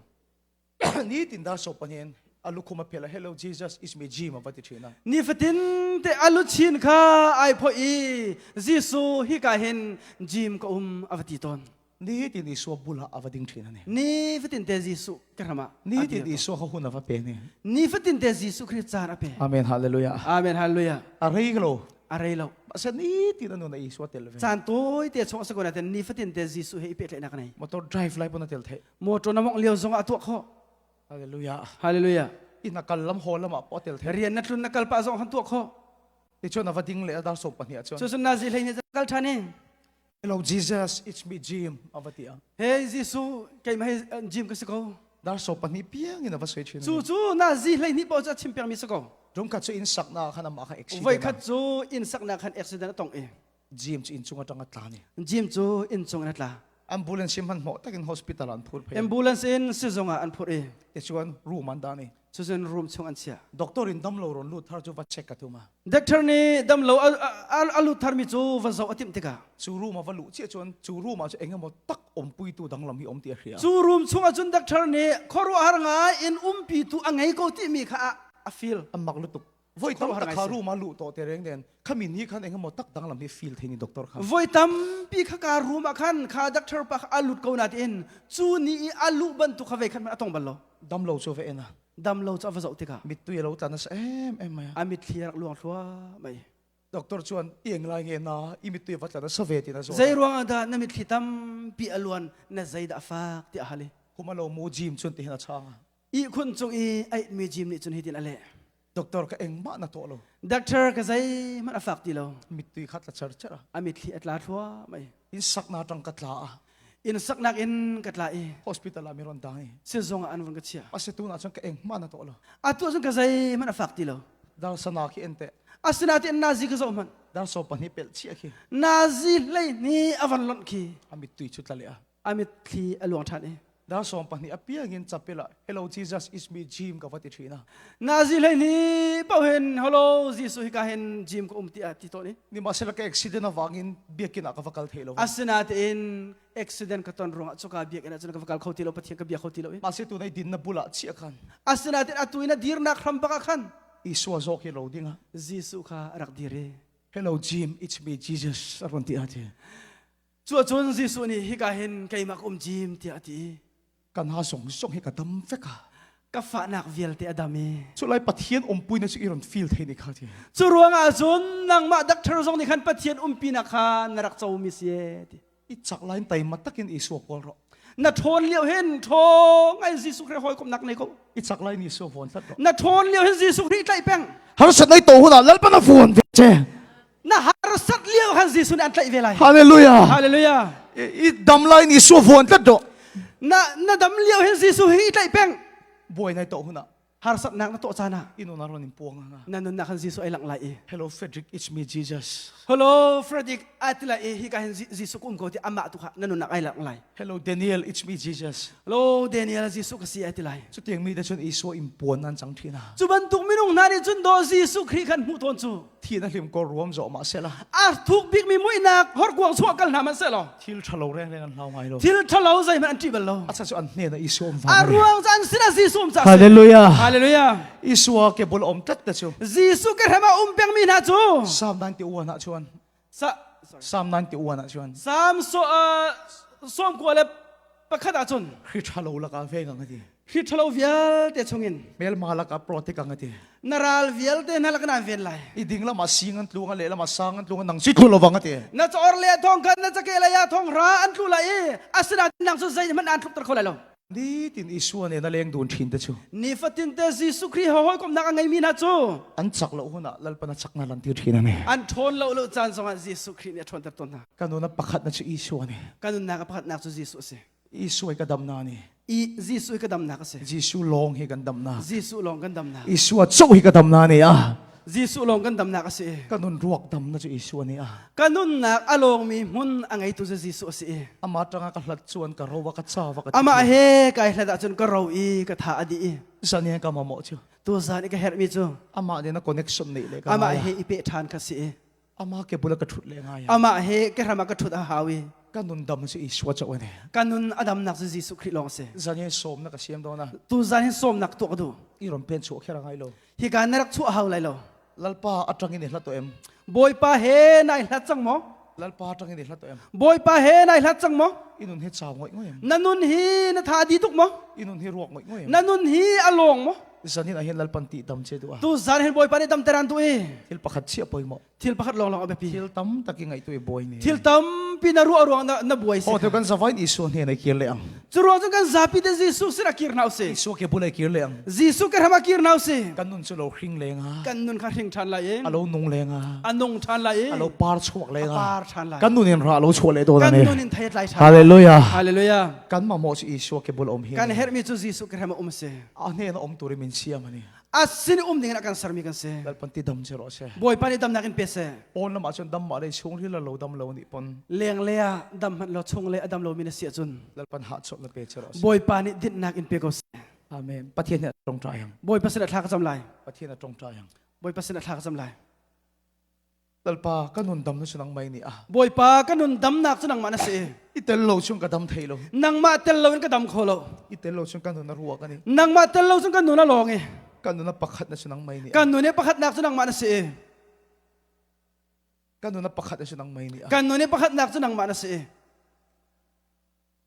Speaker 1: Nitin dar so panin a lukhum a phela hello Jesus is me Jim ava ti thina.
Speaker 2: Nifatin te a luchin kha ai phoi i Jesuh hi ka hin Jim ka um ava ti tawn.
Speaker 1: Nitin Isua bulah ava ding thin ani.
Speaker 2: Nifatin te Jesuh ka ramah.
Speaker 1: Nitin Isua kha hun ava pe ni.
Speaker 2: Nifatin te Jesuh Khrih caan a pe.
Speaker 1: Amen hallelujah.
Speaker 2: Amen hallelujah.
Speaker 1: A rei lo.
Speaker 2: A rei lo.
Speaker 1: Mahse nitin anu na Isua tel ve.
Speaker 2: Caan tawi te chung a si ko nain nifatin te Jesuh he i pehtlaihnak a nei.
Speaker 1: Motor drive lai pon a tel thei.
Speaker 2: Motor na mongh lio zong ah a tuah khawh.
Speaker 1: Hallelujah.
Speaker 2: Hallelujah.
Speaker 1: In a kal lam haw lam ah pawh tel thei.
Speaker 2: Rian na tlun na kal pah zong han tuah khawh.
Speaker 1: Ti chuan ava ding le a dar som pahnih ah chuan.
Speaker 2: Cu cun nazi hlei ni kal ṭhan i.
Speaker 1: Hello Jesus, it's me Jim ava ti a.
Speaker 2: Hey Jesuh, keimah hi Jim ka si ko.
Speaker 1: Dar so pahnih piang in ava soi thin.
Speaker 2: Cu cu nazi hlei hnih paoh cu a chim peng mi si ko.
Speaker 1: Rum khat cu inn saknak khan amah kha accident.
Speaker 2: Voi khat cu inn saknak khan accident a tong i.
Speaker 1: Jim cu inn chung atang a tla ni.
Speaker 2: Jim cu inn chung in a tla.
Speaker 1: Ambulance in hmanhmawh takin hospital an phur phei.
Speaker 2: Ambulance in sizung ah an phur i.
Speaker 1: Te chuan room an dah ni.
Speaker 2: Cucun room chung an chiah.
Speaker 1: Doctor in damlo ron lut thar cu va check ka tum a.
Speaker 2: Doctor nih damlo a lut tharmi cu va zoh a timh tikah.
Speaker 1: Cu room a va luh chiah cun cu room ah cu engemaw tak umpuitu danglam hi um ti a hria.
Speaker 2: Cu room chung ah cun doctor nih khuaruahhar ngai in umpitu a ngei ko timi kha a feel.
Speaker 1: A mak lutuk. Voi tam tak kha room a luh tawh te reng nen khami ni khan engemaw tak danglam hi feel thei ni doctor kha.
Speaker 2: Voi tampi kha ka room ah khan kha doctor pa kha a lut ko na tiin cu ni i a luh bantuk kha vei khan a tong bal lo.
Speaker 1: Damlo cu va en a.
Speaker 2: Damlo cu a va zoh tikah.
Speaker 1: Mittui a lo tla nasa em em mai a.
Speaker 2: A mitthli a rak luang thluah mai.
Speaker 1: Doctor chuan i eng lai nge na i mittui va tla nasa ve tiin a zawt.
Speaker 2: Zei ruangah dah na mitthli tampi a luan na zei dah a fak tiah a hal i.
Speaker 1: Khum a lo mu gym cun tihin a chang a.
Speaker 2: Ihkhun cung i a itmi gym nih cun hitin a leh.
Speaker 1: Doctor ka engmah na tuah lo.
Speaker 2: Doctor ka zeihmanh a fak ti lo.
Speaker 1: Mittui kha tla cher cher a.
Speaker 2: A mitthli a tla thluah mai.
Speaker 1: In sakna tang ka tla a.
Speaker 2: In saknak in ka tla i.
Speaker 1: Hospital ah mi ron dang i.
Speaker 2: Sizung ah an vun ka chia.
Speaker 1: Ase tu na cun ka engmah na tuah lo.
Speaker 2: Atu cun ka zeihmanh a fak ti lo.
Speaker 1: Dar sana khi ente.
Speaker 2: Asinain nazi ka zoh hmanh.
Speaker 1: Dar so pahnih pel chia khi.
Speaker 2: Nazi hlei ni a van lonh khi.
Speaker 1: A mittui chu tla le a.
Speaker 2: A mitthli a luang ṭhan i.
Speaker 1: Dar sawm pahnih a piang in chapel ah Hello Jesus is me Jim ka va ti ṭhin a.
Speaker 2: Nazi hlei ni paoh hin Hello Jesuh hika hin Jim ka um ti ah ti tawn i.
Speaker 1: Nimahsela ka accident avangin biakinn ah ka va kal thei lo.
Speaker 2: Asinain accident ka ton ruangah cuka biakinn ah cun ka va kal kho ti lo Pathian ka bia kho ti lo i.
Speaker 1: Mahse tunai din na bulah chiah khan.
Speaker 2: Asinain atu in a dirnak hram bak ah khan.
Speaker 1: Isua zawk hi lo ding a.
Speaker 2: Jesuh kha a rak dir i.
Speaker 1: Hello Jim, it's me Jesus a rawn ti a ti.
Speaker 2: Cuahcun Jesuh nih hika hin keimah ka um Jim tiah a ti.
Speaker 1: Ka hna zong zong hi ka dam vek a.
Speaker 2: Ka fahnak vialte a dam i.
Speaker 1: Cu lai Pathian umpuina cu i rawn feel thei ni kha ti.
Speaker 2: Cu ruangah cun nangmah doctor zong nih khan Pathian umpinak kha na rak comi si e ti.
Speaker 1: I chak lain taima takin Isua kawl rawh.
Speaker 2: Na ṭhawn lio hin ṭhawng ai Jesuh Khrih hawikomhnak nei ko.
Speaker 1: I chak lain Isua vuan tlat rawh.
Speaker 2: Na ṭhawn lio hin Jesuh Khrih tlaih peng.
Speaker 1: Harsat nei to hunah Lalpa na vuan ve che.
Speaker 2: Na harsat lio khan Jesuh nih an tlaih ve lai.
Speaker 1: Hallelujah.
Speaker 2: Hallelujah.
Speaker 1: I dam lain Isua vuan tlat rawh.
Speaker 2: Na na dam lio hin Jesuh hi tlaih peng.
Speaker 1: Buai nai to hunah
Speaker 2: Harsatnak na tuah caan ah
Speaker 1: i nun a ron in puang anga.
Speaker 2: Na nunnak khan Jesuh ai langh lai i.
Speaker 1: Hello Frederick, it's me Jesus.
Speaker 2: Hello Frederick, ai ti lai i hika hin Jesuh ka um ko ti amah tu kha na nunnak ai langh lai.
Speaker 1: Hello Daniel, it's me Jesus.
Speaker 2: Hello Daniel, Jesuh ka si ai ti lai.
Speaker 1: Cutiang mi te cun Isua in puan nan cang ṭhin a.
Speaker 2: Cu bantuk minung hna nih cun daw Jesuh Khrih khan hmuh tawn cu.
Speaker 1: Thi na hlim ko ruam zawh mah sela.
Speaker 2: A thuk bikmi muihnak horkuang chuah kal hna hmanh seh law.
Speaker 1: Thil ṭhalo rengreng an hlau ngai lo.
Speaker 2: Thil ṭhalo zeihmanh an ṭih bal lo.
Speaker 1: A chan cu an hnen ah Isua um
Speaker 2: A ruang cu an sinah Jesuh um caah
Speaker 1: Hallelujah.
Speaker 2: Hallelujah.
Speaker 1: Isua ke bul om tlat te cu.
Speaker 2: Jesuh ke hrem ah um pengmi hna cu.
Speaker 1: Psalm 91 ah chuan.
Speaker 2: Sa
Speaker 1: Psalm 91 ah chuan.
Speaker 2: Psalm so 91 ah cun.
Speaker 1: Hri ṭhalo lakah veng ang ati.
Speaker 2: Hri ṭhalo vialte chungin.
Speaker 1: Hmelma lakah protect ang ati.
Speaker 2: Na ral vialte hna lakah naan ven lai.
Speaker 1: I ding lamah sing an tlung a leh lamah sang an tlung a nang si tlu lovang ati.
Speaker 2: Na caor le thong khan na cake lei ah thong ra an tlu lai i asinain nang cu zeihmanh aan tlukter kho lai lo.
Speaker 1: Nitin Isua nen a leng dun ṭhin te cu.
Speaker 2: Nifatin te Jesuh Khrih hawikomhnak a ngeimi hna cu
Speaker 1: an chak lo hunah Lalpan a chaknak lan tir ṭhin ani.
Speaker 2: An ṭhawn lo lo caan zongah Jesuh Khrih nih a ṭhawnter tawn hna.
Speaker 1: Ka nun a pakhatnak cu Isua nih.
Speaker 2: Ka nunnak a pakhatnak cu Jesuh a si.
Speaker 1: Isua ka damnak ni.
Speaker 2: I Jesuh ka damnak a si.
Speaker 1: Jesuh lawng hi kan damnak.
Speaker 2: Jesuh lawng kan damnak.
Speaker 1: Isua cho hi ka damnak ni a.
Speaker 2: Jesuh lawng kan damnak a si.
Speaker 1: Ka nun ruak damnak cu Isua ni a.
Speaker 2: Ka nunnak a lawngmi hmun a ngeitu cu Jesuh a si.
Speaker 1: Amah tangah ka hlat chuan ka ro ka cha va ka
Speaker 2: Amah he kai hlat ahcun ka ro i ka tha a dih i.
Speaker 1: Zan he ka mamawh cu.
Speaker 2: Tu zan i ka herhmi cu.
Speaker 1: Amah nih na connection neih le ka
Speaker 2: Amah he i peh ṭhan kha si.
Speaker 1: Amah ke bula ka ṭhut le ngai.
Speaker 2: Amah he ke hram ah ka ṭhut a hau i.
Speaker 1: Ka nun dam cu Isua cho ani.
Speaker 2: Ka nun a damnak cu Jesuh Khrih lawng si.
Speaker 1: Zan hi sawm na ka siam dawn a.
Speaker 2: Tu zan hin sawmnak tuah ka duh.
Speaker 1: I ron pen chuah kher ngai lo.
Speaker 2: Hi ka na rak chuah hau lai lo.
Speaker 1: Lalpa atangin i hlat to em.
Speaker 2: Bawipa he nai hlat cang maw?
Speaker 1: Lalpa atangin i hlat to em.
Speaker 2: Bawipa he nai hlat cang maw?
Speaker 1: I nun hi chau ngoi ngoi em.
Speaker 2: Na nun hi na tha di tuk maw?
Speaker 1: I nun hi ruak ngoi ngoi em.
Speaker 2: Na nun hi a lawng maw?
Speaker 1: Zanin ah hin Lalpan ti dam che duh a.
Speaker 2: Tu zan hin Bawipa nih damter an duh i.
Speaker 1: Thil pakhat chiah pawimawh.
Speaker 2: Thil pakhat lawnglawng a biapi.
Speaker 1: Thil tam tak i ngaihtu i buai ni.
Speaker 2: Thil tampi na ruah ruang na, na buai si.
Speaker 1: Ho te kan zavain Isua hnen ai kir le ang.
Speaker 2: Cu ruang cun kan zapi te Jesuh sin a kir hna usih.
Speaker 1: Isua ke bul ai kir le ang.
Speaker 2: Jesuh ke hram a kir hna usih.
Speaker 1: Kan nun cu lo hring leng a.
Speaker 2: Kan nun kha hring ṭhan lai i.
Speaker 1: A lo nung leng a.
Speaker 2: A nung ṭhan lai i.
Speaker 1: A lo par chuak leng a.
Speaker 2: A par ṭhan lai.
Speaker 1: Kan nun in ra lo chuah le dawn
Speaker 2: Kan
Speaker 1: ani.
Speaker 2: nun in thei a tlai ṭhan.
Speaker 1: Hallelujah.
Speaker 2: Hallelujah.
Speaker 1: Kan mamawh cu Isua ke bul om hi.
Speaker 2: Kan herhmi cu Jesuh ke hram a um a si.
Speaker 1: A hnen a um tur in min siam ani.
Speaker 2: A sin um ding in a kan sermi kan si.
Speaker 1: Lalpan ti dam che rawh se.
Speaker 2: Bawipa nih damnak in pe seh.
Speaker 1: Pawn lamah cun dam mah le chungril lo dam lo nih pon.
Speaker 2: Leng le ah dam hmanh lo chung le a dam lomi na si ahcun.
Speaker 1: Lalpan hahchawlh na pe che rawh se.
Speaker 2: Bawipa nih dinhnak in pe ko seh.
Speaker 1: Amen. Pathian nih a tongṭai ang.
Speaker 2: Bawipa sin a thla ka cam lai.
Speaker 1: Pathian a tongṭai ang.
Speaker 2: Bawipa sin a thla ka cam lai.
Speaker 1: Lalpa ka nun dam na cu nangmah nih a.
Speaker 2: Bawipa ka nun damnak cu nangmah na si.
Speaker 1: I tel lo chung ka dam thei lo.
Speaker 2: Nangmah tel lo in ka dam kho lo.
Speaker 1: I tel lo chung ka nun a ruak ani.
Speaker 2: Nangmah tel lo chung ka nun a lawng i.
Speaker 1: Ka nun a pakhat na cu nangmah nih.
Speaker 2: Ka nun i pakhatnak cu nangmah na si.
Speaker 1: Ka nun a pakhat na cu nangmah nih.
Speaker 2: Ka nun i pakhatnak cu nangmah na si.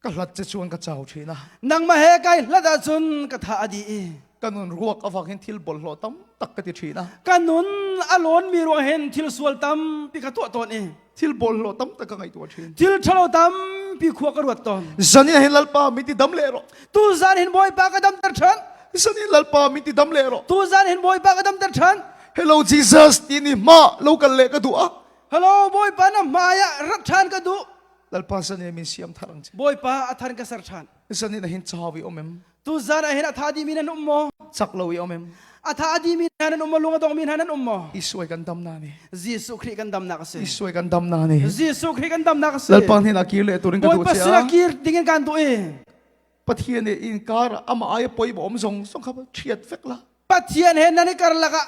Speaker 1: Ka hlat che chuan ka chau ṭhin a.
Speaker 2: Nangmah he kai hlat ahcun ka tha a dih i.
Speaker 1: Ka nun ruak a vak hin thil bawlhhlawh tam tak ka ti ṭhin a.
Speaker 2: Ka nun a lawnmi ruang hin thil sual tampi ka tuah tawn i.
Speaker 1: Thil bawlhhlawh tam tak ka ngaihtuah ṭhin.
Speaker 2: Thil ṭhalo tampi khua ka ruat tawn.
Speaker 1: Zan in hin Lalpa min ti dam leh rawh.
Speaker 2: Tu zan hin Bawipa ka damter ṭhan.
Speaker 1: Zan in Lalpa min ti dam leh rawh.
Speaker 2: Tu zan hin Bawipa ka damter ṭhan.
Speaker 1: Hello Jesus ti ni hma lo kal leh ka duh a.
Speaker 2: Hello Bawipa na hmai ah rat ṭhan ka duh.
Speaker 1: Lalpa zan in min siam thar ang che.
Speaker 2: Bawipa a than ka ser ṭhan.
Speaker 1: Zan in hin chau i om em.
Speaker 2: Tu zan ah hin a tha dimi nan um maw?
Speaker 1: Chak lo i om em.
Speaker 2: A tha dimi hna nan um maw? Lung a dong mi hna nan um maw?
Speaker 1: Isuai kan dam na ni.
Speaker 2: Jesuh Khrih kan damnak a si.
Speaker 1: Isuai kan dam na ni.
Speaker 2: Jesuh Khrih kan damnak a si.
Speaker 1: Lalpa hnen ah kir le turin ka duh
Speaker 2: Bawipa
Speaker 1: che
Speaker 2: sinah
Speaker 1: a.
Speaker 2: kir dingin kan duh i.
Speaker 1: Pathian nih inkar ama ai poi bom zong zong kha thiat vek la.
Speaker 2: Pathian he nan i karlak ah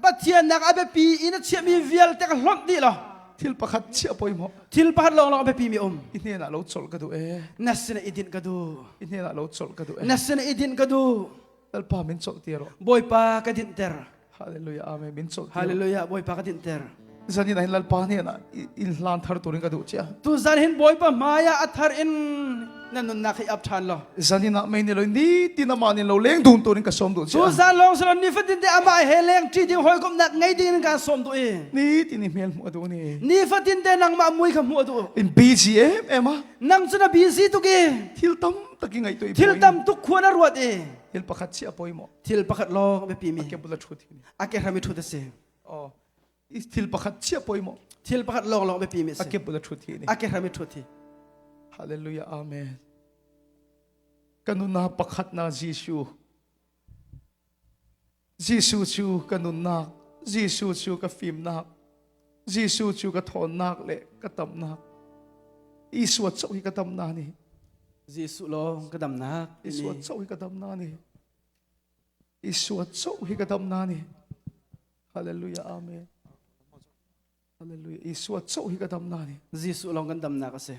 Speaker 2: Pathian nak a biapi in a chiahmi vialte ka hlonh dih law
Speaker 1: Thil pakhat chiah pawimawh.
Speaker 2: Thil pakhat lawnglawng a biapi mi um.
Speaker 1: I hnenah lo chawlh ka duh e.
Speaker 2: Na sinah i dinh ka duh.
Speaker 1: I hnenah lo chawlh ka duh e.
Speaker 2: Na sinah i dinh ka duh.
Speaker 1: Lalpa min chawlh ti rawh.
Speaker 2: Bawipa ka dinhter.
Speaker 1: Hallelujah Amen min chawlh tir.
Speaker 2: Hallelujah Bawipa ka dinhter.
Speaker 1: Zanin ah hin Lalpa hnenah in hlan thar turin ka duh chiah.
Speaker 2: Tu zan hin Bawipa hmaiah a thar in na nunnak hi ap ṭhan law.
Speaker 1: Zanin ah mei ni lo nitin amah nin lo leng dun turin ka sawm duh
Speaker 2: Tu
Speaker 1: chiah.
Speaker 2: zan lawng si lo nifatin te amah he leng ṭi ding hawikomhnak ngei ding in kaan sawm duh i.
Speaker 1: Nitin i hmel hmuh a duh ni.
Speaker 2: Nifatin te nangmah mui kha hmuh a duh.
Speaker 1: In busy em em a.
Speaker 2: Nang cu na busy tuk i.
Speaker 1: Thil tam tak i ngaihtuah i
Speaker 2: Thil
Speaker 1: buai.
Speaker 2: tam tuk khua na ruat i.
Speaker 1: Thil pakhat chiah pawimawh.
Speaker 2: Thil pakhat lawng a biapi mi.
Speaker 1: A ke bul a ṭhut hi ni.
Speaker 2: A ke hram i ṭhut a si.
Speaker 1: Oh. Thil pakhat chiah pawimawh.
Speaker 2: Thil pakhat lawng lawng biapi mi a si.
Speaker 1: A ke bul a ṭhut hi ni.
Speaker 2: A ke hram i ṭhut hi.
Speaker 1: Hallelujah Amen. Ka nunnak pakhat na Jesuh. Jesuh cu ka nunnak, Jesuh cu ka fimnak, Jesuh cu ka thawnnak le ka tamnak. Isua chauh hi ka damnak ni.
Speaker 2: Jesuh lawng ka damnak.
Speaker 1: Isua chauh hi ka damnak ni. Isua chauh hi ka damnak ni. Hallelujah Amen. Hallelujah. Isua chauh hi ka damnak ni.
Speaker 2: Jesuh lawng kan damnak a si.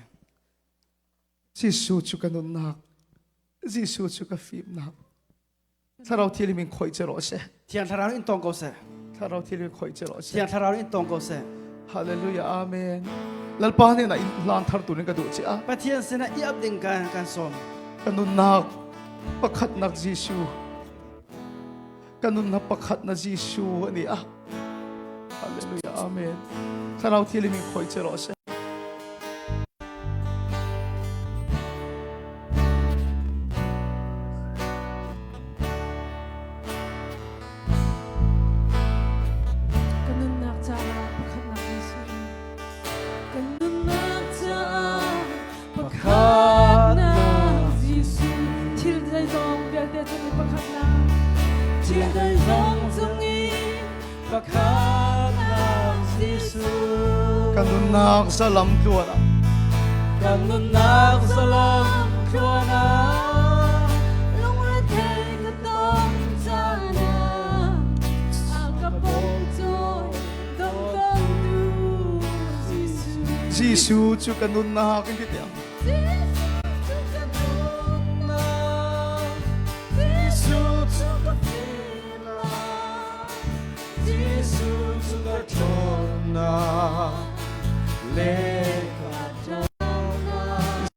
Speaker 1: Jesuh cu ka nunnak. Jesuh cu ka fimnak. Thlarau thilim in khoi che rawh seh.
Speaker 2: Thiang Thlarau in tong ko seh.
Speaker 1: Thlarau thilim in khoi che rawh seh.
Speaker 2: Thiang Thlarau in tong ko seh.
Speaker 1: Hallelujah. Amen. Lalpa nih na in hlan thar turin ka duh che a.
Speaker 2: Pathian sinah i ap ding kan kan sawm.
Speaker 1: Ka nunnak pakhatnak Jesuh. Ka nunnak pakhatnak Jesuh ani a. Hallelujah. Amen. Thlarau thilim in khoi che rawh seh.
Speaker 3: Ka nunnak caah pakhatnak Jesuh. Ka nunnak caah pakhatnak Jesuh. Thil zeizong vialte cung i pakhatnak. Thil zeizong cung i
Speaker 2: Pakhatnak Jesuh.
Speaker 1: Ka nunnak zalam tluan ah.
Speaker 2: Ka nunnak zalam tluan ah.
Speaker 3: Lungrethei ka tong caan ah a ka bawmcawi dongdongtu Jesuh.
Speaker 1: Jesuh cu ka nunnak in ti tiang.
Speaker 3: Jesuh cu ka nunnak. Jesuh cu ka
Speaker 4: Jesuh cu ka ṭhawnnak le ka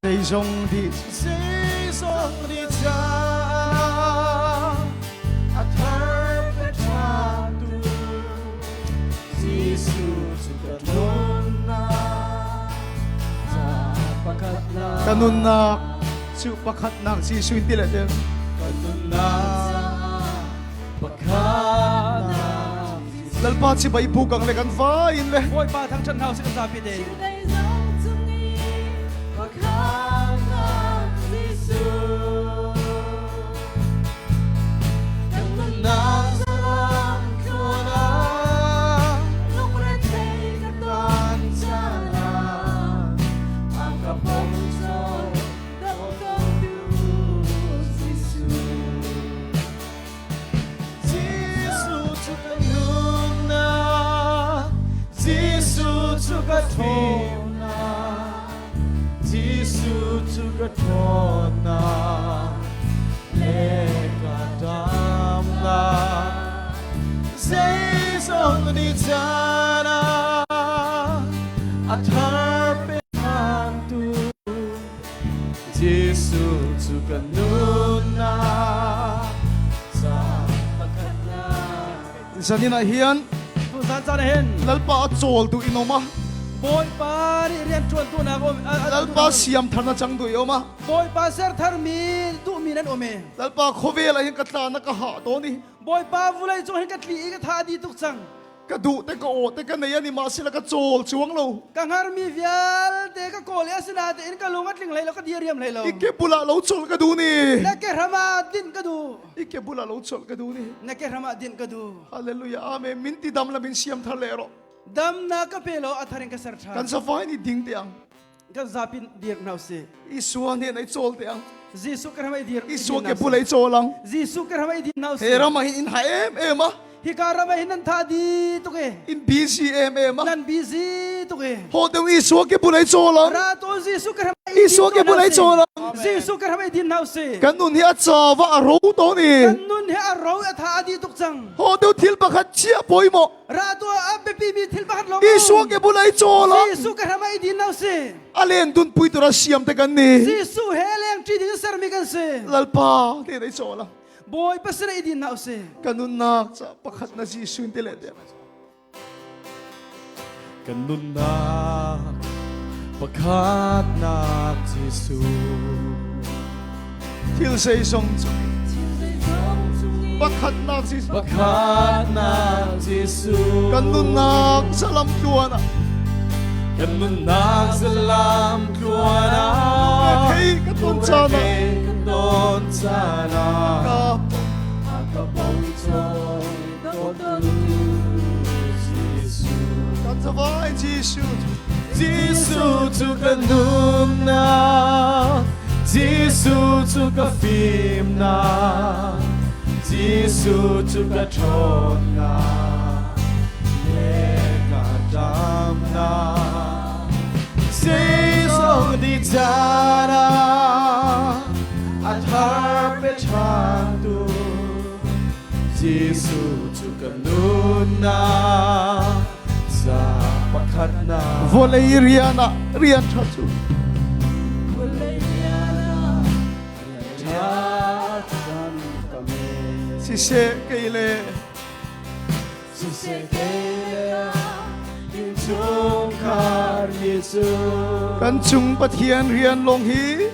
Speaker 1: Zeizong dih
Speaker 4: zeizong dih caah a thar ka ṭhatu Jesuh cu ka ṭhawnnak ca pakhatnak
Speaker 1: Ka nunnak cu pakhatnak Jesuh in ti le tem.
Speaker 4: Ka nunnak pakhatnak
Speaker 1: Lalpa chibai bukang le kan va in le
Speaker 2: Bawipa thangṭhat hna usih kan zapi te.
Speaker 3: Zeizong cung i pakhatnak Jesuh.
Speaker 4: Kan nunnak zalam tluan ah
Speaker 3: Lungrethei ka ton caan ah a ka bawmcawi dongdongtu Jesuh.
Speaker 4: Jesuh cu ka nunnak, Jesuh cu ka ṭhawnnak, Jesuh cu ka ṭhawnnak le ka damnak. Zeizong ni caan ah a thar pe ṭhantu Jesuh cu ka nunnak ca pakhatnak.
Speaker 1: Zanin ah hian
Speaker 2: Tuzan caan ah hin
Speaker 1: Lalpa a chawl duh in um a.
Speaker 2: Bawipa nih rian ṭuan duhnak um
Speaker 1: Lalpa siam thar na cang duh i um a.
Speaker 2: Bawipa ser tharmi duhmi nan um i.
Speaker 1: Lalpa khawvel ah hin ka tla na ka hah tawn i.
Speaker 2: Bawipa vulei cung hin ka tli i ka tha dih tuk cang.
Speaker 1: Ka duh te ka aw te ka nei ani mahsela ka chawl chuang lo.
Speaker 2: Ka hngarmi vialte ka kawl i asinain ka lung a tling hlei lo, ka diriam hlei lo.
Speaker 1: I ke bulah lo chawl ka duh ni.
Speaker 2: Na ke hram ah dinh ka duh.
Speaker 1: I ke bulah lo chawl ka duh ni.
Speaker 2: Na ke hram ah dinh ka duh.
Speaker 1: Hallelujah. Amen. Min ti dam la min siam thar le ro.
Speaker 2: Damnak ka pe lo a thar in ka ser ṭhan.
Speaker 1: Kan safai ni ding te ang.
Speaker 2: Kan zapi dir hna usih.
Speaker 1: Isua hnen ai chawl te ang.
Speaker 2: Jesuh ka ram ai dir.
Speaker 1: Isua ke bul ai chawl ang.
Speaker 2: Jesuh ka ram ai dir hna usih.
Speaker 1: He ram ah hin in ha em em a.
Speaker 2: Hika ram ah hin nan tha di tuk e.
Speaker 1: In busy em em a.
Speaker 2: Nan busy tuk e.
Speaker 1: Ho deuh Isua ke bul ai chawl ang.
Speaker 2: Ra to Jesuh ka ram
Speaker 1: Isua ke bul ei chawl ang.
Speaker 2: Jesuh ka ram ei din hna usih.
Speaker 1: Kan nun hi a chaw va a ro tawh ni.
Speaker 2: Kan nun hi a ro a tha a dih tuk cang.
Speaker 1: Haw deuh thil pakhat chiah pawimawh.
Speaker 2: Ra tuah a biapi mi thil pakhat lawng.
Speaker 1: Isua ke bul ei chawl ang.
Speaker 2: Jesuh ka ram ei din hna usih.
Speaker 1: A len dun pui tura siam te kan ni.
Speaker 2: Jesuh he leng ṭi ding sermi kan si.
Speaker 1: Lalpa te ei chawl ang.
Speaker 2: Bawipa sin ei din hna usih.
Speaker 1: Kan nunnak ca pakhat na Jesuh in te le te.
Speaker 4: Kan nunnak pakhatnak Jesuh.
Speaker 1: Thil zeizong cung pakhatnak Jesuh.
Speaker 4: Pakhatnak Jesuh.
Speaker 1: Kan nunnak salam tluan ah.
Speaker 4: Kan nunnak salam tluan ah.
Speaker 1: Thei ka ton caan ah.
Speaker 4: Ka ton caan ah.
Speaker 1: Ka
Speaker 4: Ka bochan.
Speaker 1: Kan zavai Jesuh
Speaker 4: Jesuh cu ka nunnak Jesuh cu ka fimnak Jesuh cu ka ṭhawnnak le ka ṭamnak Zeizong dih caan ah a thar pe ṭhan tu Jesuh cu ka nunnak ca pakhatnak.
Speaker 1: Vawlei rian ah rian ṭha cu.
Speaker 3: Vawlei rian ah
Speaker 4: ṭha kan kame.
Speaker 1: Siseh kei le
Speaker 4: Siseh kei le innchungkhar Jesuh.
Speaker 1: Kan cung Pathian rian lawng hi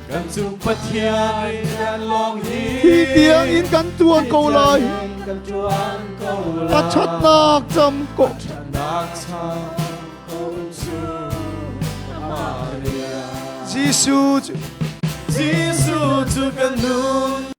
Speaker 4: Kan cung Pathian rian lawng hi
Speaker 1: Hi tiang in kan tuan ko lai.
Speaker 4: Kan tuan ko lai.
Speaker 1: A ṭhatnak cam ko.
Speaker 4: Ṭhatnak cam ko cu Maria.
Speaker 1: Jesuh cu
Speaker 4: Jesuh cu kan nunnak.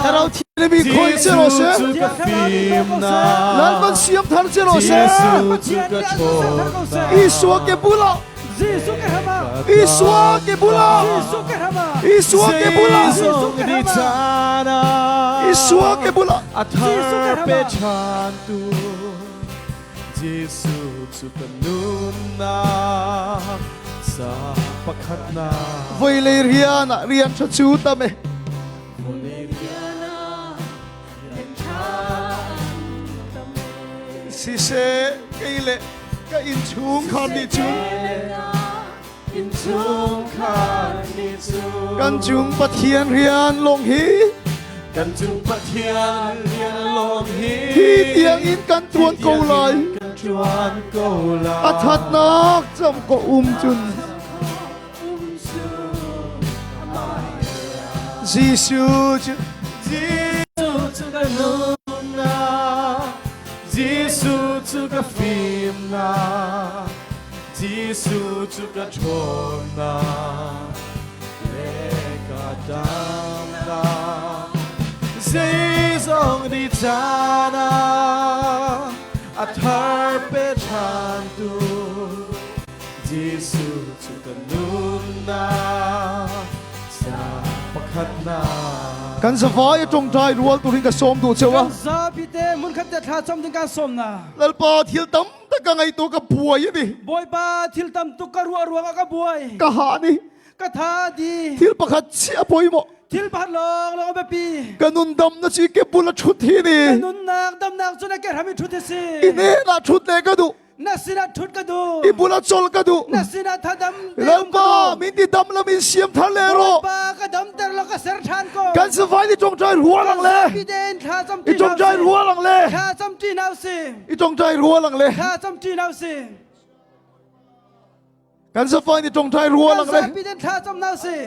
Speaker 1: Thlarau Thianghlim i khoi che rawh seh.
Speaker 4: Jesuh cu ka fimnak.
Speaker 1: Lalpan siam thar che rawh seh.
Speaker 4: Jesuh cu ka ṭhawnnak.
Speaker 1: Isua ke bulah
Speaker 2: Jesuh ke hrama.
Speaker 1: Isua ke bulah.
Speaker 2: Jesuh ke hrama.
Speaker 1: Isua ke bulah.
Speaker 4: Jesuh ke
Speaker 1: Isua ke bulah.
Speaker 4: A thar pe ṭhan tu Jesuh cu ka nunnak sa pakhatnak.
Speaker 1: Vawilei rian ah rian ṭha cu tam e.
Speaker 4: Vawlei
Speaker 3: rian ah rian ṭha tam e.
Speaker 1: Siseh kei le ka innchungkhar nih cun
Speaker 4: innchungkhar nih cun
Speaker 1: kan cung Pathian rian lawng hi
Speaker 4: kan cung Pathian rian lawng hi
Speaker 1: hi tiang in kan tuan ko lai
Speaker 4: kan tuan ko lai
Speaker 1: a thatnak cam ko um cun Jesuh cu
Speaker 4: Jesuh cu ka nunnak Jesuh cu ka fimnak Jesuh cu ka ṭhawnnak le ka damnak Zeizong dih caan ah a thar pe ṭhan tu Jesuh cu ka nunnak ca pakhatnak.
Speaker 1: Kan zavai a ṭongṭai rual turin ka sawm duh cheu a.
Speaker 2: Kan zapi te hmunkhat te thla cam ding kan sawm na.
Speaker 1: Lalpa thil tam tak ka ngei tu ka buai ani.
Speaker 2: Bawipa thil tam tuk ka ruah ruangah ka buai.
Speaker 1: Ka ha ni.
Speaker 2: Ka tha di.
Speaker 1: Thil pakhat chiah poi maw.
Speaker 2: Thil pakhat lawng lawng a biapi.
Speaker 1: Ka nun dam na chi ke bul a ṭhut hi ni.
Speaker 2: Ka nunnak damnak cu na ke hram i ṭhut hi si.
Speaker 1: I hnen ah ṭhut le ka duh.
Speaker 2: Na sinah ṭhut ka duh.
Speaker 1: I bulah chol ka duh.
Speaker 2: Na sinah thadam te um ka
Speaker 1: Lalpa
Speaker 2: duh.
Speaker 1: min ti dam lam in siam thar le rawh.
Speaker 2: Bawipa ka damter law ka ser ṭhan ko.
Speaker 1: Kan savai ni ṭongṭai rual ang le.
Speaker 2: Zapi tein thla cam
Speaker 1: I
Speaker 2: ṭi hna
Speaker 1: ṭongṭai
Speaker 2: usih.
Speaker 1: rual ang le.
Speaker 2: Thla cam ṭi hna usih.
Speaker 1: I ṭongṭai rual ang le.
Speaker 2: Thla cam ṭi hna usih.
Speaker 1: Kan savai ni ṭongṭai rual
Speaker 2: Kan
Speaker 1: ang le.
Speaker 2: zapi tein thla cam hna usih.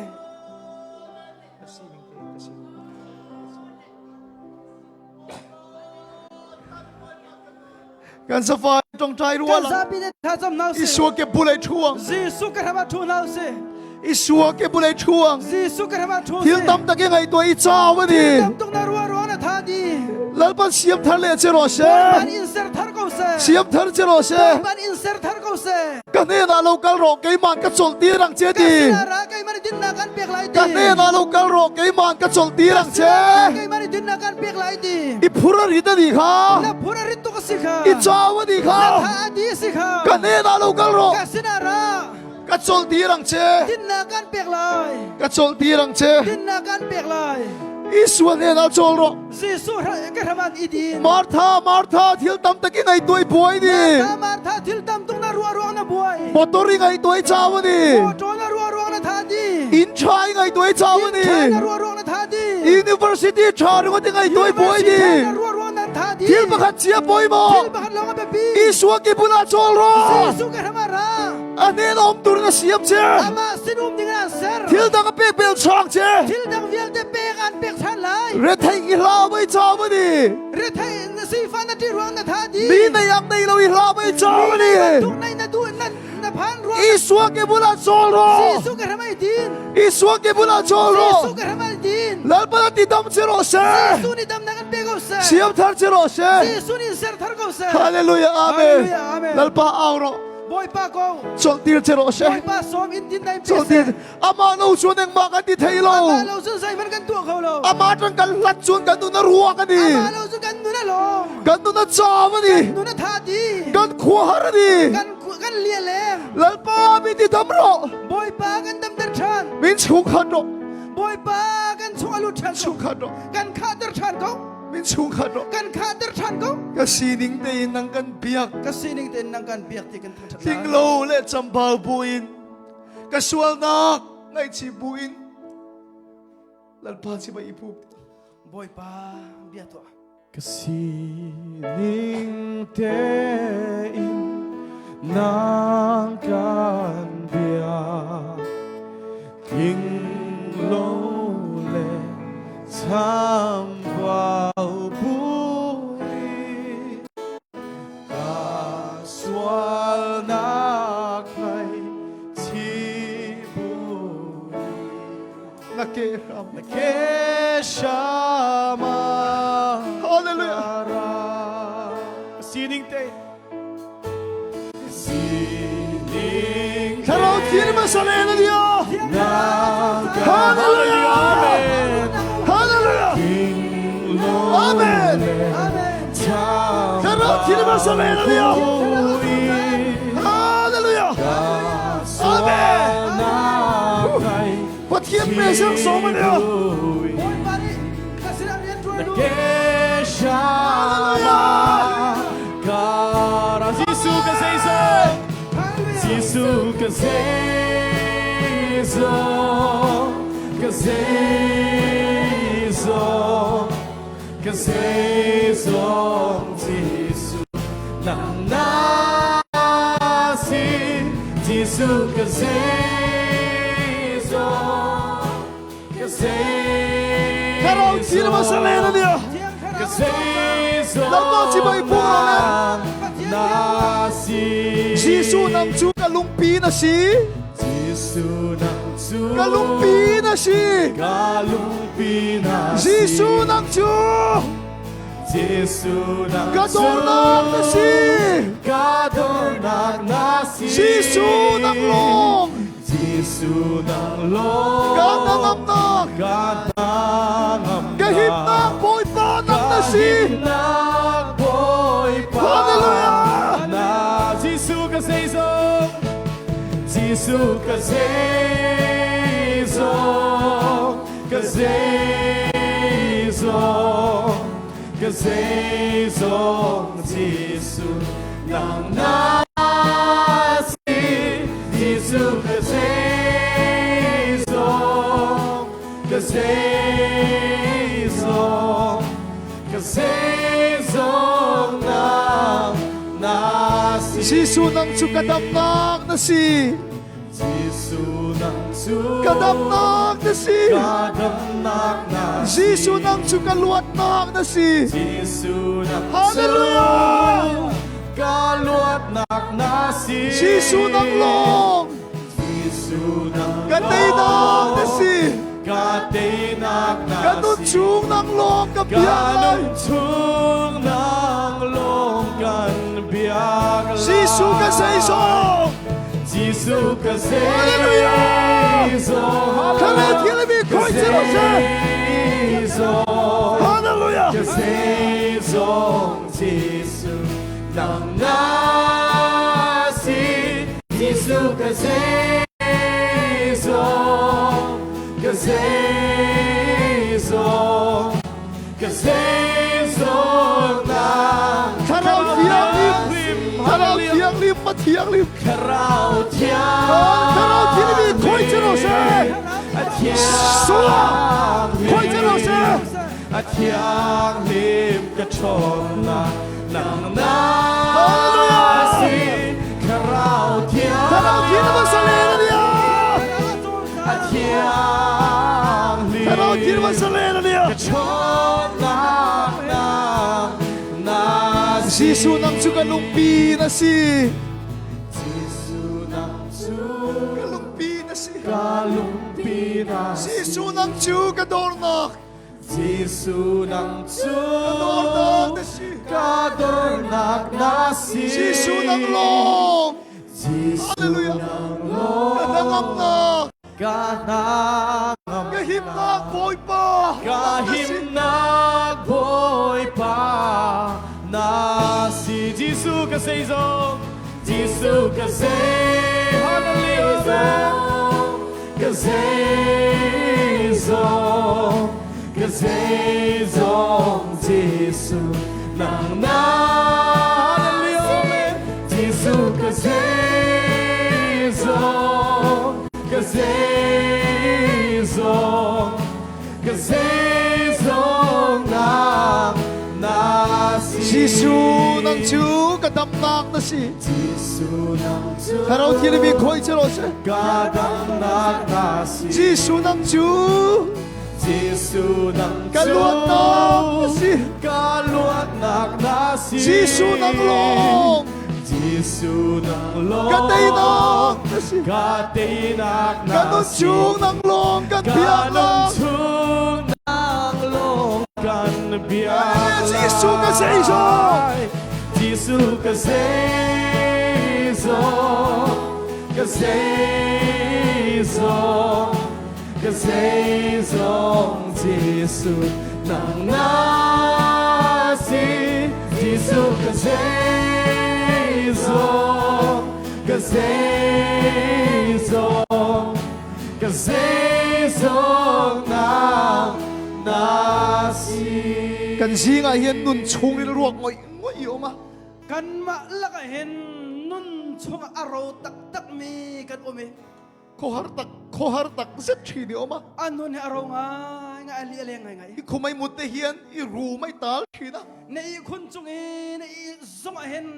Speaker 1: Kan safai ṭongṭai rual
Speaker 2: Kan zapi te thlacam hna usih.
Speaker 1: Isua ke bulei ṭhu ang.
Speaker 2: Jesuh ka hrama ṭhu hna usih.
Speaker 1: Isua ke bulei ṭhu ang.
Speaker 2: Jesuh ka hrama ṭhu
Speaker 1: Thil tam tak i ngaihtuah i chau ani.
Speaker 2: Thil tam tuk na ruah ruang na tha di.
Speaker 1: Lalpan siam thar le che rawh se.
Speaker 2: Ban in ser thar ko seh.
Speaker 1: Siam thar che rawh se.
Speaker 2: Ban in ser thar ko seh.
Speaker 1: Ka hnenah lo kal rawh keimah ka chawlhtir ang che ti.
Speaker 2: Ka sinah ra keimah nih dinnak kan pek lai ti.
Speaker 1: Ka hnenah lo kal rawh keimah ka chawlhtir ang che.
Speaker 2: Keimah nih dinnak kan pek lai ti.
Speaker 1: I phur a rit a nih kha.
Speaker 2: Na phur a rit tuk a si kha.
Speaker 1: I chau a nih kha.
Speaker 2: Na tha a di a si kha.
Speaker 1: Ka hnenah lo kal rawh.
Speaker 2: Ka sinah ra.
Speaker 1: Ka chawlh tir ang che.
Speaker 2: Dinnak kan pek lai.
Speaker 1: Ka chawlh tir ang che.
Speaker 2: Dinnak kan pek lai.
Speaker 1: Isua hnenah chawl rawh.
Speaker 2: Jesuh ka hraman i din.
Speaker 1: Martha, Martha, thil tam tak i ngaihtuah i buai ni.
Speaker 2: Martha, Martha, thil tam tuk na ruah ruang na buai.
Speaker 1: Motor i ngaihtuah i chau a ni.
Speaker 2: Motor na ruah ruang na tha di.
Speaker 1: In tha i ngaihtuah i chau a ni.
Speaker 2: In tha na ruah ruang na tha di.
Speaker 1: University tha ringawt i ngaihtuah i buai ni.
Speaker 2: University tha na ruah ruang nan tha di.
Speaker 1: Thil pakhat chia pawimawh.
Speaker 2: Thil pakhat lawng a biapi.
Speaker 1: Isua ki bulah chawl rawh.
Speaker 2: Jesuh ka hram ah ra.
Speaker 1: A hnen a um turin a siam che.
Speaker 2: Amah sinum ding an ser.
Speaker 1: Thil dang a pek bel chang che.
Speaker 2: Thil dang vialte pek an pek than lai.
Speaker 1: Retheih i hlau mai chau a ni.
Speaker 2: Retheih na sifa na ṭih ruang na tha di.
Speaker 1: Mi nei ang nei lo i hlau mai chau a ni.
Speaker 2: Mi bantuk nei na duh na na phan ruang.
Speaker 1: Isua ke bulah chawl rawh.
Speaker 2: Jesuh ka hram ai din.
Speaker 1: Isua ke bulah chawl rawh.
Speaker 2: Jesuh ka hram ai din.
Speaker 1: Lalpan a ti dam che rawh se.
Speaker 2: Jesuh nih damnak an pe ko seh.
Speaker 1: Siam thar che rawh se.
Speaker 2: Jesuh nih ser thar ko seh.
Speaker 1: Hallelujah. Amen.
Speaker 2: Hallelujah. Amen.
Speaker 1: Lalpa au rawh.
Speaker 2: Bawipa ko.
Speaker 1: Chawlhtir che rawh se.
Speaker 2: Bawipa sawm in tin dai pe
Speaker 1: Chawlhtir. Amah lo chuan engmah kan ti thei lo.
Speaker 2: Amah lo cun zeihmanh kan tuah kho lo.
Speaker 1: Amah tang kan hlat cun kan nun a ruak a ni.
Speaker 2: Amah lo cun kan nun a lawng.
Speaker 1: Kan nun a caam a ni.
Speaker 2: Kan nun a tha di.
Speaker 1: Kan khua har a ni.
Speaker 2: Kan kan lia leng.
Speaker 1: Lalpa min ti dam rawh.
Speaker 2: Bawipa kan damter ṭhan.
Speaker 1: Min chungkhat rawh.
Speaker 2: Bawipa kan chung a lut ṭhan ko.
Speaker 1: Chungkhat rawh.
Speaker 2: Kan khahter ṭhan ko.
Speaker 1: Min chungkhat rawh.
Speaker 2: Kan khahter ṭhan ko.
Speaker 1: Ka sining tein nang kan biak.
Speaker 2: Ka sining tein nang kan biak ti kan thangṭhat lai.
Speaker 1: Tlinglo le chambau buin ka sualnak ngaihchih buin Lalpa chibai i puk.
Speaker 2: Bawipa bia tuah.
Speaker 4: Ka sining tein nang kan biak. Tling lo le chambau buin ka sualnak ngaihchih buin
Speaker 1: Na ke hram.
Speaker 4: Na ke hram ah
Speaker 1: Hallelujah.
Speaker 4: ra. Sining te Sining
Speaker 1: Thlarau thil hmasa le na dia. Hallelujah. Hallelujah. Amen. Thlarau thil hmasa le na dia. Hallelujah. Amen. Pathian presence som a nia.
Speaker 4: Jesuh ka zeizong, ka zeizong, ka zeizong Jesuh nang na si Jesuh ka zeizong, ka zeizong.
Speaker 1: Thlarau thil hmasa le na dia.
Speaker 4: Ka zeizong
Speaker 1: Lalpa chibai pung rawh le.
Speaker 4: na si.
Speaker 1: Jesuh nang cu ka lungpi na si.
Speaker 4: Jesuh nang cu
Speaker 1: Ka lungpi na si.
Speaker 4: Ka lungpi na si.
Speaker 1: Jesuh nang cu
Speaker 4: Jesuh nang
Speaker 1: ka dornak na si.
Speaker 4: Ka dornak na si.
Speaker 1: Jesuh nang lawng.
Speaker 4: Jesuh nang lawng.
Speaker 1: Ka hnangamnak.
Speaker 4: Ka hnangamnak.
Speaker 1: Ka himnak Bawipa nang na si.
Speaker 4: Ka himnak Bawipa.
Speaker 1: Hallelujah.
Speaker 4: Na Jesuh ka zeizong. Jesuh ka zeizong. Ka zeizong. Ka zeizong Jesuh nang na si Jesuh ka zeizong ka zeizong ka zeizong nang na si
Speaker 1: Jesuh nang cu ka damnak na si.
Speaker 4: Jesuh nang cu
Speaker 1: Ka damnak na si.
Speaker 4: Ka damnak na si.
Speaker 1: Jesuh nang cu ka luatnak na si.
Speaker 4: Jesuh nang cu
Speaker 1: Hallelujah.
Speaker 4: Ka luatnak na si.
Speaker 1: Jesuh nang lawng.
Speaker 4: Jesuh nang
Speaker 1: Ka teinak na si.
Speaker 4: Ka teinak na
Speaker 1: Ka nun
Speaker 4: si.
Speaker 1: chung nang lawng ka
Speaker 4: Ka
Speaker 1: biak lai.
Speaker 4: nun chung nang lawng kan biak lai.
Speaker 1: Jesuh ka zeizong.
Speaker 4: Jesuh ka
Speaker 1: Hallelujah.
Speaker 4: zeizong.
Speaker 1: Thlarau thiangmi khoi
Speaker 4: Ka
Speaker 1: che rawh se.
Speaker 4: zeizong.
Speaker 1: Hallelujah.
Speaker 4: Ka zeizong Jesuh nang na si. Jesuh Jesuh ka zeizong, ka zeizong, ka zeizong na.
Speaker 1: Thlarau Thianghlim, Thlarau Thianghlim, Pathianghlim.
Speaker 4: Thlarau Thiang.
Speaker 1: Thlarau Thianghlim khoi che ro se. Sula khoi che ro se.
Speaker 4: A thianghlim ka ṭhawnnak nang na si Thlarau thiang
Speaker 1: Thlarau thiang va sa len ania
Speaker 4: A thianghlim
Speaker 1: Thlarau thiang va sa len ania
Speaker 4: ka ṭhawnnak nang na si
Speaker 1: Jesuh nang cu ka lungpi na si
Speaker 4: Jesuh nang cu
Speaker 1: ka lungpi na si
Speaker 4: ka lungpi na si
Speaker 1: Jesuh nang cu ka dornak
Speaker 4: Jesuh nang cu
Speaker 1: ka dornak na si
Speaker 4: ka dornak na si
Speaker 1: Jesuh nang lawng
Speaker 4: Jesuh
Speaker 1: Hallelujah
Speaker 4: nang
Speaker 1: ka
Speaker 4: lawng
Speaker 1: hnangamnak
Speaker 4: ka hnangam
Speaker 1: ka himnak Bawipa
Speaker 4: ka
Speaker 1: nang na si
Speaker 4: himnak Bawipa na si Jesuh ka zeizong Jesuh ka zei Hallelujah ka zeizong ka zeizong Jesuh nang na Hallelujah Jesuh ka zeizong ka zeizong ka zeizong nang na si
Speaker 1: Jesuh nang cu ka damnak na si
Speaker 4: Jesuh nang cu
Speaker 1: Thlarau thianghlim khoi che rawh se
Speaker 4: ka damnak na si
Speaker 1: Jesuh nang cu
Speaker 4: Jesuh nang
Speaker 1: ka
Speaker 4: cu
Speaker 1: luatnak na si
Speaker 4: ka luatnak na si
Speaker 1: Jesuh nang lawng
Speaker 4: Jesuh nang lawng
Speaker 1: ka teinak na si
Speaker 4: ka teinak na
Speaker 1: ka nun
Speaker 4: si
Speaker 1: chung nang lawng kan
Speaker 4: ka nun
Speaker 1: biaknak
Speaker 4: chung nang lawng kan biak
Speaker 1: Jesuh ka zeizong
Speaker 4: Jesuh ka zeizong ka zeizong ka zeizong Jesuh nang na si Jesuh ka zeizong ka zeizong ka zeizong nang na si
Speaker 1: Kan zingah hian nun chungril ruak ngawih ngawih i um a.
Speaker 2: Kanmah lakah hin nun chungah a ro taktakmi kan um i
Speaker 1: Khawhar tak khawhar tak zet ṭhin i um a.
Speaker 2: A nun hi a ro ngaingai, a li a leng ngaingai.
Speaker 1: I khumai mut te hian i ru mai tal ṭhin a.
Speaker 2: Na ihkhun cung i na ih zongah hin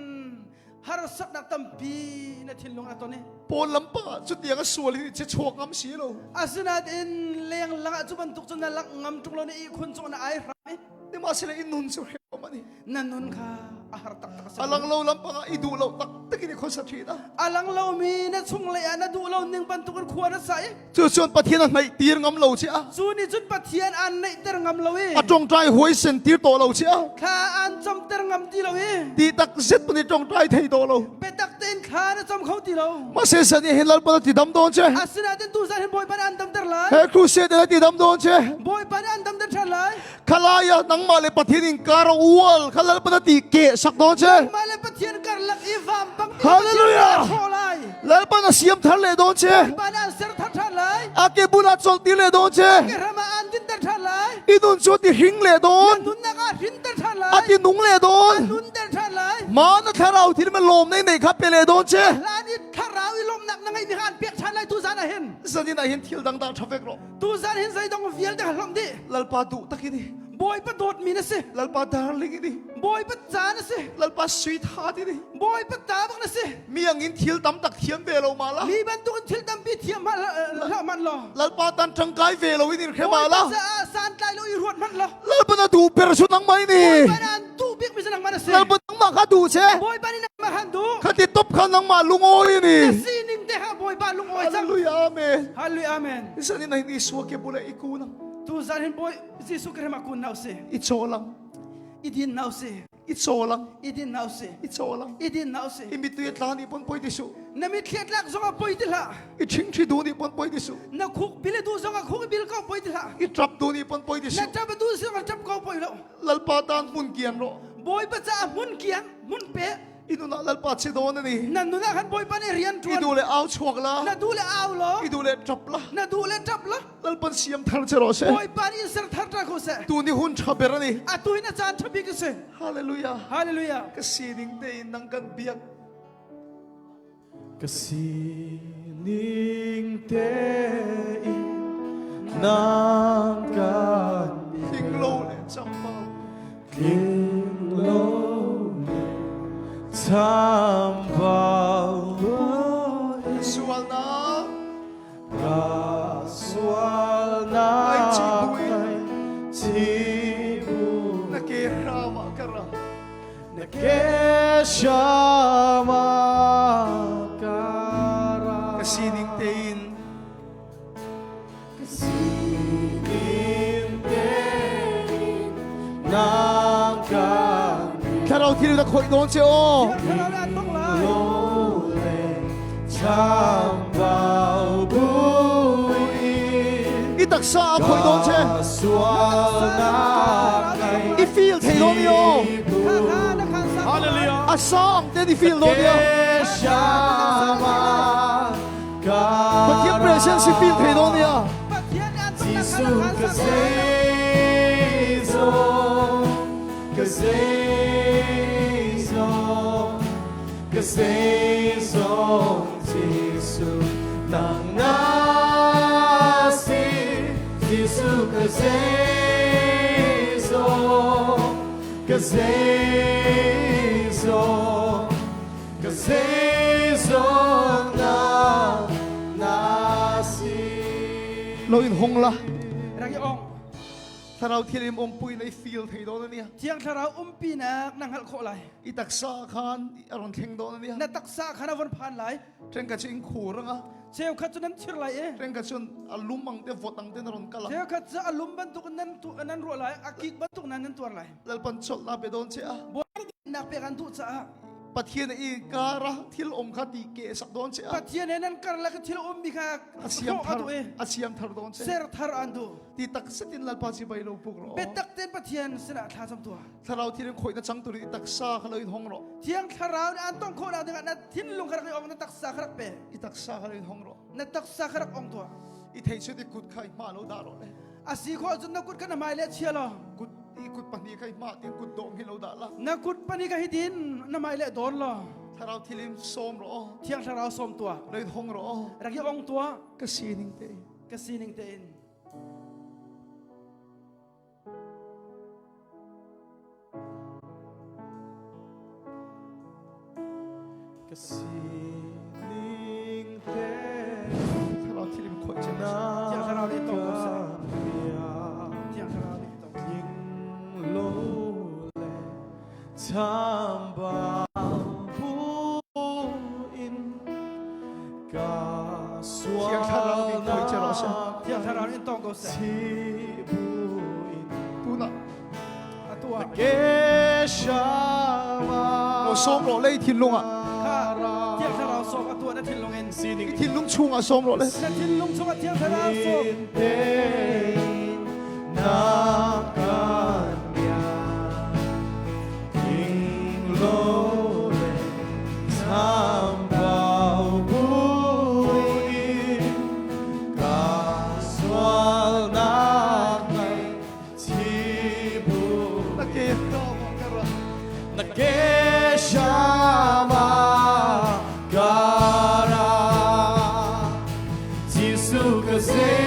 Speaker 2: harsatnak tampi na thinlung a ton i
Speaker 1: Paul lampang ah cutiang a sual hi che chuak ngam si lo.
Speaker 2: Asinain leng langah cu bantuk cun na langh ngam ṭung lo na ihkhun cung na ai hram i
Speaker 1: Sihmanhsehlaw i nun cu hrem ani.
Speaker 2: Na nun kha a har taktak a si.
Speaker 1: A lang lo lampang ah i duh lo taktak in i khuasa ṭhin a.
Speaker 2: A lang lomi na chunglei ah na duh lo ning bantukin khua na sa i
Speaker 1: Cu cun Pathian a hnaih tir ngam lo che a.
Speaker 2: Cu nih cun Pathian aan neihter ngam lo i
Speaker 1: A ṭongṭai huaisen tir tawh lo che a.
Speaker 2: Thla aan camter ngam ti lo i
Speaker 1: Ti tak zet pun i ṭongṭai thei tawh lo.
Speaker 2: Biatak tein thla na cam kho ti lo.
Speaker 1: Mase san i hin Lalpa na ti dam dawn che.
Speaker 2: Asinain tuzan hin Bawipa nih an damter lai.
Speaker 1: He crusade na ti dam dawn che.
Speaker 2: Bawipa nih an damter ṭhan lai.
Speaker 1: Khalai ah nangmah le Pathian inkar a ual kha Lalpa na ti ke sak dawn che.
Speaker 2: Nangmah le Pathian karlak i vampang ti
Speaker 1: Hallelujah.
Speaker 2: Pathian nih lai.
Speaker 1: Lalpa na siam thar leh dawn che.
Speaker 2: Bawipa nih an ser thar ṭhan lai.
Speaker 1: A ke bulah chawlh tir leh dawn che.
Speaker 2: Ke ram ah an dinter ṭhan lai.
Speaker 1: I nun chu ti hring leh dawn.
Speaker 2: Na nunnak ah hrinter ṭhan lai.
Speaker 1: A ti nung leh dawn.
Speaker 2: A nunter ṭhan lai.
Speaker 1: Ma na thlarau thil me lawm nei nei kha pe leh dawn che.
Speaker 2: Hlan i thlarau i lawmnak na ngeih mi kha an pek ṭhan lai tu zan ah hin.
Speaker 1: Zanin ah hin thil dang dah ṭha vek rawh.
Speaker 2: Tuzan hin zeidong vialte kha hlawm dih.
Speaker 1: Lalpa duh tak ini.
Speaker 2: Bawipa dawtmi na si.
Speaker 1: Lalpa darling ini.
Speaker 2: Bawipa ca na si.
Speaker 1: Lalpa sweetheart ini.
Speaker 2: Bawipa ta bak na si.
Speaker 1: Mi ang in thil tam tak thiam ve lo ma la.
Speaker 2: Mi bantuk in thil tampi thiam hlah man lo.
Speaker 1: Lalpa tan tangkai ve lo in in ma la.
Speaker 2: Bawipa caah santlai lo i ruat hmanh lo.
Speaker 1: Lalpa na duh per su nang mai ni.
Speaker 2: Bawipa na an duh bik mi nang man si.
Speaker 1: Lalpa nangmah kha duh che.
Speaker 2: Bawipa nih nangmah khan duh.
Speaker 1: Khati top kha nangmah lungawi ni.
Speaker 2: Na sining te kha Bawipa lungawi cang.
Speaker 1: Hallelujah amen.
Speaker 2: Hallelujah amen.
Speaker 1: Isan in hin Isua ke bula iku nang.
Speaker 2: Tu zan hin Bawi Jesuh Christ ma kun nau si.
Speaker 1: I cholang.
Speaker 2: I din nau si.
Speaker 1: I cholang.
Speaker 2: I din nau si.
Speaker 1: I cholang.
Speaker 2: I din nau si.
Speaker 1: I mitui tla ni pon poi ti su.
Speaker 2: Na mit thliat lak zong ah poi ti hlah.
Speaker 1: I thing thi du ni pon poi ti su.
Speaker 2: Na khuk bil du zong ah khuk bil ko poi ti hlah.
Speaker 1: I trap du ni pon poi ti su.
Speaker 2: Na trap du zong ah trap ko poi lo.
Speaker 1: Lalpa tan hmun kian ro.
Speaker 2: Bawipa caah hmun kian hmun pe.
Speaker 1: I nunah Lalpa che dawn a ni.
Speaker 2: Na nunah khan Bawipa nih rian
Speaker 1: I
Speaker 2: ṭuan.
Speaker 1: duh leh au chhuak la.
Speaker 2: Na duh le au law.
Speaker 1: I duh leh ṭap la.
Speaker 2: Na duh le ṭap la.
Speaker 1: Lalpan siam thar che rawh se.
Speaker 2: Bawipa nih in ser thar ṭa ko seh.
Speaker 1: Tuni hun ṭha ber a ni.
Speaker 2: Atu hin a caan ṭha bik a si.
Speaker 1: Hallelujah.
Speaker 2: Hallelujah.
Speaker 1: Ka sining tein nang kan biak.
Speaker 4: Ka sining tein nang kan
Speaker 1: Tling lo le chambau.
Speaker 4: Tling lo le chambau.
Speaker 1: Sualnak.
Speaker 4: Ka sualnak ngaihchih buin.
Speaker 1: Na ke hram ah ka ra.
Speaker 4: Na ke hram ah ka ra.
Speaker 1: Ka sining tein.
Speaker 4: Ka sining tein nang kan
Speaker 1: Thlarau thil na khawih dawn che aw.
Speaker 2: Thlarau le an tong lai.
Speaker 4: Chambau buin
Speaker 1: I taksa a khawih dawn che.
Speaker 4: Sualnak
Speaker 1: I feel thei dawn i aw.
Speaker 4: Hallelujah.
Speaker 1: A sang ten i feel dawn ia. Pathian presence i feel thei dawn ia.
Speaker 4: Jesuh ka zeizong, ka zeizong, ka zeizong Jesuh nang na si Jesuh ka zeizong, ka zeizong, ka zeizong nang na si.
Speaker 1: Lo in hong la.
Speaker 2: Rak i ong.
Speaker 1: Thlarau thilim awmpui na i feel thei dawn ania.
Speaker 2: Thiang Thlarau umpinak na hngalh khawh lai.
Speaker 1: I taksa khan a rawn thleng dawn ania.
Speaker 2: Na taksa khan a von phan lai.
Speaker 1: Ṭengka chu in khur anga.
Speaker 2: Cheukhat cu nan thir lai i.
Speaker 1: Ṭengka cun a lum ang te vawt ang te na rawn kal ang.
Speaker 2: Cheukhat cu a lum bantuk in nan tu nan ruah lai, a kik bantuk nan nan tuar lai.
Speaker 1: Lalpan cholh na pe dawn che a.
Speaker 2: Nak pek an duh caah.
Speaker 1: Pathian i kara thil om kha ti ke sak dawn che a.
Speaker 2: Pathian he nan karlak thil um mi kha
Speaker 1: a siam thar a siam thar dawn che.
Speaker 2: Ser thar an duh.
Speaker 1: Ti tak setin Lalpa chi bai lo puk ro.
Speaker 2: Biatak ten Pathian sinah thla cam tuah.
Speaker 1: Thlarau thil in khawih na chang tur i taksa kha lo in hong rawh.
Speaker 2: Thiang Thlarau nih an tong khawhnak dingah na thinlung kha rak i ong, na taksa kha rak pe.
Speaker 1: I taksa kha lo in hong rawh.
Speaker 2: Na taksa kha rak ong tuah.
Speaker 1: I thei chut i kut kha i hma lo dah rawh le.
Speaker 2: A si khawh cun na kut kha na hmai le chia law.
Speaker 1: Kut i kut pahnih kha i hma tin kut dawng hi lo dah la.
Speaker 2: Na kut pahnih kha hitin na hmai le dawn law.
Speaker 1: Thlarau thil in sawm rawh.
Speaker 2: Thiang Thlarau sawm tuah.
Speaker 1: Lo in hong rawh.
Speaker 2: Rak i ong tuah.
Speaker 1: Ka sining te.
Speaker 2: Ka sining tein.
Speaker 4: Ka sining te
Speaker 1: Thlarau thilim khawih che
Speaker 2: Thiang Thlarau nih tong ko seh. Thiang Thlarau nih tong.
Speaker 4: Tling lo le chambau in ka
Speaker 1: Thiang Thlarau nih khawih che rawh seh.
Speaker 2: Thiang Thlarau nih tong ko seh.
Speaker 1: Tunah
Speaker 2: Atu ah
Speaker 1: lo sawm rawh le i thinlung ah.
Speaker 2: Kha Thiang Thlarau sawm atu ah na thinlung in.
Speaker 1: I thinlung chung ah sawm rawh le.
Speaker 2: Na thinlung chung ah Thiang Thlarau sawm.
Speaker 4: Na kan bia king lo le chambau buin ka sualnak ngaihchih bu
Speaker 1: Na ke hram ah ka ra.
Speaker 4: Na ke hram ah ka ra. Jesuh ka zeizong,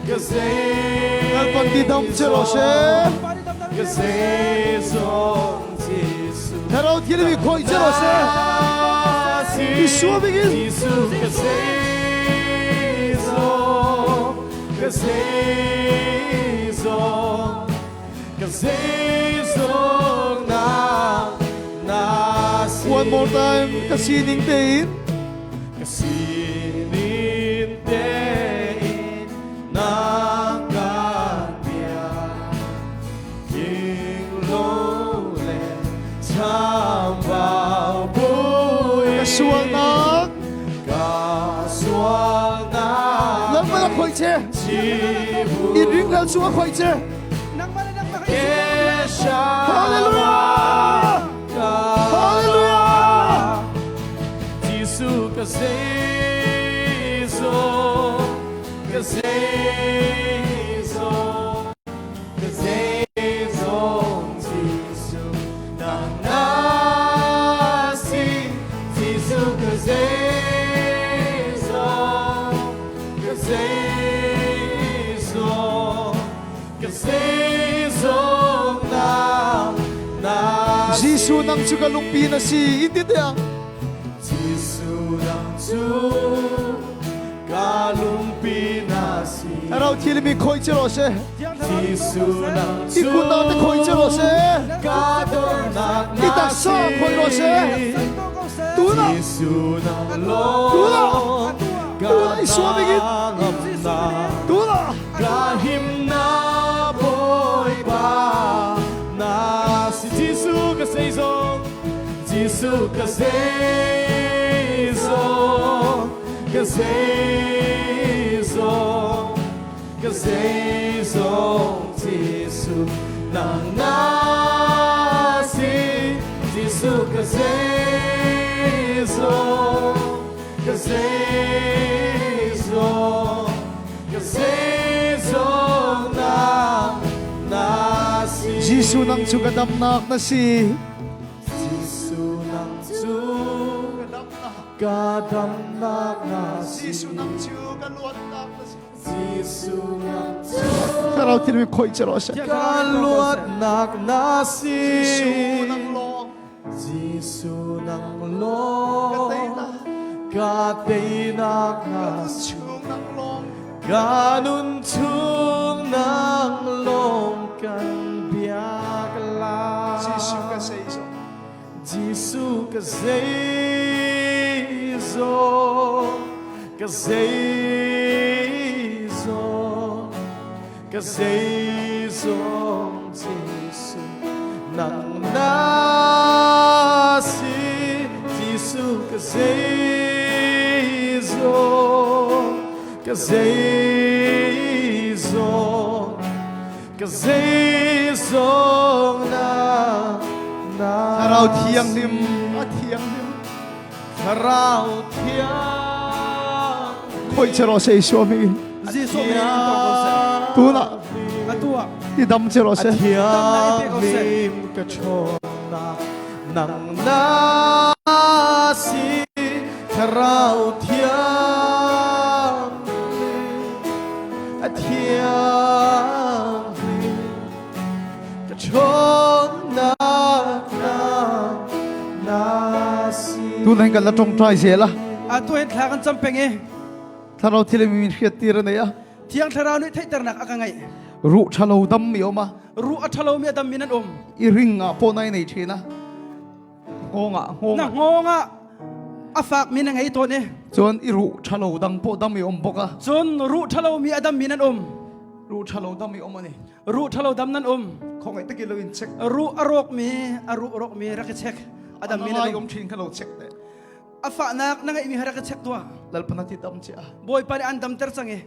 Speaker 4: ka zeizong,
Speaker 1: Lalpan ti dam che rawh seh.
Speaker 4: ka zeizong Jesuh.
Speaker 1: Thlarau thil mi khawih che rawh seh. Isua bigin.
Speaker 4: Jesuh ka zeizong, ka zeizong, ka zeizong na na si.
Speaker 1: One more time, ka sining tein.
Speaker 4: Ka sinin tein na kan bia king lo le chambau buin
Speaker 1: Ka sualnak.
Speaker 4: Ka sualnak
Speaker 1: Lalpan a khawih che. In ring lal chung a khawih che.
Speaker 2: Nangmah le nangmah kha i
Speaker 1: Hallelujah! Hallelujah!
Speaker 4: Jesuh ka zeizong, ka zeizong, ka zeizong Jesuh nang na si. Jesuh ka zeizong, ka zeizong, ka zeizong nang na si.
Speaker 1: Jesuh nang cu ka lungpi na si in ti tiang.
Speaker 4: Jesuh nang cu ka lungpi na si.
Speaker 1: Thlarau thilmi khoi ci rawh seh.
Speaker 4: Jesuh nang cu
Speaker 1: Ikutnak te khoi ci rawh seh.
Speaker 4: ka dornak na
Speaker 1: I taksa
Speaker 4: si.
Speaker 1: khoi rawh seh. Tunah
Speaker 4: Jesuh nang
Speaker 1: Tunah
Speaker 4: lawng ka
Speaker 1: Tunah i suam ingin.
Speaker 4: ngamnak.
Speaker 1: Tunah
Speaker 4: Ka himnak Bawipa na si. Jesuh ka zeizong, Jesuh ka zeizong, ka zeizong, ka zeizong, Jesuh nang na si. Jesuh ka zeizong, ka zeizong, ka zeizong na na si.
Speaker 1: Jesuh nang cu ka damnak na si.
Speaker 4: Jesuh nang cu ka damnak na si.
Speaker 1: Jesuh nang cu ka luatnak na si.
Speaker 4: Jesuh nang cu
Speaker 1: Thlarau thilmi khoi ci rawh seh.
Speaker 4: ka luatnak na si.
Speaker 1: Jesuh nang lawng
Speaker 4: Jesuh nang
Speaker 1: ka
Speaker 4: lawng
Speaker 1: teinak
Speaker 4: ka teinak na
Speaker 1: ka
Speaker 4: si.
Speaker 1: chung nang lawng
Speaker 4: Ka nun chung nang lawng kan biak lai.
Speaker 1: Jesuh ka zeizong
Speaker 4: Jesuh ka zeizong, ka zeizong, ka zeizong Jesuh nang na si. Jesuh ka zeizong, ka zeizong, ka zeizong na na
Speaker 1: Thlarau thianghlim a thianghlim
Speaker 4: Thlarau thiang
Speaker 1: khoi che rawh se Isua mi
Speaker 2: Jesuh min in tawk ko seh.
Speaker 1: tunah
Speaker 2: Atu ah
Speaker 1: i dam che rawh se
Speaker 4: Thianghlim ka ṭhawnnak nang na si Thlarau thianghlim a thianghlim ka ṭhawnnak nang na si.
Speaker 1: Tunah hin kan la ṭongṭai zel a.
Speaker 2: Atu hin thla kan cam peng i
Speaker 1: Thlarau thil mi hriat tir a nei a.
Speaker 2: Thiang Thlarau nih theihternak a ka ngeih.
Speaker 1: Ruh ṭhalo dam mi um a.
Speaker 2: Ruh a ṭhalo mi a dam mi nan um.
Speaker 1: I ring ah pawh nai nei ṭhin a. Ngawng ah ngawng
Speaker 2: Na ngawng ah a fak mi na ngei tawn i.
Speaker 1: Cun i ruh ṭhalo dang pawh dam i um bawk a.
Speaker 2: Cun ruh ṭhalo mi a dam mi nan um.
Speaker 1: Ruh ṭhalo dam i um ani.
Speaker 2: Ruh ṭhalo dam nan um.
Speaker 1: Khongai takin lo in check.
Speaker 2: Ruh a rawk mi a ruh rawk mi rak i check. A dam mi nan
Speaker 1: um. ṭhin kha lo check te.
Speaker 2: A fahnak na ngeihmi rak i check tuah.
Speaker 1: Lalpa na ti dam che a.
Speaker 2: Bawipa nih an damter cang i.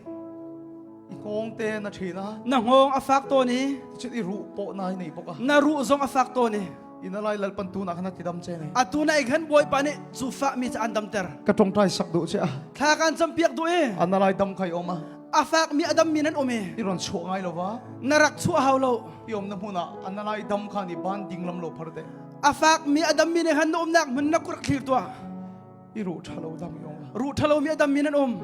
Speaker 1: I ngawng te na ṭhin a.
Speaker 2: Na ngawng a fak tawn i.
Speaker 1: Cun i ruh pawh nai nei bawk a.
Speaker 2: Na ruh zong a fak tawn i.
Speaker 1: Ina lai lalpan tu na khan ti dam che nei.
Speaker 2: Atu na khan Bawipa nih cu fah mi cu an damter.
Speaker 1: Ka ṭongṭai sak duh che a.
Speaker 2: Thla kan cam piak duh i.
Speaker 1: Ana lai dam khai om a.
Speaker 2: A fak mi a dam mi nan um i.
Speaker 1: I ron chuah ngai lo va.
Speaker 2: Na rak chuah hau lo.
Speaker 1: I om na hmun ah ana lai dam kha ni ban ding lam lo phar te.
Speaker 2: A fak mi a dam mi ne han na umnak hmun na kurak thlir tuah.
Speaker 1: I ruh ṭhalo dam i om a.
Speaker 2: Ruh ṭhalo mi a dam mi nan um.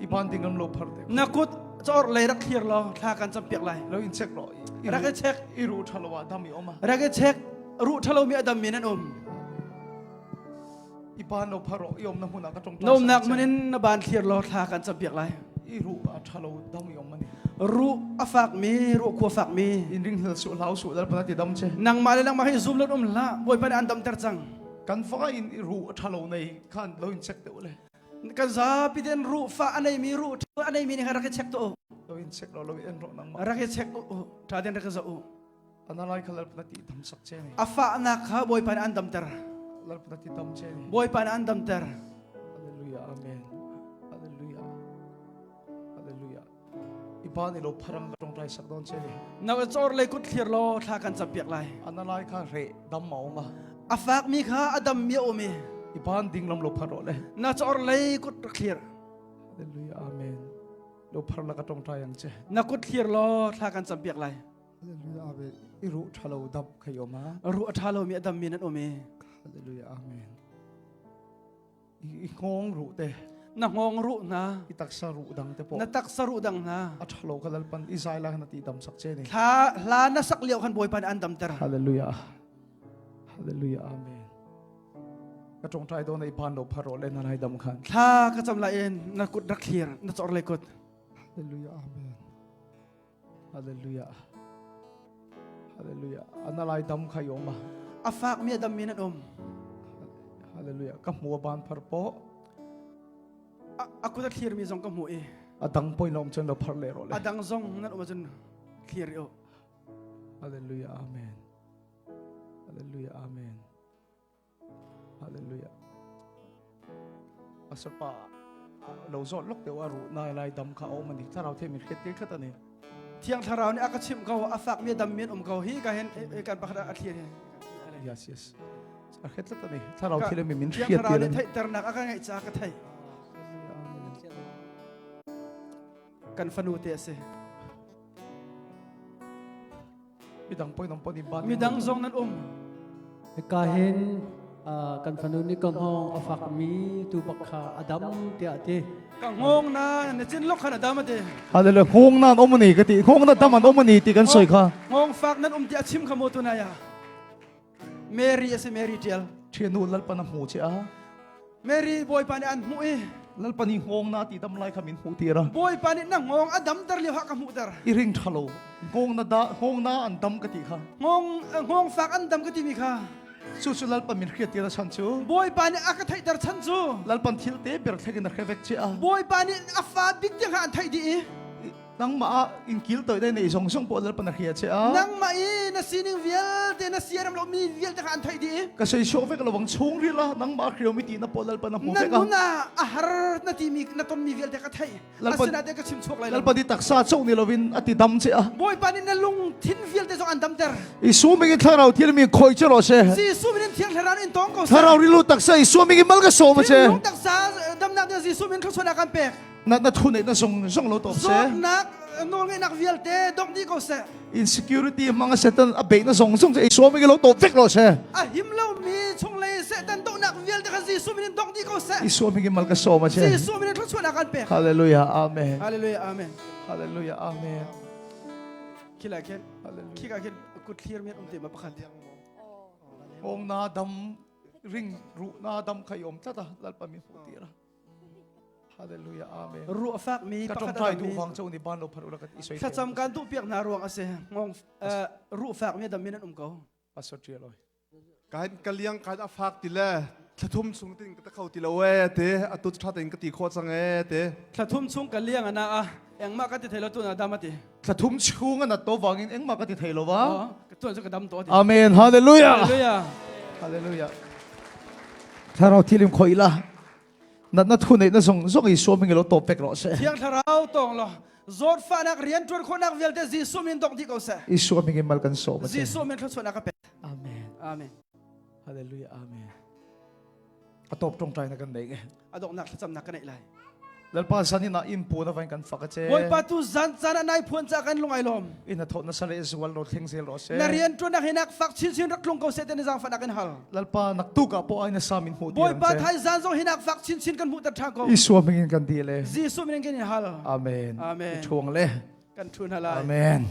Speaker 1: I ban ding lam lo phar te.
Speaker 2: Na kut chor lei rak thlir lo thla kan cam piak lai.
Speaker 1: Lo in check ro.
Speaker 2: Rak i check.
Speaker 1: I ruh ṭhalo ah dam i om a.
Speaker 2: Rak i check. Ruh ṭhalo mi a dam mi nan um.
Speaker 1: I ban lo phar ro i om na hmun ah ka tong.
Speaker 2: Na umnak hmun in na ban thlir lo thla kan cam piak lai.
Speaker 1: I ruh a ṭhalo dam i om ani.
Speaker 2: Ruh a fak mi, ruh khua fak mi.
Speaker 1: In ring hlel su hlau su dal pana ti dam che.
Speaker 2: Nangmah le nangmah hi zum lo um hlah. Bawipa nih an damter cang.
Speaker 1: Kan faka in i ruh a ṭhalo nei khan lo in check te u le.
Speaker 2: Kan zapi ten ruh fa a nei mi ruh a nei mi nih rak i check to.
Speaker 1: Lo in check lo lo in ro nangmah.
Speaker 2: Rak i check u. Tha den rak i zoh u.
Speaker 1: Ana lai kha lalpa na ti dam sak che ni.
Speaker 2: A fahnak kha Bawipa nih an damter.
Speaker 1: Lalpa na ti dam che ni.
Speaker 2: Bawipa nih an damter.
Speaker 1: Hallelujah. Amen. Hallelujah. Hallelujah. I ban i lo pharang ka tawngtai sak dawn che ni.
Speaker 2: Na chor lei kut thlir law thla kan cam piak lai.
Speaker 1: Ana lai kha re dam ma awm a.
Speaker 2: A fak mi kha a dam mi a um i.
Speaker 1: I ban ding lam lo phar rawh le.
Speaker 2: Na chor lei kut rak thlir.
Speaker 1: Hallelujah amen. Lo phar la ka tawngtai ang che.
Speaker 2: Na kut thlir law thla kan cam piak lai.
Speaker 1: Hallelujah amen. I ruh tha lo dam kha i awm a.
Speaker 2: Ruh a tha lo mi a dam mi nan um i.
Speaker 1: Hallelujah amen. I nghawng ruh te.
Speaker 2: Na nghawng ruh hna.
Speaker 1: I taksa ruh dang te pawh.
Speaker 2: Na taksa ruh dang hna.
Speaker 1: A tha lo kha Lalpan i zai lai khan a tihdam sak che ni.
Speaker 2: Thla hla na sak lio khan Bawipa nih an damter.
Speaker 1: Hallelujah. Hallelujah. Amen. Ka tawngtai dawn i ban lo phar rawh le na lai dam khan.
Speaker 2: Thla ka cam lai in na kut rak thlir na chor le kut.
Speaker 1: Hallelujah. Amen. Hallelujah. Hallelujah. Ana lai dam kha i awm a.
Speaker 2: A fak mi a dam mi nan um.
Speaker 1: Hallelujah. Ka hmu a ban phar pawh.
Speaker 2: A kut a thlir mi zong ka hmu i.
Speaker 1: A dang pawh in awm chuan lo phar leh rawh le.
Speaker 2: A dang zong nan um ahcun thlir i u.
Speaker 1: Hallelujah. Amen. Hallelujah. Amen. Hallelujah. Pastor pa lo zawt lok deuh a ruh na lai dam kha a awm ani. Thlarau thiam in hriat tir khat ani.
Speaker 2: Thiang thlarau nih a ka chimh ko a fak mi a dam mi an um ko hi ka hen kan pakhat a thlir hi.
Speaker 1: Yes yes. A hriat tlat ani. Thlarau thil mi min
Speaker 2: Thiang
Speaker 1: hriat
Speaker 2: thlarau
Speaker 1: tir
Speaker 2: nih
Speaker 1: ani.
Speaker 2: theihternak a ka ngeih caah ka theih. Kan fanu te a si.
Speaker 1: Midang pawh in an pawh in ban.
Speaker 2: Midang zong nan um.
Speaker 5: Hika hin kan fanu nih ka hngawng a fakmi tu bak kha a dam tiah a ti.
Speaker 2: Ka hngawng na na cin lok khan a dam a ti.
Speaker 1: Hallelujah. Hngawng na an um ani ka ti. Hngawng na dam an um ani ti kan soi kha.
Speaker 2: Hngawng fak nan um ti a chim kha mu tu na ya. Mary a si Mary tial.
Speaker 1: Thianu Lalpan a hmu che a.
Speaker 2: Mary Bawipa nih an hmuh i
Speaker 1: Lalpa nih hngawng na ti dam lai kha min hmuh tir a.
Speaker 2: Bawipa nih na hngawng a damter lio ha ka hmuhter.
Speaker 1: I ring tha lo. Hngawng na da hngawng na an dam ka ti kha.
Speaker 2: Hngawng hngawng fak an dam ka ti mi kha.
Speaker 1: Cu cu Lalpa min hriat tir a chan cu.
Speaker 2: Bawipa nih a ka theihter chan cu.
Speaker 1: Lalpan thil te ber thlek in a hrevek che a.
Speaker 2: Bawipa nih a fa bik tiang kha an theih dih i.
Speaker 1: Nangmah ah in kil toi dai nei zong zong pawh Lalpan a hria che a.
Speaker 2: Nangmah i na sining vialte na siaram lo mi vialte kha an theih dih i.
Speaker 1: Ka sei chuak vek lo wang chung ril a nangmah hrio mi ti na pawh Lalpan a hmu
Speaker 2: Na
Speaker 1: vek a.
Speaker 2: nun ah a har na ti mi na ton mi vialte ka theih.
Speaker 1: Lalpan
Speaker 2: Asinain ka chim chuak lai lo.
Speaker 1: Lalpan i taksa chok ni lovin a ti dam che a.
Speaker 2: Bawipa nih na lungthin vialte zong an damter.
Speaker 1: Isu ming in thlarau thil mi khoi che ro se.
Speaker 2: Jesuh min in thiang thlarau in tong ko seh.
Speaker 1: Thlarau rilu taksa Isu ming in mal ka som a che.
Speaker 2: Thinlung taksa damnak ding Jesuh min thluachuahnak kan pek.
Speaker 1: Na na thu neih na zong zong lo tawp se.
Speaker 2: Zawtnak nawlngeihnak vialte dongh dih ko seh.
Speaker 1: Insecurity hmang a Satan a beih na zong zong che Isua ming lo tawp vek lo se.
Speaker 2: A him lomi chunglei Satan dohnak vialte kha Jesuh min in dongh dih ko seh.
Speaker 1: Isua ming in mal ka sawm a che.
Speaker 2: Jesuh min in thluachuahnak kan pek.
Speaker 1: Hallelujah. Amen.
Speaker 2: Hallelujah. Amen.
Speaker 1: Hallelujah. Amen.
Speaker 2: Khila khin
Speaker 1: Hallelujah.
Speaker 2: khika khin kut thlir mi um te ma pakhat.
Speaker 1: Ong na dam ring ru na dam khai om tlat a lalpa mi hmu tira. Hallelujah. Amen.
Speaker 2: Ruah fakmi
Speaker 1: Ka
Speaker 2: pakhat
Speaker 1: tongtai
Speaker 2: a
Speaker 1: duh
Speaker 2: dami.
Speaker 1: vang chau ni ban lo phar ula ka isoi.
Speaker 2: Thlacam kan duh piak hna ruang a si. Ngong ruh fakmi a dami nan um ko.
Speaker 1: Pastor Trial oi.
Speaker 4: Kain kaliang kan a fak ti le thlathum chung tin ka ta kho ti lo e te atu tha tein ka ti kho chang e te
Speaker 2: Thlathum chung ka liang ana a engmah ka ti thei lo tu na dam ati.
Speaker 1: Thlathum chung an to wangin engmah ka ti thei lo wa.
Speaker 2: Ka tuan chu ka dam to ati.
Speaker 1: Amen. Hallelujah.
Speaker 2: Hallelujah.
Speaker 1: Hallelujah. Thlarau thilim khoi la. Natna thu neih na zong zong Isua ming lo tawp vek rawh seh.
Speaker 2: Thiang Thlarau tawng law zawtfahnak rianṭuan khawhnak vialte Jesuh min dongh dih ko seh.
Speaker 1: Isua ming in mal kan sawm a si.
Speaker 2: Jesuh min thluachuahnak ka pek.
Speaker 1: Amen.
Speaker 2: Amen.
Speaker 1: Hallelujah. Amen. A tawp tawngtai na kan nei nge.
Speaker 2: A donghnak thlacamnak ka neih lai.
Speaker 1: Lalpa zan in ah in pu na vain kan fak a che.
Speaker 2: Bawipa tu zan caan ah nai phuan ca kan lung ai lawm.
Speaker 1: In a thawh na sale zual ro thleng zel ro se.
Speaker 2: Na rian tuan nak hinak fak chinchin rak tlung ko seh te ni zaangfahnak in hal.
Speaker 1: Lalpa nak tuk ah po ai na sa min hmuh ti
Speaker 2: Bawipa thai zan zong hinak fak chinchin kan hmuh ter tha ko.
Speaker 1: Isua ming in kan di le.
Speaker 2: Jesuh min in kan in hal.
Speaker 1: Amen.
Speaker 2: Amen.
Speaker 1: I thuang le.
Speaker 2: Kan thun halai.
Speaker 1: Amen.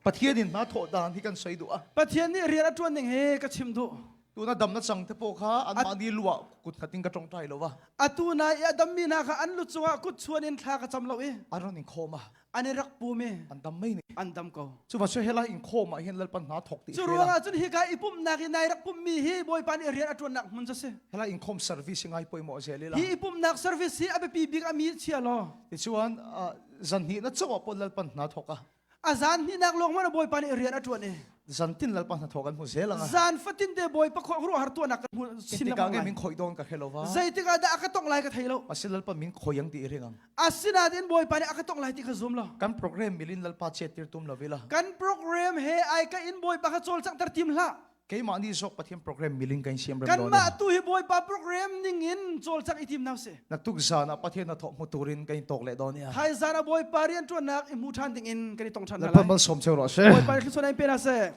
Speaker 1: Pathian in na thawh dan hi kan soi duh a.
Speaker 2: Pathian nih rian a tuan ning hi ka chim duh.
Speaker 1: Tuna dam na chang te pawh kha anmahni luah kut khat in ka tawngtai lo va.
Speaker 2: Atu na i a dammi hna kha an lu cungah kut chuan in thla ka cam lo i.
Speaker 1: An ron in khawm a.
Speaker 2: An i rak pum i.
Speaker 1: An dam mai ni.
Speaker 2: An dam ko.
Speaker 1: Cu va hela in khawm ah hin Lalpan hna thok ti.
Speaker 2: Cu ruangah cun hika i pumhnak i nai rak pummi hi Bawipa nih rian a ṭuannak hmun cu si.
Speaker 1: Hela in khawm service ngai poimawh zel ila.
Speaker 2: Hi i pumhnak service hi a biapi bik a mi chia law.
Speaker 1: Tichuan zan hnih na chaw ah pawh Lalpan hna thok a.
Speaker 2: A zan hnihnak lawng hmanh ah Bawipa nih rian a ṭuan i
Speaker 1: Zantin lalpa hnathawh kan hmu zel anga.
Speaker 2: Zan fatin te Bawipa khuaruahhar tuahnak kan hmu chin
Speaker 1: Engtikah
Speaker 2: lengmang
Speaker 1: nge
Speaker 2: lai.
Speaker 1: min khawih dawn ka hre lova.
Speaker 2: Zeitik ah dah a ka tongh lai ka thei lo.
Speaker 1: Mahse lalpa min khawih ang tih i ring ang.
Speaker 2: Asinain Bawipa nih a ka tongh lai ti kha zum lo.
Speaker 1: Kan program milin lalpa chet tir tum lo ila.
Speaker 2: Kan program he ai ka in Bawipa kha cawlcanghter tim hlah.
Speaker 1: Keimah nih zawk Pathian program milin kan siam rem dawn.
Speaker 2: Kanmah tu hi Bawipa program ning in cawlcangh i tim hna usih.
Speaker 1: Na tuk zan ah Pathian na thawk hmu turin kan in tawk leh dawn ya.
Speaker 2: Thai zan ah Bawipa rian ṭuannak i hmu ṭhan ding in kan i tong ṭhan hna
Speaker 1: Lalpa
Speaker 2: lai.
Speaker 1: malsawm cheu rawh se.
Speaker 2: Bawipa nih thluachuah in pe hna seh.